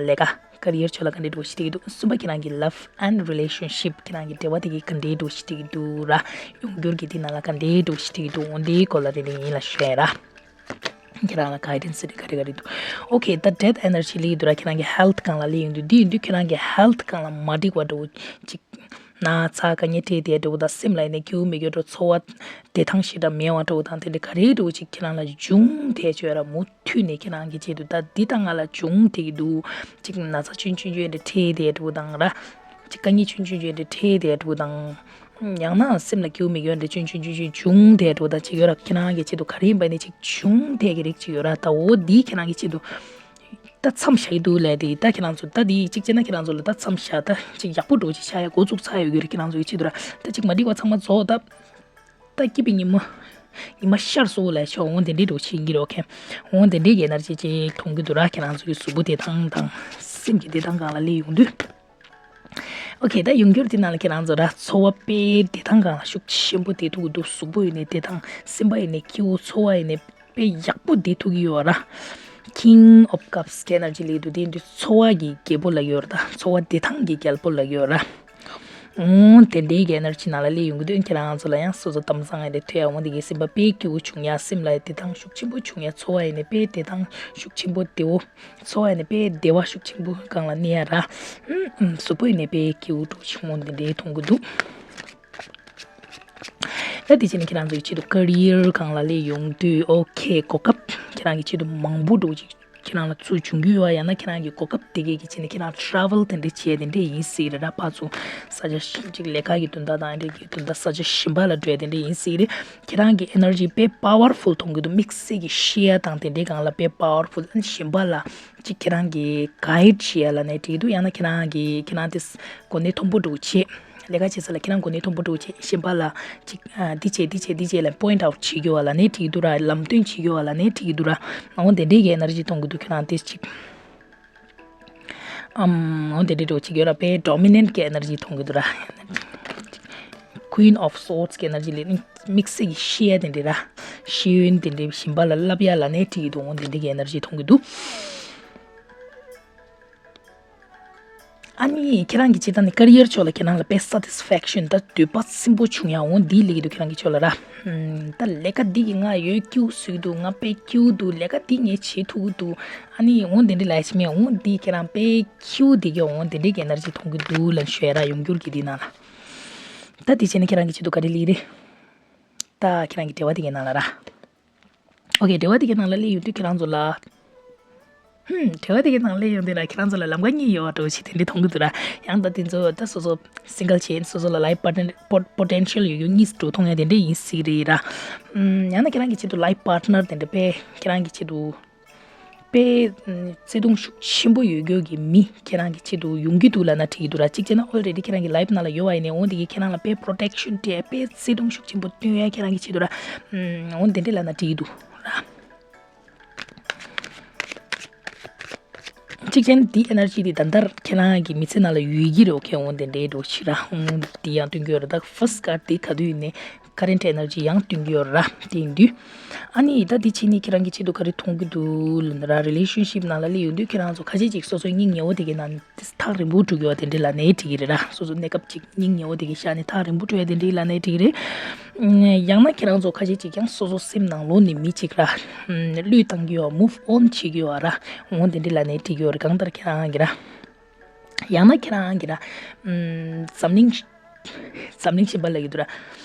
ལས་ཀ་career ཕྱོགས་ལ་ག་འདྲ་འདྲ་བོ་ཞིག་བསྡད་ཀྱི་འདུག་གསུམ་པ་ཁྱེད་རང་གི་love and relationship ཁྱེད་རང་གི་འབྲེལ་བ་དེ་གི་ག་འདྲ་འདྲ་བོ་ཞིག་བསྡད་ཀྱི་འདུག་ར། ཡོང་འགྱུར་གྱི་དེ་ནང་ལ་ག་འདྲ་འདྲ་བོ་ཞིག་བསྡད་ཀྱི་འདུག་འོ་འདིའི་སྐོར་ལ་རེ་རེ་ཡིན་ལ་ཤོད་ར། ཁྱེད་རང་ལ་guidance དེ་ག་རེ་ག་རེ་འདུག okay ད་death energy སླེབས་ཀྱི་འདུག་ར། ཁྱེད་རང་གི་health སྒང་ལ་སླེབས་ཡོང་དུས་འདི་ཡིན་དུས་ཁྱེད་རང་གི་health སྒང་ལ་མ་འགྲིག་པ་འདྲ་བོ་ཅིག་ན་ཚ་ག་ངེས་འཕྲད་དེ་འདྲ་བོ་དང་སེམས་ལ་ཡིན་ནའི་སྐྱིད་པོ་མེད་རྒྱུ་འདྲ་ཚོར་བ་བདེ་ཐང་ཞེ་དྲག་མེད་པ་འདྲ་བོ་དང་དེ་འདྲ་ག་རེ་འདྲ་བོ་ཅིག་ཁྱེད་རང་ལ་འབྱུང་བསྡད་ཡོད་ར། མུ་མཐུད་ནས་ཁྱེད་རང་གི་ཆེད་དུ་ད་འདི་དང་ང་ལ་འབྱུང་བསྡད་ཀྱི་འདུག་ཅིག་ན་ཚ་ཆུང་ཆུང་ཆུང་འདྲ་འཕྲད་དེ་འདྲ་བོ་དང་ར། ཅིག་དཀའ་ངལ་ཆུང་ཆུང་ཆུང་འདྲ་འཕྲད་དེ་འདྲ་བོ་དང་། ཡང་ན་སེམས་ལ་སྐྱིད་པོ་མེད་ཡོད་འདྲ་ཆུང་ཆུང་ཆུང་ཆུང་འབྱུང་དེ་འགྲོ་ད་ཅིག་ཡོད་ར། ཁྱེད་རང་གི་ཆེད་དུ་ག་རེ་ཡིན་པ་ནི་ཅིག་འབྱུང་དེ་གི་རིགས་ཅིག་ཡོད་ར། ད་འོ་འདི་ཁྱེད་རང་གི་ཆེད་དུ་ད་མཚམས་བཞག་གི་འདུག་ལས་དེ་ད་ཁྱེད་རང་ཚོ་ད་འདི་གཅིག་བྱས་ན་ཁྱེད་རང་ཚོ་ལ་ད་མཚམས་བཞག་ད་ཅིག་ཡག་པོ་འགྲོ་ཅིག་ཆགས་ཡ་འགོ་བཙུགས་ཚར་ཡོད་གི་རེད། ཁྱེད་རང་ཚོ་གི་ཆེད་དུ་ར་ད་ཅིག་མ་འགྲིག་པ་ཚང་མ་རྫོགས་ད་ད་སྐྱིད་པའི་ཉི་མ་ཉི་མ་ཤར་སོང་ལས་ཆོག་འོ་དེ་འདྲའི་འགྲོ་ཆེན་གི་རོ་ཁེ་འོ་དེ་འདྲའི་གི་ཨེ་ནར་ཇི་ཅིག་མཐོང་གི་འདུག་ར། ཁྱེད་རང་ཚོ་གི་གཟུགས་པོ་བདེ་ཐང་དང་སེམས་ཀྱི་བདེ་ཐང་སྒང་ལ་སླེབས་ཡོང་དུས། ཨོ་ཁེ། ད་ཡོང་འགྱུར་དེ་ནང་ལ་ཁྱེད་རང་ཚོ་ར་འཚོ་བ་དཔེ་བདེ་ཐང་སྒང་ལ་ཤུགས་ཆེན་པོ་བསྡད་ཐུབ་ཀྱི་འདུག་གཟུགས་པོ་ཡིན་ནའི་བདེ་ཐང་། སེམས་པ་ཡིན་ནའི་སྐྱིད་པོ། འཚོ་བ་ཡིན་ནའི་དཔེ་ཡག་པོ་བསྡད་ཐུབ་ཀྱི་ཡོད་ར། King of Cups གི་ཨེ་ནར་ཇི་སླེབས་འདུག་དེ་འདི་འཚོ་བ་གི་རྒྱལ་པོ་ལབ་ཀྱི་ཡོད་ར། ད་འཚོ་བ་བདེ་ཐང་གི་རྒྱལ་པོ་ལབ་ཀྱི་ཡོད་ར། ཨོ་དེ་འདྲའི་གི་ཨེ་ནར་ཇི་ནང་ལ་སླེབས་ཡོང་གི་འདུག་ཁྱེད་རང་ཚོ་ལ་ཡང་སོ་སོ་གཏམ་བཟང་ཡིན་ནའི་ཐོས་ཡ། འོ་འདི་གི་སེམས་པ་དཔེ་སྐྱིད་པོ་བྱུང་ཡ། སེམས་ལ་བདེ་ཐང་ཤུགས་ཆེན་པོ་བྱུང་ཡ། འཚོ་བ་ཡིན་ནའི་དཔེ་བདེ་ཐང་ཤུགས་ཆེན་པོ་བདེ་བོ། འཚོ་བ་ཡིན་ནའི་དཔེ་བདེ་བ་ཤུགས་ཆེན་པོ་སྒང་ལ་གནས་ཡ་ར། ཨུམ་ཨུམ། གཟུགས་པོ་ཡིན་ནའི་དཔེ་སྐྱིད་པོ་འདྲ་བོ་ཅིག་འོ་འདི་འདྲའི་མཐོང་གི་འདུག་ད་དེ་བྱས་ནས་ཁྱེད་རང་ཚོ་གི་ཆེད་དུ་ཀེ་རི་ཡར་སྒང་ལ་སླེབས་ཡོང་དུས་ཨོ་ཁེ་གོ་སྐབས་ཁྱེད་རང་གི་ཆེད་དུ་མང་པོ་འདྲ་བོ་ཅིག་ཁྱེད་རང་ལ་ཚུར་བྱུང་རྒྱུ་ཡོད་པ། ཡང་ན་ཁྱེད་རང་གི་གོ་སྐབས་དེ་གས་ཀྱི་ཆེད་ནས་ཁྱེད་རང་travel དེ་འདྲ་བྱས་དེ་འདྲ་ཡིན་སྲིད་རེད་ར། ཕར་ཚུར་ས་ཆ་ཞིག་ལས་ཀ་གི་དོན་དག་དང་དེ་གི་དོན་དག་ས་ཆ་གཞན་པ་ལ་འགྲོ་ཡ་དེ་འདྲ་ཡིན་སྲིད་རེད། ཁྱེད་རང་གི་ཨེ་ནར་ཇི་དཔེ་powerful མཐོང་གི་འདུག་དམིགས་བསལ་གྱི་ཤེས་ཡ་དང་དེ་འདྲའི་སྒང་ལ་དཔེ་powerful། ཨ་ནི་གཞན་པ་ལ་ཅིག་ཁྱེད་རང་གི་guide བྱེད་ཡ་ལབ་ནའི་འགྲིག་གི་འདུག་ཡང་ན་ཁྱེད་རང་གི་ཁྱེད་རང་དེ་གོ་གནས་མཐོན་པོ་འདྲ་བོ་བྱེད། ལས་ཀ་བྱེད་ས་ལ་ཁྱེད་རང་གོ་གནས་མཐོན་པོ་འདྲ་བོ་བྱེད། གཞན་པ་ལ་ཅིག་ཨ་འདི་བྱེད་འདི་བྱེད་འདི་བྱེད་ལབ་point out བྱེད་རྒྱུ་བ་ལབ་ནའི་འགྲིག་གི་འདུག་ར། ལམ་སྟོན་བྱེད་རྒྱུ་བ་ལབ་ནའི་འགྲིག་གི་འདུག་ར། འོ་དེ་འདྲའི་གི་ཨེ་ནར་ཇི་མཐོང་གི་འདུག་ཁྱེད་རང་དེ་ཅིག་ཨམ། འོ་དེ་འདྲའི་འདྲ་བོ་ཅིག་ཡོད་ར། དཔེ་dominant གི་ཨེ་ནར་ཇི་མཐོང་གི་འདུག་ར། Queen of Swords གི་ཨེ་ནར་ཇི་ལས་དམིགས་བསལ་གྱི་ཤེས་ཡ་དེ་འདྲ་ར། ཤེས་ཡོན་དེ་འདྲའི་གཞན་པ་ལ་བསླབ་ཡ་ལབ་ནའི་འགྲིག་གི་འདུག་འོ་དེ་འདྲའི་གི་ཨེ་ནར་ཇི་མཐོང་གི་འདུག་ཨ་ནི་ཁྱེད་རང་གི་སྤྱིར་བཏང་ནས་ཀེ་རི་ཡར་ཕྱོགས་ལ་ཁྱེད་རང་ལ་དཔེ་satisfaction ད་འདོད་པ་སིམ་པོ་བྱུང་ཡ་འོ་འདི་སླེབས་ཀྱི་འདུག་ཁྱེད་རང་གི་ཕྱོགས་ལ་ར། ཨམ། ད་ལས་ཀ་འདི་གིས་ང་ཡོད་སྐྱིད་པོ་བཟོས་འདུག་ང་དཔེ་སྐྱིད་པོ་འདུག་ལས་ཀ་འདི་ངས་བྱེད་ཐུབ་ཀྱི་འདུག་ཨ་ནི་འོ་དེ་འདྲ་ལབ་ཡ་ཅིག་མེད། འོ་འདི་ཁྱེད་རང་དཔེ་སྐྱིད་པོ་འདི་གི་འོ་དེ་འདྲའི་གི་ཨེ་ནར་ཇི་མཐོང་གི་འདུག་ལབ་ཤོད་ཡ་ར། ཡོང་འགྱུར་གྱི་འདི་ནང་ལ། ད་དེ་བྱས་ནས་ཁྱེད་རང་གི་ཆེད་དུ་ག་རེ་སླེབས་རེད། ད་ཁྱེད་རང་གི་འབྲེལ་བ་དེ་གའི་ནང་ལ་ར། ཨོ་ཁེ། འབྲེལ་བ་དེ་གའི་ནང་ལ་སླེབས་ཡོང་དུས་ཁྱེད་རང་ཚོ་ལ། ཧུམ། འབྲེལ་བ་དེ་གའི་ནང་སླེབས་ཡོང་དུས་ལ་ཁྱེད་རང་ཚོ་ལ་ལམ་ཁ་གཉིས་ཡོད་པ་འདྲ་བོ་ཞིག་དེ་འདྲ་མཐོང་གི་འདུག་ར། ཡང་ད་དེ་ཚོ་ད་སོ་སོ་single བྱས་སོ་སོ་ལ་life partner pot- potential ཡོད་རྒྱུ་གཉིས་འགྲོ་མཐོང་ཡ་དེ་འདྲ་ཡིན་སྲིད་རེད་ར། ཨམ། ཡང་ན་ཁྱེད་རང་གི་ཆེད་དུ་life partner དེ་འདྲ་དཔེ་ཁྱེད་རང་གི་ཆེད་དུ། དཔེ་བརྩེ་དུང་ཤུགས་ཆེན་པོ་ཡོད་རྒྱུ་གི་མི་ཁྱེད་རང་གི་ཆེད་དུ་ཡོང་གི་འདུག་ལབ་ན་འགྲིག་གི་འདུག་ར། གཅིག་བྱས་ན་already་ཁྱེད་རང་གི་life་ནང་ལ་ཡོད་པ་ཡིན་ནའི་འོ་དེ་གིས་ཁྱེད་རང་ལ་དཔེ་protection་སྤྲད་དཔེ་བརྩེ་དུང་ཤུགས་ཆེན་པོ་སྟོན་ཡ་ཁྱེད་རང་གི་ཆེད་དུ་ར། ཨམ། འོ་དེ་འདྲས་ལབ་ན་འགྲིག་གི་འདུག་ར། གཅིག་བྱས་ན་འདི་energy་འདི་ད་ལྟ་ཁྱེད་རང་གི་མི་ཚེ་ནང་ལ་ཡོད་ཀྱི་རེད། ཨོ་ཁེ། འོ་དེ་འདྲའི་འགྲོ་ཕྱི་ར། འོ་འདི་ཡང་སྟོན་གྱི་ཡོད་རེད། ད་first card་འདི་ག་དུས་ཡིན་ནའི་current energy་ཡང་སྟོན་གྱི་ཡོད་ར། དེ་ཡིན་དུས་ཨ་ནི་ད་འདི་ཕྱི་ནས་ཁྱེད་རང་གི་ཆེད་དུ་ག་རེ་མཐོང་གི་འདུག་ལབ་ན་ར། relationship་ནང་ལ་སླེབས་ཡོང་དུས་ཁྱེད་རང་ཚོ་ཁ་ཤས་ཅིག་སོ་སོའི་སྙིང་ཉེ་བོ་དེ་གའི་ནང་ནས་ཐག་རིང་པོ་འགྲོ་གི་ཡོད་དེ་འདྲའི་ལབ་ནའི་འགྲིག་གི་རེད་ར། སོ་སོ་གནས་སྐབས་ཅིག་སྙིང་ཉེ་བོ་དེ་གའི་ཤ་ནས་ཐག་རིང་པོ་འགྲོ་ཡ་དེ་འདྲའི་ལབ་ནའི་འགྲིག་གི་རེད། ཡང་ན་ཁྱེད་རང་ཚོ་ཁ་ཤས་ཅིག་ཀྱང་སོ་སོ་སེམས་ནང་ལོགས་ནས་མི་གཅིག་ར་བློས་བཏང་གི་ཡོད། move on་བྱེད་ཀྱི་ཡོད་ར། འོ་དེ་འདྲའི་ལབ་ནའི་འགྲིག་གི་ཡོད་རེད། གང་ལྟར་ཁྱེད་རང་གི་ར། ཡང་ན་ཁྱེད་རང་གི་ར། འཛམ་གླིང་འཛམ་གླིང་གཞན་པ་ལབ་ཀྱི་འདུག་ར།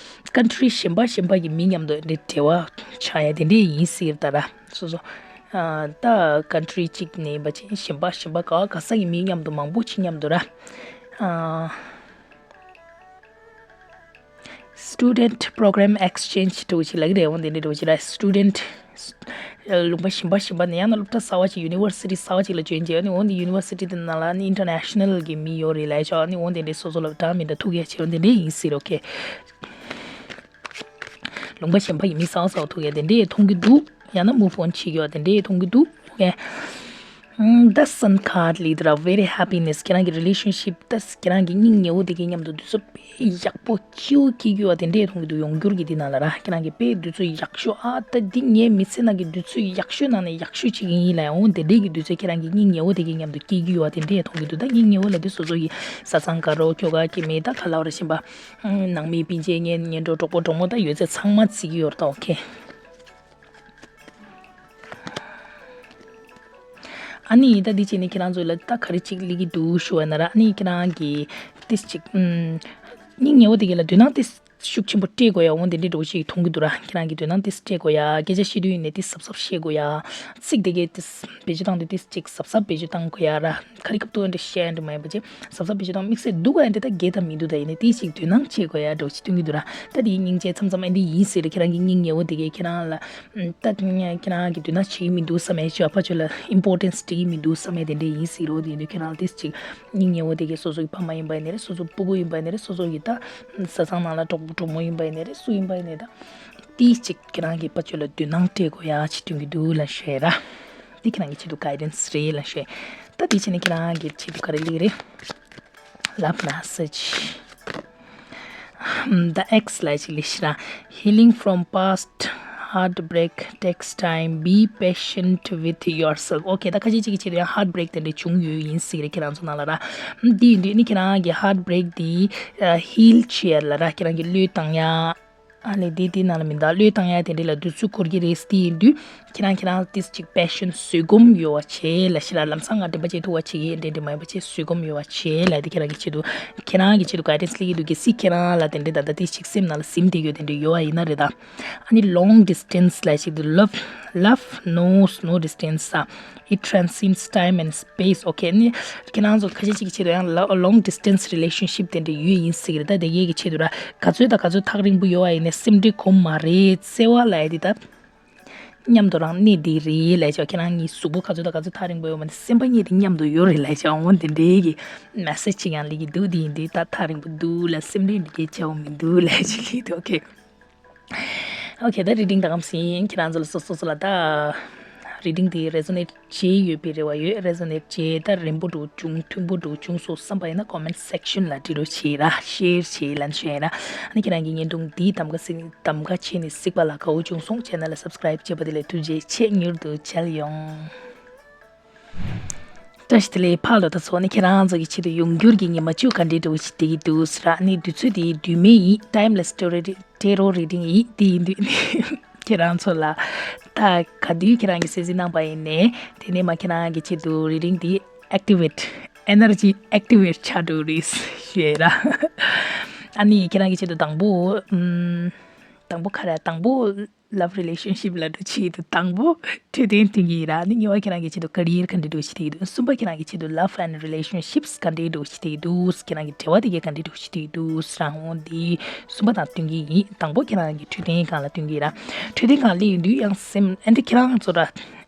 country་གཞན་པ་གཞན་པ་གི་མི་མཉམ་དུ་འདྲ་འབྲེལ་བ་ཆགས་ཡ་དེ་འདྲས་ཡིན་སྲིད་ད་ར། སོ་སོ། ད་country་གཅིག་ནས་ཡིན་པ་ཅིག་གཞན་པ་གཞན་པ་ག་བ་ག་ས་གི་མི་མཉམ་དུ་མང་པོ་ཅིག་མཉམ་དུ་ར། student program exchange་འདྲ་བོ་ཅིག་ལབ་ཀྱི་རེད། འོ་དེ་འདྲ་འདྲ་བོ་ཅིག་ར། student་ལུང་པ་གཞན་པ་གཞན་པ་ནས་ཡང་ན་སློབ་གྲྭ་གསར་པ་ཅིག་university་གསར་པ་ཅིག་ལ་join་བྱས་ནས་འོ་ནི་university་དེ་ནང་ལ་ནི་international་གི་མི་ཡོད་རེད་ལབ་ཆོག་ནི་འོ་དེ་འདྲའི་སོ་སོ་ལ་འདྲ་མི་འདྲ་ཐུག་ཡ་བྱས་འོ་དེ་འདྲའི་ཡིན་སྲིད། ཨོ་ཁེ། ལུང་པ་གཞན་པ་ཡི་མི་གསར་པ་གསར་པ་ཐུག་ཡ་དེ་འདྲའི་མཐོང་གི་འདུག་ཡང་ན་move on་བྱེད་ཀྱི་ཡོད་དེ་འདྲའི་མཐོང་གི་འདུག་ཨོ་ཁེ། ད་sun card་ལབ་ཀྱི་འདུག་ར། very happiness། ཁྱེད་རང་གི་relationship་ད་ཁྱེད་རང་གི་སྙིང་ཉེ་བོ་དེ་གའི་མཉམ་དུ་དུས་ཚོད་དཔེ་ཡག་པོ་སྐྱིད་པོ་སྐྱེལ་གྱི་ཡོད་དེ་འདྲས་མཐོང་གི་འདུག་ཡོང་འགྱུར་གྱི་དེ་ནང་ལ་ར། ཁྱེད་རང་གི་དཔེ་དུས་ཚོད་ཡག་ཤོས། ཨ་ད་འདི་ངའི་མི་ཚེ་ནང་གི་དུས་ཚོད་ཡག་ཤོས་ནང་ནས་ཡག་ཤོས་ཅིག་ཡིན་ལབ་ཡ། འོ་དེ་འདྲས་ཀྱི་དུས་ཚོད་ཁྱེད་རང་གི་སྙིང་ཉེ་བོ་དེ་གའི་མཉམ་དུ་སྐྱེལ་གྱི་ཡོད་དེ་འདྲས་མཐོང་གི་འདུག་ད་སྙིང་ཉེ་བོ་ལབ་དུས་སོ་སོ་ཡི་བཟའ་ཚང་དགའ་རོགས་ཁྱོ་ག་སྐྱེ་དམན་ད་ག་ལབ་ར་བཞིན་པ། ནང་མི་སྤུན་མཆེད་གཉེན་ཉེ་གྲོགས་གྲོགས་པོ་གྲོགས་མོ་ད་ཡོད་ཚད་ཚང་མ་བརྩི་གི་ཡོད་རེད་ད། ཨོ་ཁེ། ཨ་ནི་ད་འདི་བྱས་ནས་ཁྱེད་རང་ཚོ་ལ་ད་ག་རེ་ཅིག་སླེབས་ཀྱི་འདུག་ཞུ་བ་ན་ར། ཨ་ནི་ཁྱེད་རང་གི་ཏིས་ཅིག་ཨམ། སྙིང་ཉེ་བོ་དེ་ག་ལ་དོ་སྣང་ཏིས་ཤུགས་ཆེན་པོ་སྤྲད་དགོས་ཡ། འོ་དེ་འདྲའི་འདྲ་བོ་ཞིག་མཐོང་གི་འདུག་ར། ཁྱེད་རང་གི་དོ་སྣང་ཏིས་སྤྲད་དགོས་ཡ། སྐད་ཆ་བཤད་དུས་ཡིན་ནའི་ཏིས་གཟབ་གཟབ་བཤད་དགོས་ཡ། ཚིག་དེ་གའི་ཏིས་བེད་སྤྱོད་བཏང་དུས་ཏིས་ཅིག་གཟབ་གཟབ་བེད་སྤྱོད་བཏང་དགོས་ཡ་ར། ག་རེ་སྐབས་ཐུག་འདྲ་བཤད་འདྲ་མ་ཡིན་པ་ཅིག་གཟབ་གཟབ་བེད་སྤྱོད་བཏང་། དམིགས་བསལ་སྡུག་ག་འདྲ་ད་རྒྱས་ད་མི་འདུག་ད་ཡིན་ནའི་ཏིས་ཅིག་དོ་སྣང་བྱེད་དགོས་ཡ་འདྲ་བོ་ཞིག་མཐོང་གི་འདུག་ར། ད་དེའི་སྙིང་རྗེ་མཚམས་མཚམས་ཨ་འདི་ཡིན་ཟེར་ར། ཁྱེད་རང་གི་སྙིང་ཉེ་བོ་དེ་གའི་ཁྱེད་རང་ལ། ད་ཁྱེད་རང་གི་དོ་སྣང་བྱེད་ཀྱི་མི་འདུག་བསམ་ཡས་ཅིག་ཨ་ཕ་ཁྱོད་ལ་importance་སྤྲད་ཀྱི་མི་འདུག་བསམ་ཡས་དེ་འདྲས་ཡིན་སྲིད་རོ། དེ་ཡིན་དུས་ཁྱེད་རང་ལ་ཏིས་ཅིག་སྙིང་ཉེ་བོ་དེ་གའི་སོ་སོ་གི་ཕ་མ་ཡིན་པ་ཡིན་ནའི་རེད། སོ་སོ་སྤུ་གུ་ཡིན་པ་ཡིན་ནའི་རེད། སོ་སོ་གི་ད་བཟའ་ཚང་ནང་ལ་གྲོགས་པོ་གྲོགས་མོ་ཡིན་པ་ཡིན་ནའི་རེད། སུ་ཡིན་པ་ཡིན་ནའི་ད་ཏིས་ཅིག་ཁྱེད་རང་གི་ཕ་ཁྱོད་ལ་དོ་སྣང་སྤྲད་དགོས་ཡ་ཅིག་མཐོང་གི་འདུག་ལབ་བཤད་ར། འདི་ཁྱེད་རང་གི་ཆེད་དུ་guidance་རེད་ལབ་བཤད། ད་དེ་བྱས་ནས་ཁྱེད་རང་གི་ཆེད་དུ་ག་རེ་སླེབས་རེད། Love message. The X་ལབ་ཅིག་སླེབས་ཤག་ར། Healing from past heartbreak takes time. Be patient with yourself. ཨོ་ཁེ། ད་ཁ་ཤས་ཅིག་གི་ཆེད་དུ་ཡང་heartbreak་དེ་འདྲ་བྱུང་ཡོད་ཡིན་སྲིད་རེད་ཁྱེད་རང་ཚོ་ནང་ལ་ར། འདི་ཡིན་དུས་ནི་ཁྱེད་རང་གི་heartbreak་འདི་heal་བྱེད་ཡ་ལ་ར། ཁྱེད་རང་གི་བློས་བཏང་ཡ། ཨ་ལས་དེ་དེ་ནང་ལ་མི་འདུག་བློས་བཏང་ཡ་དེ་འདྲ་ལ་དུས་ཚོད་འགོར་གྱི་རེད། དེ་ཡིན་དུས་ཁྱེད་རང་ཁྱེད་རང་ཏིས་ཅིག་patient་བཟོད་སྒོམ་ཡོད་པ་བྱེད་ལབ་ཤག་ར། ལམ་སང་ང་དྲན་པ་བྱེད་ཐུབ་པ་བྱེད་ཀྱི་ཡིན། དྲན་དྲན་མ་ཡིན་པ་བྱེད། བཟོད་སྒོམ་ཡོད་པ་བྱེད་ལབ་དེ་ཁྱེད་རང་གི་ཆེད་དུ་ཁྱེད་རང་གི་ཆེད་དུ་guidance་སླེབས་ཀྱི་འདུག་གལ་སྲིད་ཁྱེད་རང་ལ་དེ་འདྲ་ད་ལྟ་ཏིས་ཅིག་སེམས་ནང་ལ་ཟིན་བསྡད་ཡོད་དེ་འདྲ་ཡོད་པ་ཡིན་ན་རེད་ད། ཨ་ནི་long distance་ལབ་ཅིག་འདུག love love knows no distance། It transcends time and space. ཨོ་ཁེ། ནི་ཁྱེད་རང་ཚོ་ཁ་ཤས་ཅིག་གི་ཆེད་དུ་ཡང་long distance relationship་དེ་འདྲ་ཡོད་ཡིན་ཟེར་གི་རེད། ད་དེ་གའི་གི་ཆེད་དུ་ར་ག་ཚོད་དང་ག་ཚོད་ཐག་རིང་པོ་ཡོད་པ་ཡིན་ནའི་སེམས་ཁྲལ་དགོས་མ་རེད། བརྩེ་བ་ལབ་ཡ་དེ་ད་མཉམ་དུ་རང་གནས་བསྡད་རེད་ལབ་ཆོག་ཁྱེད་རང་གཉིས་གཟུགས་པོ་ག་ཚོད་དང་ག་ཚོད་ཐག་རིང་པོ་ཡོད་པ་ནི་སེམས་པ་གཉིས་དེ་མཉམ་དུ་ཡོད་རེད་ལབ་ཆོག་འོ་དེ་འདྲའི་གི་message་ཅིག་ཡང་སླེབས་ཀྱི་འདུག་དེ་ཡིན་དུས་ད་ཐག་རིང་པོ་འདུག་ལ་སེམས་ཁྲལ་འདི་གའི་བྱ་བ་མི་འདུག་ལབ་ཅིག་སླེབས་འདུག་ཨོ་ཁེ། ཨོ་ཁེ། ད་reading་ད་གམ་སིན་ཁྱེད་རང་ཚོ་ལ་སོ་སོ་སོ་ལ་ད་reading་དེ་resonate་བྱེད་ཡོད་པའི་རེ་བ་ཡོད། resonate་བྱེད་ད་རན་པོ་འདྲ་བྱུང་མཐུན་པོ་འདྲ་བྱུང་སོང་བསམ་པ་ཡིན་ན་comment section་ལ་འབྲི་རོགས་བྱེད་ར། share་བྱེད་ལབ་བྱས་ན་ཨ་ནི་ཁྱེད་རང་གི་བརྙན་ཐུང་འདི་གདམ་ག་སིན་གདམ་ག་བྱས་ནས་གཟིགས་པ་ལ་དགའ་བོ་བྱུང་སོང་channel་ལ་subscribe་བྱས་པ་དེ་ལ་ཐུགས་རྗེ་ཆེ། མྱུར་དུ་མཇལ་ཡོང་། བཀྲ་ཤིས་བདེ་ལེགས་ཕག་ལོ། ད་ཚོགས་ནི་ཁྱེད་རང་ཚོ་གི་ཆེད་དུ་ཡོང་འགྱུར་གྱི་ཉི་མ་བཅུ་ག་འདྲའི་འདྲ་བོ་ཞིག་བསྡད་ཀྱི་འདུག་ཟེར་ར། ནི་དུས་ཚོད་དེ་དུས་མེད་ཡིན། timeless tarot reading་ཡིན། དེ་ཡིན་དུས་ནི་ཁྱེད་རང་ཚོ་ལ་ད་ག་དུས་ཁྱེད་རང་གི་གསན་གཟིགས་གནང་པ་ཡིན་ནའི་དེ་ནས་མ་ཁྱེད་རང་གི་ཆེད་དུ་reading་དེ་activate energy activate་ཆགས་འགྲོ་རེད་ཞུ་ཡ་ར། ཨ་ནི་ཁྱེད་རང་གི་ཆེད་དུ་དང་པོ་ཨམ། དང་པོ་ག་རེ། དང་པོ་love relationship་ལ་འགྲོ་ཆེད་དུ་དང་པོ་འཕྲོད་བསྟེན་མཐུན་གྱི་ར། ནི་གཉིས་པ་ཁྱེད་རང་གི་ཆེད་དུ་career་ག་འདྲ་འགྲོ་ཆེད་དུ་འདུག་གསུམ་པ་ཁྱེད་རང་གི་ཆེད་དུ་love and relationships་ག་འདྲ་འགྲོ་ཆེད་དུ་འདུག་ཁྱེད་རང་གི་འབྲེལ་བ་དེ་གས་ག་འདྲ་འགྲོ་ཆེད་དུ་འདུག་རང་འོང་འདི་གསུམ་པ་དང་མཐུན་གྱི་ཡིན། དང་པོ་ཁྱེད་རང་གི་འཕྲོད་བསྟེན་སྒང་ལ་མཐུན་གྱི་ར། འཕྲོད་བསྟེན་སྒང་སླེབས་ཡོང་དུས་ཡང་སེམས་ཨེ་འདྲ་ཁྱེད་རང་ཚོ་ར་ཨེ་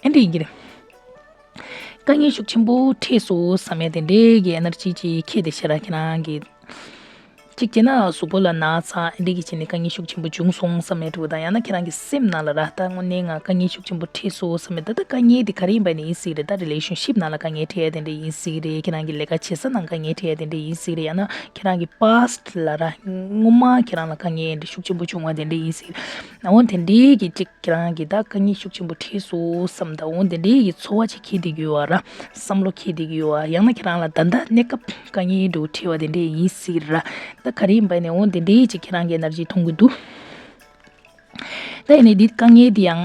འདྲ་ཡིན་གྱི་རེད། དཀའ་ངལ་ཤུགས་ཆེན་པོ་འཕྲད་སོང་བསམ་ཡ་དེ་འདྲའི་གི་ཨེ་ནར་ཇི་ཅིག་འཁྱེར་ཏེ་ཤེར་ར་ཁྱེད་རང་གི་གཅིག་བྱས་ན་གཟུགས་པོ་ལ་ན་ཚ་འདི་གི་བྱས་ནས་དཀའ་ངལ་ཤུགས་ཆེན་པོ་བྱུང་སོང་བསམ་ཡ་འདྲ་བོ་དང་། ཡང་ན་ཁྱེད་རང་གི་སེམས་ནང་ལ་ར་ད་དངོས་གནས་ང་དཀའ་ངལ་ཤུགས་ཆེན་པོ་འཕྲད་སོང་བསམ་ཡ། ད་ད་དཀའ་ངལ་དེ་ག་རེ་ཡིན་པ་ནས་ཡིན་སྲིད་རེད། ད་རི་ལེ་ཤན་ཤིབ་ནང་ལ་དཀའ་ངལ་འཕྲད་ཡ་དེ་འདྲ་ཡིན་སྲིད་རེད། ཁྱེད་རང་གི་ལས་ཀ་བྱེད་ས་ནང་དཀའ་ངལ་འཕྲད་ཡ་དེ་འདྲ་ཡིན་སྲིད་རེད། ཡང་ན་ཁྱེད་རང་གི་པཱ་སི་ཊི་ལ་ར་སྔོན་མ་ཁྱེད་རང་ལ་དཀའ་ངལ་འདྲ་ཤུགས་ཆེན་པོ་བྱུང་བ་དེ་འདྲ་ཡིན་སྲིད། འོ་དེ་འདྲའི་གི་གཅིག་ཁྱེད་རང་གི་ད་དཀའ་ངལ་ཤུགས་ཆེན་པོ་འཕྲད་སོང་བསམ་ད་འོ་དེ་འདྲའི་གི་ཚོར་བ་ཅིག་འཁྱེར་བསྡད་ཀྱི་ཡོད་བ་ར། བསམ་བློ་འཁྱེར་བསྡད་ཀྱི་ཡོད་བ། ཡང་ན་ཁྱེད་རང་ལ་ད་ལྟ་གནས་སྐབས་དཀའ་ངལ་འདྲ་བོ་འཕྲད་པ་དེ་འདྲས་ཡིན་སྲིད་ར། ད་ག་རེ་ཡིན་པ་ནས་འོ་དེ་འདྲའི་ཅིག་ཁྱེད་རང་གི་ཨེ་ནར་ཇི་མཐོང་གི་འདུག་ད་ཡིན་ནའི་འདི་དཀའ་ངལ་འདི་ཡང་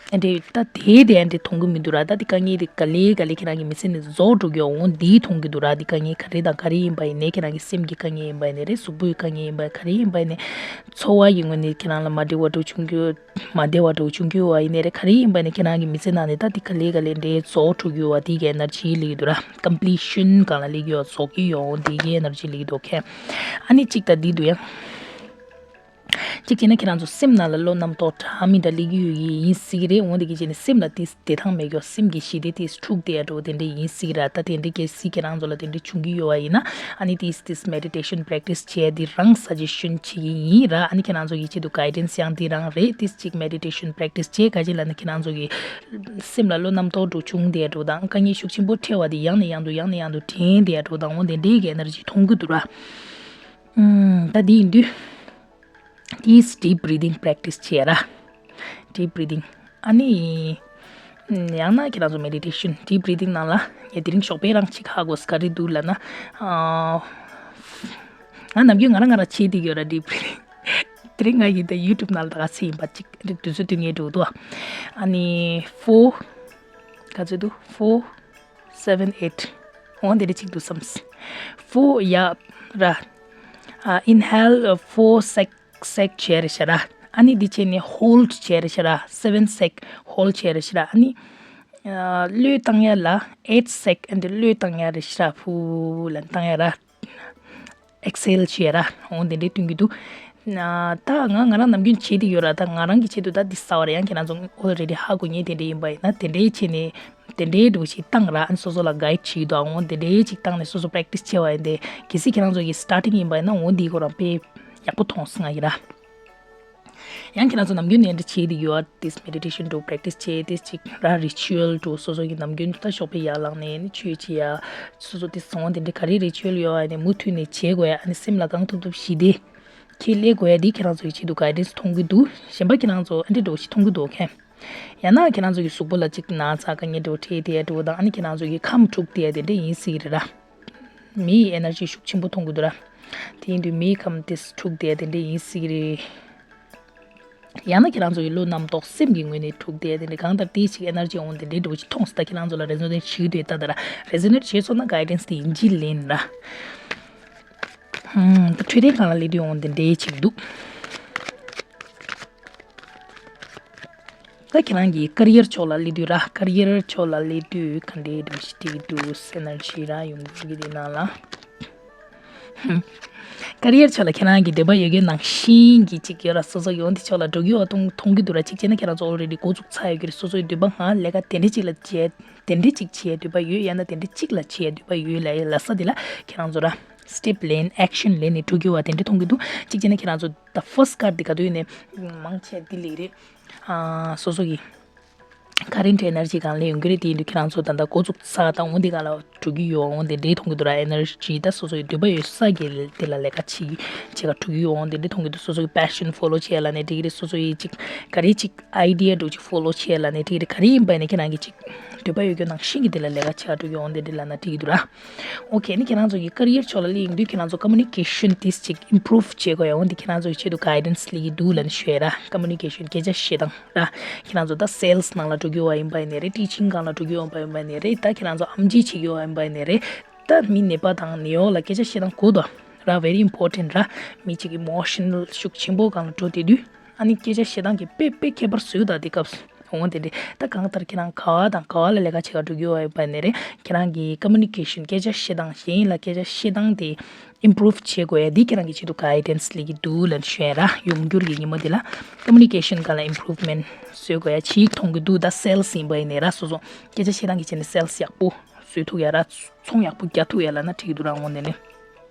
འདྲ་ད་དེ་དེ་འདྲ་མཐོང་གི་མི་འདུག་ར། ད་འདི་དཀའ་ངལ་འདི་ག་ལེ་ག་ལེ་ཁྱེད་རང་གི་མི་ཚེ་ནས་རྫོགས་འགྲོ་གི་འོ་འདི་མཐོང་གི་འདུག་ར། འདི་དཀའ་ངལ་ག་རེ་དང་ག་རེ་ཡིན་པ་ཡིན་ནའི་ཁྱེད་རང་གི་སེམས་ཀྱི་དཀའ་ངལ་ཡིན་པ་ཡིན་ནའི་རེད། གཟུགས་པོའི་དཀའ་ངལ་ཡིན་པ་ག་རེ་ཡིན་པ་ཡིན་ནའི་ཚོར་བ་ཡི་ངོས་ནས་ཁྱེད་རང་ལ་མ་བདེ་བ་འདྲ་བོ་བྱུང་གི་ཡོད། མ་བདེ་བ་འདྲ་བོ་བྱུང་གི་ཡོད་པ་ཡིན་ནའི་རེད། ག་རེ་ཡིན་པ་ནི་ཁྱེད་རང་གི་མི་ཚེ་ནང་ནས་ད་འདི་ག་ལེ་ག་ལེ་འདྲའི་རྫོགས་འགྲོ་གི་ཡོད་པ་འདི་གའི་ཨེ་ནར་ཇི་སླེབས་ཀྱི་འདུག་ར། ཀམ་པི་ལི་ཤན་སྒང་ལ་སླེབས་ཀྱི་ཡོད། རྫོགས་ཀྱི་ཡོད་འདི་གའི་ཨེ་ནར་ཇི་སླེབས་ཀྱི་འདུག་ཁེ། ཨ་ནི་གཅིག་ད་འདི་འདུག་ཡ། གཅིག་བྱས་ན་ཁྱེད་རང་ཚོ་སེམས་ནང་ལ་བློ་རྣམ་རྟོག་འདྲ་མི་འདྲ་སླེབས་ཀྱི་ཡོད་ཡིན་སྲིད་ཀྱི་རེད། འོ་འདི་གི་བྱས་ནས་སེམས་ལ་དེ་བདེ་ཐང་མེད་ཀྱོག་སེམས་ཀྱི་ཞི་བདེ་དེ་འཁྲུག་བསྡད་ཡ་འདྲ་བོ་དེ་འདྲ་ཡིན་སྲིད་ཀྱི་ར། ད་དེ་འདྲ་གལ་སྲིད་ཁྱེད་རང་ཚོ་ལ་དེ་འདྲ་བྱུང་གི་ཡོད་པ་ཡིན་ན་ཨ་ནི་དེ་དེ་མེ་ཌི་ཊེ་ཤན་པེ་རེག་ཊི་སི་བྱས་འདི་རང་སཱ་ཇེ་ཤན་བྱེད་ཀྱི་ཡིན་ར། ཨ་ནི་ཁྱེད་རང་ཚོ་གི་ཆེད་དུ་གའི་ཌེན་སི་ཡང་འདི་རང་རེད། དེ་གཅིག་མེ་ཌི་ཊེ་ཤན་པེ་རེག་ཊི་སི་བྱས་ག་ཅི་ལབ་ན་ཁྱེད་རང་ཚོ་གི་སེམས་ལ་བློ་རྣམ་རྟོག་འདྲ་བྱུང་བསྡད་འདྲ་བོ་དང་དཀའ་ངལ་ཤུགས་ཆེན་པོ་འཕྲད་པ་དེ་ཡང་ནས་ཡང་དུ་ཡང་ནས་ཡང་དུ་དྲན་བསྡད་འདྲ་བོ་དང་འོ་དེ་འདྲའི་གི་ཨེ་ནར་ཇི་མཐོང་གི་འདུག་ར། ཨུམ། ད་འདི་ཡིན་དུས། This deep breathing practice བྱེད་ར། Deep breathing ཨ་ནི། ཡང་ན་ཁྱེད་རང་ཚོ་མེ་ཌི་ཊེ་ཤན་ཌིབ་བྷི་རི་ཐིང་ནང་ལ་ངས་དེ་རིང་ཞོགས་པའི་རང་གཅིག་ཧ་གོ་ས་ག་རེ་འདུག་ལབ་ན། ཨ། ང་ནམ་རྒྱུན་ང་རང་ང་རང་བྱེད་བསྡད་ཡོད་ར་ཌིབ་བྷི་རི་ཐིང་། དེ་རིང་ང་ཡིན་ད་ཡུ་ཊུབ་ནང་ལ་ད་ག་ཚོད་ཡིན་པ་གཅིག་དུས་ཚོད་སྟོན་མཁན་འགྲོ་འདུག་ཨ་ནི་ཕོར། ག་ཚོད་འདུག་ཕོར། སེ་བེན་ཨེཊ། འོ་འདི་རེ་གཅིག་འདུག་བསམ། ཕོར་ཡ་ར། ཨ། inhale four sec sec བྱས་རེད་ཤག་ར། ཨ་ནི་འདི་བྱས་ནས་hold བྱས་རེད་ཤག་ར། སེ་བེན་སེག་hold བྱས་རེད་ཤག་ར། ཨ་ནི། ཨ། བློས་བཏང་ཡ་ལ་ཨེཊ་སེག་ཨ་ནི་བློས་བཏང་ཡ་རེད་ཤག་ར། ཕུ་ལ་བཏང་ཡ་ར། ཨེག་སེལ་བྱས་ར། འོ་དེ་འདྲའི་སྟོན་གྱི་འདུག་ཨ། ད་ང་ང་རང་ནམ་རྒྱུན་བྱེད་དེ་ཡོད་ར། ད་ང་རང་གི་ཆེད་དུ་ད་འདི་གསར་པ་རེད། ཡང་ཁྱེད་རང་ཚོ་ཨོལ་རེ་ཌི་ཧ་གོ་མཁན་དེ་འདྲ་ཡིན་པ་ཡིན་ན་དེ་འདྲའི་བྱས་ནས་དེ་འདྲའི་འདྲ་བོ་ཞིག་བཏང་ར། ཨ་ནི་སོ་སོ་ལ་གའིཌ་བྱེད་ཀྱི་འདུག་འོ་དེ་འདྲའི་ཅིག་བཏང་ནས་སོ་སོ་པེ་རེག་ཊི་སི་བྱས་པ་ཡིན་ཏེ། གལ་སྲིད་ཁྱེད་རང་ཚོ་གི་སི་ཊར་ཊིང་ཡིན་པ་ཡིན་ན་འོ་འདིའི་སྐོར་རང་དཔེ་ཡག་པོ་མཐོང་སོང་ང་ཡིན་ར། ཡང་ཁྱེད་རང་ཚོ་ནམ་རྒྱུན་ནས་འདི་བྱེད་དེ་ཡོད་ཨ། this meditation འགྲོ་པེ་རེག་ཊི་སི་བྱེད་དེ་ཅིག་ར། རི་ཅུ་ཨལ་འགྲོ་སོ་སོ་གི་ནམ་རྒྱུན་ད་ཞོགས་པ་ཡར་ལངས་ནས་ནི་ཆོས་བྱེད་ཡ། སོ་སོ་དེ་སོང་དེ་འདྲ་ག་རེ་རི་ཅུ་ཨལ་ཡོད་ཨ་ནི་མུ་མཐུད་ནས་བྱེད་དགོས་ཡ། ཨ་ནི་སེམས་ལ་གང་ཐུབ་ཐུབ་ཞི་བདེ་ཁྱེད་སླེབས་དགོས་ཡ་འདི་ཁྱེད་རང་ཚོ་གི་ཆེད་དུ་གའི་ཌེན་སི་མཐོང་གི་འདུག་གཞན་པ་ཁྱེད་རང་ཚོ་ཨ་འདྲ་འགྲོ་ཞིག་མཐོང་གི་འདུག་མཁན། ཡང་ན་ཁྱེད་རང་ཚོ་གི་གཟུགས་པོ་ལ་ཅིག་ན་ཚ་དཀའ་ངལ་འདྲ་བོ་འཕྲད་དེ་འདྲ་བོ་དང་། ཨ་ནི་ཁྱེད་རང་ཚོ་གི་ཁམས་འཁྲུགས་དེ་དེ་འདྲ་ཡིན་སྲིད་རེད་ར། མིའི་ཨེ་ནར་ཇི་ཤུགས་ཆེན་པོ་མཐོང་གི་འདུག་ར། དེ་ཡིན་དུས་མིའི་ཁམས་དེ་འཁྲུགས་དེ་དེ་འདྲ་ཡིན་སྲིད་རེད། ཡང་ན་ཁྱེད་རང་ཚོ་གི་བློ་རྣམ་རྟོག་སེམས་ཀྱི་ངོས་ནས་འཁྲུགས་དེ་དེ་འདྲ་གང་ལྟར་དེ་ཞིག་ཨེ་ནར་ཇི་འོང་དེ་འདྲ་འདྲ་བོ་ཞིག་མཐོང་སྲིད། ད་ཁྱེད་རང་ཚོ་ལ་རེ་ཛོ་ནེཊ་བྱེད་ཀྱི་འདུག་ད་ད་ར་རེ་ཛོ་ནེཊ་བྱེད་སོང་ན་གའི་ཌེན་སི་དེ་ཡིན་གཅིག་ལེན་ར། ཧུམ། ད་འཕྲོད་བསྟེན་སྒང་ལ་སླེབས་དུས་འོང་དེ་འདྲ་ཞིག་འདུག་ད་ཁྱེད་རང་གི་ཀེ་རི་ཡར་ཕྱོགས་ལ་སླེབས་དུས་ར། ཀེ་རི་ཡར་ཕྱོགས་ལ་སླེབས་དུས་ག་འདྲའི་འདྲ་ཞིག་འགྲིག་འདུག་ཨེ་ནར་ཇི་ར་ཡོང་གི་འདི་ནང་ལ། ཧུམ། ཀེ་རི་ཡར་ཕྱོགས་ལ་ཁྱེད་རང་གི་འདོད་པ་ཡོད་རྒྱུ་ནང་བཞིན་གྱི་ཅིག་ཡོད་ར། སོ་སོ་ཡོང་དེ་ཕྱོགས་ལ་འགྲོ་གི་ཡོད་མཐོང་མཐོང་གི་འདུག་ར། གཅིག་བྱས་ན་ཁྱེད་རང་ཚོ་ཨོལ་རེ་ཌི་འགོ་བཙུགས་ཚར་ཡོད་ཀྱི་རེད། སོ་སོའི་འདོད་པ་ང་ལས་ཀ་དེ་འདྲ་ཅིག་ལ་བྱེད་དེ་འདྲ་ཅིག་བྱེད་འདོད་པ་ཡོད། ཡང་ན་དེ་འདྲ་ཅིག་ལ་བྱེད་འདོད་པ་ཡོད་ལབ་ལབ་ས་དེ་ལ་ཁྱེད་རང་ཚོ་ར་སི་ཊེབ་ལེན་ཨེག་ཤན་ལེན་ནས་འགྲོ་གི་ཡོད་པ་དེ་འདྲ་མཐོང་གི་འདུག་གཅིག་བྱས་ན་ཁྱེད་རང་ཚོ་ད་ཕར་སི་ཊི་ཀར་དེ་ག་དུས་ནས་མང་ཆེ་དེ་ལེགས་རེད། ཨ། སོ་སོ་གི་ཀ་རེན་ཊི་ཨེ་ནར་ཇི་སྒང་ལེན་ཡོང་གི་རེད། དེ་ཡིན་དུས་ཁྱེད་རང་ཚོ་ད་ལྟ་འགོ་བཙུགས་ཚར་དང་འོང་དེ་ག་ལ་འགྲོ་གི་ཡོད། འོང་དེ་འདྲའི་མཐོང་གི་འདུག་ར། ཨེ་ནར་ཇི་ད་སོ་སོ་ཡི་འདོད་པ་ཡོད་ས་གི་དེ་ལ་ལས་ཀ་བྱེད་བྱེད་ག་འགྲོ་གི་ཡོད། འོང་དེ་འདྲའི་མཐོང་གི་འདུག་སོ་སོ་གི་པེ་ཤན་ཕོ་ལོ་བྱེད་ཡ་ལབ་ནས་འགྲིག་གི་རེད། སོ་སོ་ཡི་ཅིག་ག་རེ་ཅིག་ཨའི་ཌི་ཡ་འདྲ་ཅིག་ཕོ་ལོ་བྱེད་ཡ་ལབ་ནས་འགྲིག་གི་རེད། ག་རེ་ཡིན་པ་ནས་ཁྱེད་རང་གི་ཅིག་འདོད་པ་ཡོད་རྒྱུ་ནང་བཞིན་གྱི་དེ་ལ་ལས་ཀ་བྱེད་ག་འགྲོ་གི་ཡོད། འོང་དེ་འདྲ་ལབ་ན་འགྲིག་གི་འདུག་ར། ཨོ་ཁེ། ནི་ཁྱེད་རང་ཚོ་གི་ཀེ་རི་ཡར་ཕྱོགས་ལ་སླེབས་ཡོང་དུས་ཁྱེད་རང་ཚོ་ཀོ་མུ་ནི་ཀེ་ཤན་དེ་ཅིག་ཨིམ་པུ་རུབ་བྱེད་དགོས་ཡ། འོ་འདི་ཁྱེད་རང་ཚོ་གི་ཆེད་དུ་གའི་ཌེན་སི་སླེབས་ཀྱི་འདུག་ལབ་ནས་ཞུ་ཡ་ར། ཀོ་མུ་ནི་ཀེ་ཤན་སྐད་ཆ་བཤད་སྟངས་ར། ཁྱེད་རང་ཚོ་ད་སེལ་སི་ནང་ལ་འགྲོ་གི་ཡོད་པ་ཡིན་པ་ཡིན་ནའི་རེད། ཊི་ཆིང་སྒང་ལ་འགྲོ་གི་ཡོད་པ་ཡིན་པ་ཡིན་ནའི་རེད། ད་ཁྱེད་རང་ཚོ་ཨེམ་ཆི་བྱེད་ཀྱི་ཡོད་པ་ཡིན་པ་ཡིན་ནའི་རེད། ད་མི་ནད་པ་དང་ནད་གཡོག་ལ་སྐད་ཆ་བཤད་སྟངས་གོ་དོ་ར། very important ར། མི་གཅིག་གི་ཨི་མོ་ཤ་ནལ་ཤུགས་ཆེན་པོ་སྒང་ལ་འགྲོ་བསྡད་དུས་ཨ་ནི་སྐད་ཆ་བཤད་སྟངས་ཀྱི་དཔེ་དཔེ་ཁྱད་པར་བཟོས་ད་དེ་སྐབས་སུ། འོང་དེ་འདྲ་ད་གང་ལྟར་ཁྱེད་རང་ག་བ་དང་ག་བ་ལ་ལས་ཀ་བྱེད་ག་འགྲོ་རྒྱུ་ཡོད་པ་ནས་རེད། ཁྱེད་རང་གི་communication སྐད་ཆ་བཤད་སྟངས་གཞན་ལ་སྐད་ཆ་བཤད་སྟངས་དེ་improve བྱེད་དགོས་ཡ་འདི་ཁྱེད་རང་གི་ཆེད་དུ་guidance སླེབས་ཀྱི་འདུག་ལབ་ཞུ་ཡ་ར། ཡོང་འགྱུར་གྱི་ཉིན་མོ་འདི་ལ་communication སྒང་ལ་improvement བཟོ་དགོས་ཡ་ཅིག་མཐོང་གི་འདུག་ད་sales ཡིན་པ་ཡིན་ནས་ར། སོ་སོ་སྐད་ཆ་བཤད་སྟངས་ཀྱི་ཆེད་ནས་sales ཡག་པོ་བཟོ་ཐུབ་ཡ་ར། ཚོང་ཡག་པོ་རྒྱག་ཐུབ་ཡ་ལབ་ན་འགྲིག་གི་འདུག་ར། འོང་དེ་ནས།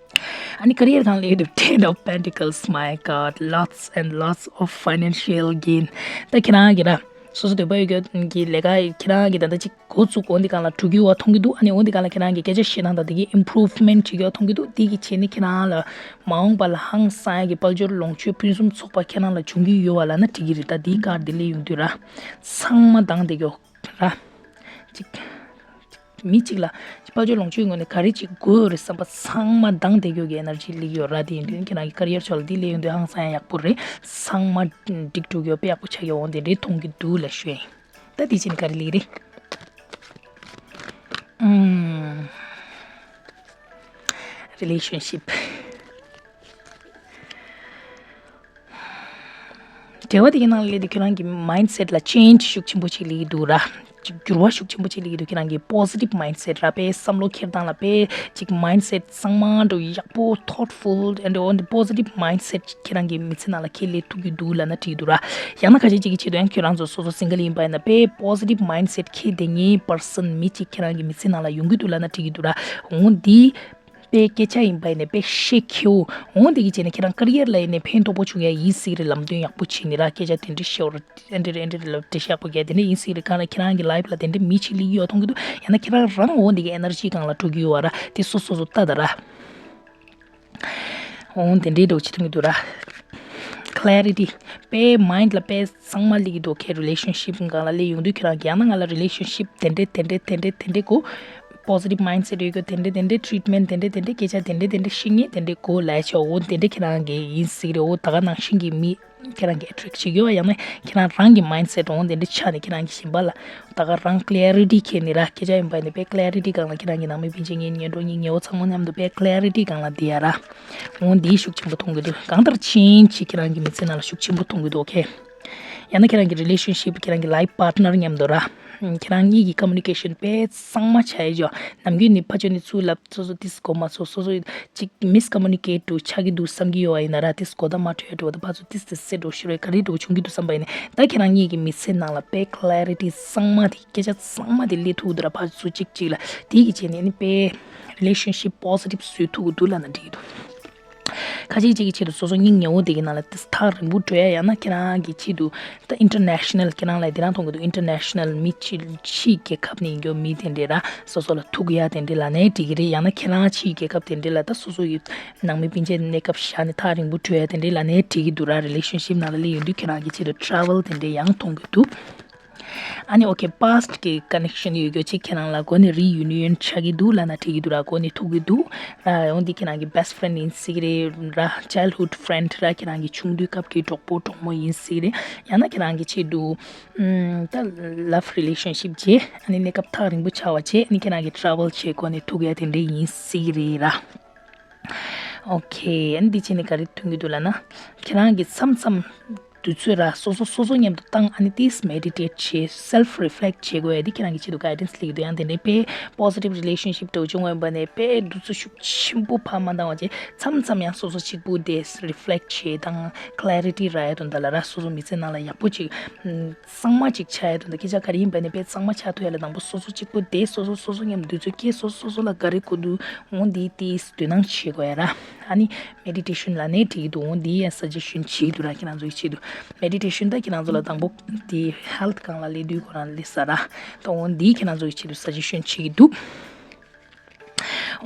ཨ་ནི་career སྒང་ལ་ཡོད་དུས་ten of pentacles, my god, lots and lots of financial gain. ད་ཁྱེད་རང་གི་ར་སོ་སོ་འདོད་པ་ཡོད་རྒྱུ་གི་ལས་ཀ་ཁྱེད་རང་གི་ད་ལྟ་ཅིག་འགོ་བཙུགས། འོང་དེ་སྒང་ལ་འགྲོ་རྒྱུ་བ་མཐོང་གི་འདུག་ཨ་ནི་འོང་དེ་སྒང་ལ་ཁྱེད་རང་གི་སྐད་ཆ་བཤད་སྟངས་དང་དེ་གི་improvement བྱེད་རྒྱུ་བ་མཐོང་གི་འདུག་དེ་གི་ཆེད་ནི་ཁྱེད་རང་ལ་མ་འོངས་པ་ལ་ཧང་སང་ཡ་གི་དཔལ་འབྱོར་ལོངས་སྤྱོད་ཕུན་སུམ་ཚོགས་པ་ཁྱེད་རང་ལ་འབྱུང་གི་ཡོད་བ་ལབ་ན་འགྲིག་གི་རེད། ད་དེའི་ཀར་དེ་སླེབས་ཡོང་དུས་ར་ཚང་མ་དང་དེ་གི་ར། ཅིག་མི་གཅིག་ལ་དཔལ་འབྱོར་ལོངས་སྤྱོད་ངོས་ནས་ག་རེ་ཅིག་དགོས་ཡོད་རེད་བསམ་པ་ཚང་མ་དང་དེ་གྱོད་ཀྱི་energy སླེབས་ཡོད་ར། དེ་ཡིན་དུས་ཁྱེད་རང་གི་career ཕྱོགས་ལ་འདི་སླེབས་ཡོང་དུས་ཧང་སང་ཡག་པོ་རེད། ཚང་མ་འགྲིག་འགྲོ་གི་ཡོད་པས་ཡག་པོ་ཆགས་ཡོད། འོང་དེ་འདྲའི་མཐོང་གི་འདུག་ལབ་ཞུ་ཡ་ཡིན། ད་དེ་ཕྱིན་ག་རེ་སླེབས་རེད། ཨུམ། relationship འབྲེལ་བ་དེ་གི་ནང་ལ་སླེབས་དུས་ཁྱེད་རང་གི་mindset ལ་change ཤུགས་ཆེན་པོ་ཅིག་སླེབས་ཀྱི་འདུག་ར། ཅིག་འགྱུར་བ་ཤུགས་ཆེན་པོ་ཅིག་སླེབས་ཀྱི་འདུག་ཁྱེད་རང་གི་positive mindset ར། དཔེ་བསམ་བློ་འཁྱེར་སྟངས་ལ་དཔེ་ཅིག་mindset གཙང་མ་འདྲ་ཡག་པོ་thoughtful and on the positive mindset ཁྱེད་རང་གི་མི་ཚེ་ནང་ལ་ཁྱེད་སླེབས་ཐུབ་ཀྱི་འདུག་ལབ་ན་འགྲིག་གི་འདུག་ར། ཡང་ན་ཁ་ཤས་ཅིག་གི་ཆེད་དུ་ཡང་ཁྱེད་རང་ཚོ་སོ་སོ་single ཡིན་པ་ཡིན་ན་དཔེ་positive mindset ཁྱེད་དེ་ངའི་person མི་གཅིག་ཁྱེད་རང་གི་མི་ཚེ་ནང་ལ་ཡོང་གི་འདུག་ལབ་ན་འགྲིག་གི་འདུག་ར། འོང་འདི། དཔེ་སྐད་ཆ་ཡིན་པ་ཡིན་ནའི་དཔེ་ཤེས་ཁེའུ། འོང་དེ་གི་བྱས་ནས་ཁྱེད་རང་career ལ་ཡིན་ནའི་ཕན་ཐོགས་པོ་བྱུང་ཡ་ཡིན་སྲིད་རེད། ལམ་སྟོན་ཡག་པོ་བྱས་ནས་ར་སྐད་ཆ་དེ་འདྲ་བཤད་རོགས། ཨེ་འདྲ་རེད་ཨེ་འདྲ་རེད་ལབ་འགྲེལ་བཤད་ཡག་པོ་རྒྱག་དེ་འདྲ་ཡིན་སྲིད་རེད། གང་ལ་ཁྱེད་རང་གི་life ལ་དེ་འདྲ་མི་ཅིག་སླེབས་ཡོད་མཐོང་གི་འདུག་ཡང་ན་ཁྱེད་རང་རང་འོང་དེ་གི་energy སྒང་ལ་འགྲོ་གི་ཡོད་བ་ར། དེ་སོ་སོ་སོ་ལྟ་ད་ར། འོང་དེ་འདྲའི་འདྲ་བོ་བྱེད་མཐོང་གི་འདུག་ར། clarity དཔེ་mind ལ་དཔེ་གཙང་མ་སླེབས་ཀྱི་འདུག་ཁྱེད་relationship སྒང་ལ་སླེབས་ཡོང་དུས་ཁྱེད་རང་གི་ཡང་ན་ང་ལ་relationship དེ་འདྲ་དེ་འདྲ་དེ་འདྲ་དེ་འདྲ་དགོས། positive mindset ཡོད་རྒྱུ་དེ་འདྲ་དེ་འདྲ་treatment དེ་འདྲ་དེ་འདྲ་སྐད་ཆ་དེ་འདྲ་དེ་འདྲ་བཤད་མཁན་དེ་འདྲ་དགོས་ལབ་ཆོག་འོ་དེ་འདྲ་ཁྱེད་རང་གི་ཡིན་སྲིད་རེད། འོ་ད་ག་ནང་བཞིན་གྱི་མི་ཁྱེད་རང་གི་attract བྱེད་ཀྱི་ཡོད། ཡང་ན་ཁྱེད་རང་རང་གི་mindset འོ་དེ་འདྲ་ཆགས་ནས་ཁྱེད་རང་གི་གཞན་པ་ལ་ད་ག་རང་clarity ཁྱེར་ནས་ར། སྐད་ཆ་ཡིན་པ་ནི་དཔེ་clarity སྒང་ལ་ཁྱེད་རང་གི་ནང་མི་སྤུན་མཆེད་གཉེན་ཉེ་གྲོགས་གཉེན་ཉེ་བོ་ཚང་མ་མཉམ་དུ་དཔེ་clarity སྒང་ལ་བསྡད་ཡ་ར། འོ་འདི་ཤུགས་ཆེན་པོ་མཐོང་གི་འདུག་གང་ལྟར་change ཁྱེད་རང་གི་མི་ཚེ་ནང་ལ་ཤུགས་ཆེན་པོ་མཐོང་གི་འདུག okay ཡང་ན་ཁྱེད་རང་གི་relationship ཁྱེད་རང་གི་life partner མཉམ་དུ་ར། ཁྱེད་རང་གཉིས་ཀྱི་communication དཔེ་གཙང་མ་ཆགས་ཡོད་ཅོག་ནམ་རྒྱུན་ནི་ཕ་ཆོས་ནི་ཚུར་ལབ་སོ་སོ་ཏིས་གོ་མ་སོ་སོ་སོ་ཅིག་miscommunicate འདྲ་ཆགས་ཀྱི་འདུག་བསམ་གྱི་ཡོད་བ་ཡིན་ན་ར། ཏིས་གོ་བརྡ་མ་འཕྲོད་འགྲོ་བ་དང་ཕར་ཚུར་ཏིས་ཏིས་སེ་འགྲོ་ཤི་རོ་ག་རེ་འགྲོ་བྱུང་གི་འདུག་བསམ་པ་ཡིན་ན། ད་ཁྱེད་རང་གཉིས་ཀྱི་མི་ཚེ་ནང་ལ་དཔེ་clarity གཙང་མ་དེ་སྐད་ཆ་གཙང་མ་དེ་སླེབས་ཐུབ་འདུག་ར། ཕར་ཚུར་གཅིག་གཅིག་ལ་དེ་གི་བྱས་ནས་ནི་དཔེ་relationship positive བཟོས་ཐུབ་ཀྱི་འདུག་ལབ་ན་འགྲིག་གི་འདུག་ཁ་ཅིག་ཅིག་གི་ཆེད་དུ་སོ་སོ་སྙིང་ཉེ་བོ་དེ་གི་ནང་ལ་ཏིས་ཐག་རིང་པོ་འགྲོ་ཡ་ཡང་ན་ཁྱེད་རང་གི་ཆེད་དུ་ད་international ཁྱེད་རང་ལ་དེ་རང་མཐོང་གི་འདུག international མི་ཕྱི་ཕྱིའི་རྒྱལ་ཁབ་ནས་ཡིན་རྒྱུ་མི་དེ་འདྲས་ར་སོ་སོ་ལ་ཐུག་ཡ་དེ་འདྲས་ལབ་ནའི་འགྲིག་གི་རེད། ཡང་ན་ཁྱེད་རང་ཕྱིའི་རྒྱལ་ཁབ་དེ་འདྲས་ལ་ད་སོ་སོ་ཡི་ནང་མི་སྤུན་མཆེད་གནས་སྐབས་བཞག་ནས་ཐག་རིང་པོ་འགྲོ་ཡ་དེ་འདྲས་ལབ་ནའི་འགྲིག་གི་འདུག་ར། relationship ནང་ལ་སླེབས་ཡོང་དུས་ཁྱེད་རང་གི་ཆེད་དུ་travel དེ་འདྲས་ཡང་མཐོང་གི་འདུག་ཨ་ནི་okay past གི་connection ཡོད་རྒྱུ་ཅིག་ཁྱེད་རང་ལ་སྒོ་ནས་reunion ཆགས་ཀྱི་འདུག་ལབ་ན་འགྲིག་གི་འདུག་ར། སྒོ་ནས་ཐུག་གི་འདུག་ར། འོ་འདི་ཁྱེད་རང་གི་best friend ཡིན་སྲིད་རེད་ར། childhood friend ར། ཁྱེད་རང་གི་ཆུང་དུས་སྐབས་ཀྱི་གྲོགས་པོ་གྲོགས་མོ་ཡིན་སྲིད་རེད། ཡང་ན་ཁྱེད་རང་གི་ཆེད་དུ་ཨམ། ད་love relationship བྱས་ཨ་ནི་གནས་སྐབས་ཐག་རིང་པོ་ཆགས་པ་བྱས་ཨ་ནི་ཁྱེད་རང་གི་travel བྱས་སྒོ་ནས་ཐུག་ཡ་དེ་འདྲ་ཡིན་སྲིད་རེད་ར། okay ཨ་ནི་འདི་བྱས་ནས་ག་རེ་ཐོན་གྱི་འདུག་ལབ་ན། ཁྱེད་རང་གི་མཚམས་མཚམས་དུས་ཚོད་ར་སོ་སོ་སོ་སོ་མཉམ་དུ་བཏང་ཨ་ནི་ཏིས་meditate བྱེད་self reflect བྱེད་དགོས་ཡ་འདི་ཁྱེད་རང་གི་ཆེད་དུ་guidance སླེབས་ཀྱི་འདུག་ཡང་དེ་འདྲའི་དཔེ་positive relationship འདྲ་བོ་བྱུང་བ་ཡིན་པ་ནས་དཔེ་དུས་ཚོད་ཤུགས་ཆེན་པོ་ཕར་མ་བཏང་བ་བྱས་མཚམས་མཚམས་ཡང་སོ་སོ་གཅིག་པུ་དེ་reflect བྱེད་དང་clarity རག་ཡ་དོན་དག་ལ་ར་སོ་སོ་མི་ཚེ་ནང་ལ་ཡག་པོ་ཅིག་གཙང་མ་ཅིག་ཆགས་ཡ་དོན་དག་སྐད་ཆ་ག་རེ་ཡིན་པ་ནས་དཔེ་གཙང་མ་ཆགས་ཐུབ་ཡ་ལ་དང་པོ་སོ་སོ་གཅིག་པུ་དེ་སོ་སོ་སོ་སོ་མཉམ་དུས་ཚོད་སྐྱེལ་སོ་སོ་སོ་ལ་ག་རེ་དགོས་འདུག་འོ་འདི་དེ་དོ་སྣང་བྱེད་དགོས་ཡ་ར། ཨ་ནི་meditation ལབ་ནའི་འགྲིག་གི་འདུག་འོ་འདི་ཡ་suggestion བྱེད་ཀྱི་འདུག་ར། ཁྱེད་རང་ཚོ་གི་ཆེད་དུ་meditation ད་ཁྱེད་རང་ཚོ་ལ་དང་པོ་དེ་health སྒང་ལ་སླེབས་དུས་ཁོ་རང་སླེབས་ས་ར། ད་འོ་འདི་ཁྱེད་རང་ཚོ་གི་ཆེད་དུ་suggestion བྱེད་ཀྱི་འདུག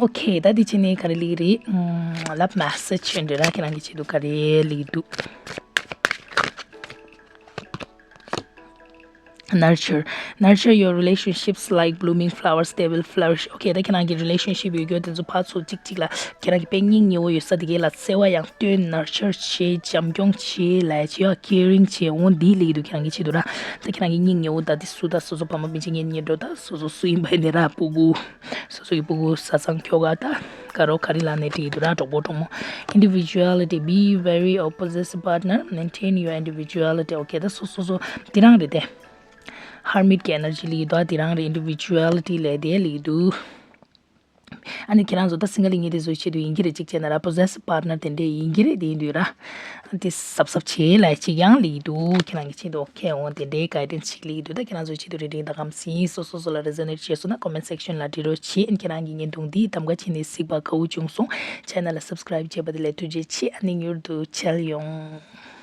okay ད་འདི་བྱས་ནས་ག་རེ་སླེབས་ཀྱི་རེད། ཨམ། love message འདྲ་ར་ཁྱེད་རང་གི་ཆེད་དུ་ག་རེ་སླེབས་ཀྱི་འདུག Nurture, nurture your relationships like blooming flowers, they will flourish. Okay ད་ཁྱེད་རང་གི་relationship ཡོད་རྒྱུ་དེ་ཚོ་ཕར་ཚུར་གཅིག་གཅིག་ལ་ཁྱེད་རང་གི་དཔེ་སྙིང་ཉེ་བོ་ཡོད་ས་དེ་གའི་ལ་བརྩེ་བ་ཡང་སྟོན། nurture བྱེད། བྱམས་སྐྱོང་བྱེད་ལབ་ཡ་བྱེད་ཡ་caring བྱེད། འོ་འདི་ལས་ཀྱི་འདུག་ཁྱེད་རང་གི་ཆེད་དུ་ར། ད་ཁྱེད་རང་གི་སྙིང་ཉེ་བོ་ད་དེ་སུ་ད་སོ་སོ་ཕ་མ་སྤུན་མཆེད་གཉེན་ཉེ་གྲོགས་ད་སོ་སོ་སུ་ཡིན་པ་ཡིན་ནའི་ར་སྤུ་གུ། སོ་སོ་ཡི་སྤུ་གུ་བཟའ་ཚང་ཁྱོ་ག་ད་དགའ་རོགས་ག་རེ་ལབ་ནའི་འགྲིག་གི་འདུག་ར་གྲོགས་པོ་གྲོགས་མོ། Individuality, be wary of possessive partner, maintain your individuality. Okay ད་སོ་སོ་སོ་དེ་རང་རེད་དེ། ཧར་མིཊ་ཀྱི་ཨེ་ནར་ཇི་ལབ་ཀྱི་འདུག་ཨ་དེ་རང་རེད། ཨིན་ཌི་བི་ཇུ་ཨལ་ཊི་ལབ་དེ་ལབ་ཀྱི་འདུག་ཨ་ནི་ཁྱེད་རང་ཚོ་ད་སིང་གལ་ལབ་མཁན་དེ་ཚོའི་ཆེད་དུ་ཡིན་གྱི་རེད། གཅིག་བྱས་ན་ར་པོ་ཟེ་སིབ་པར་ཊ་ནར་དེ་འདྲས་ཡིན་གྱི་རེད། དེ་ཡིན་དུས་ར། ཨ་དེ་གཟབ་གཟབ་བྱེད་ལབ་ཅིག་ཡང་ལབ་ཀྱི་འདུག་ཁྱེད་རང་གི་ཆེད་དུ། ཨོ་ཁེ། འོ་དེ་འདྲའི་གའི་ཌན་སི་ཅིག་ལབ་ཀྱི་འདུག་ད་ཁྱེད་རང་ཚོའི་ཆེད་དུ་རེ་ཌིང་དང་ཁམས་ཟིན། སོ་སོ་སོ་ལ་རེ་ཛོ་ནེཊ་བྱས་སོང་ན་ཀོ་མེན་ཊི་སེག་ཤན་ལ་འབྲི་རོགས་བྱེད། ཨ་ནི་ཁྱེད་རང་གི་བརྙན་ཐུང་འདི་གདམ་ག་བྱས་ནས་གཟིགས་པ་དགའ་བོ་བྱུང་སོང་། ཆེ་ནལ་ལ་སབ་སི་ཀ་རའིབ་བྱས་པ་དེ་ལ་ཐུགས་རྗེ་ཆེ། ཨ་ནི་མྱུར་དུ་མཇལ་ཡོང་།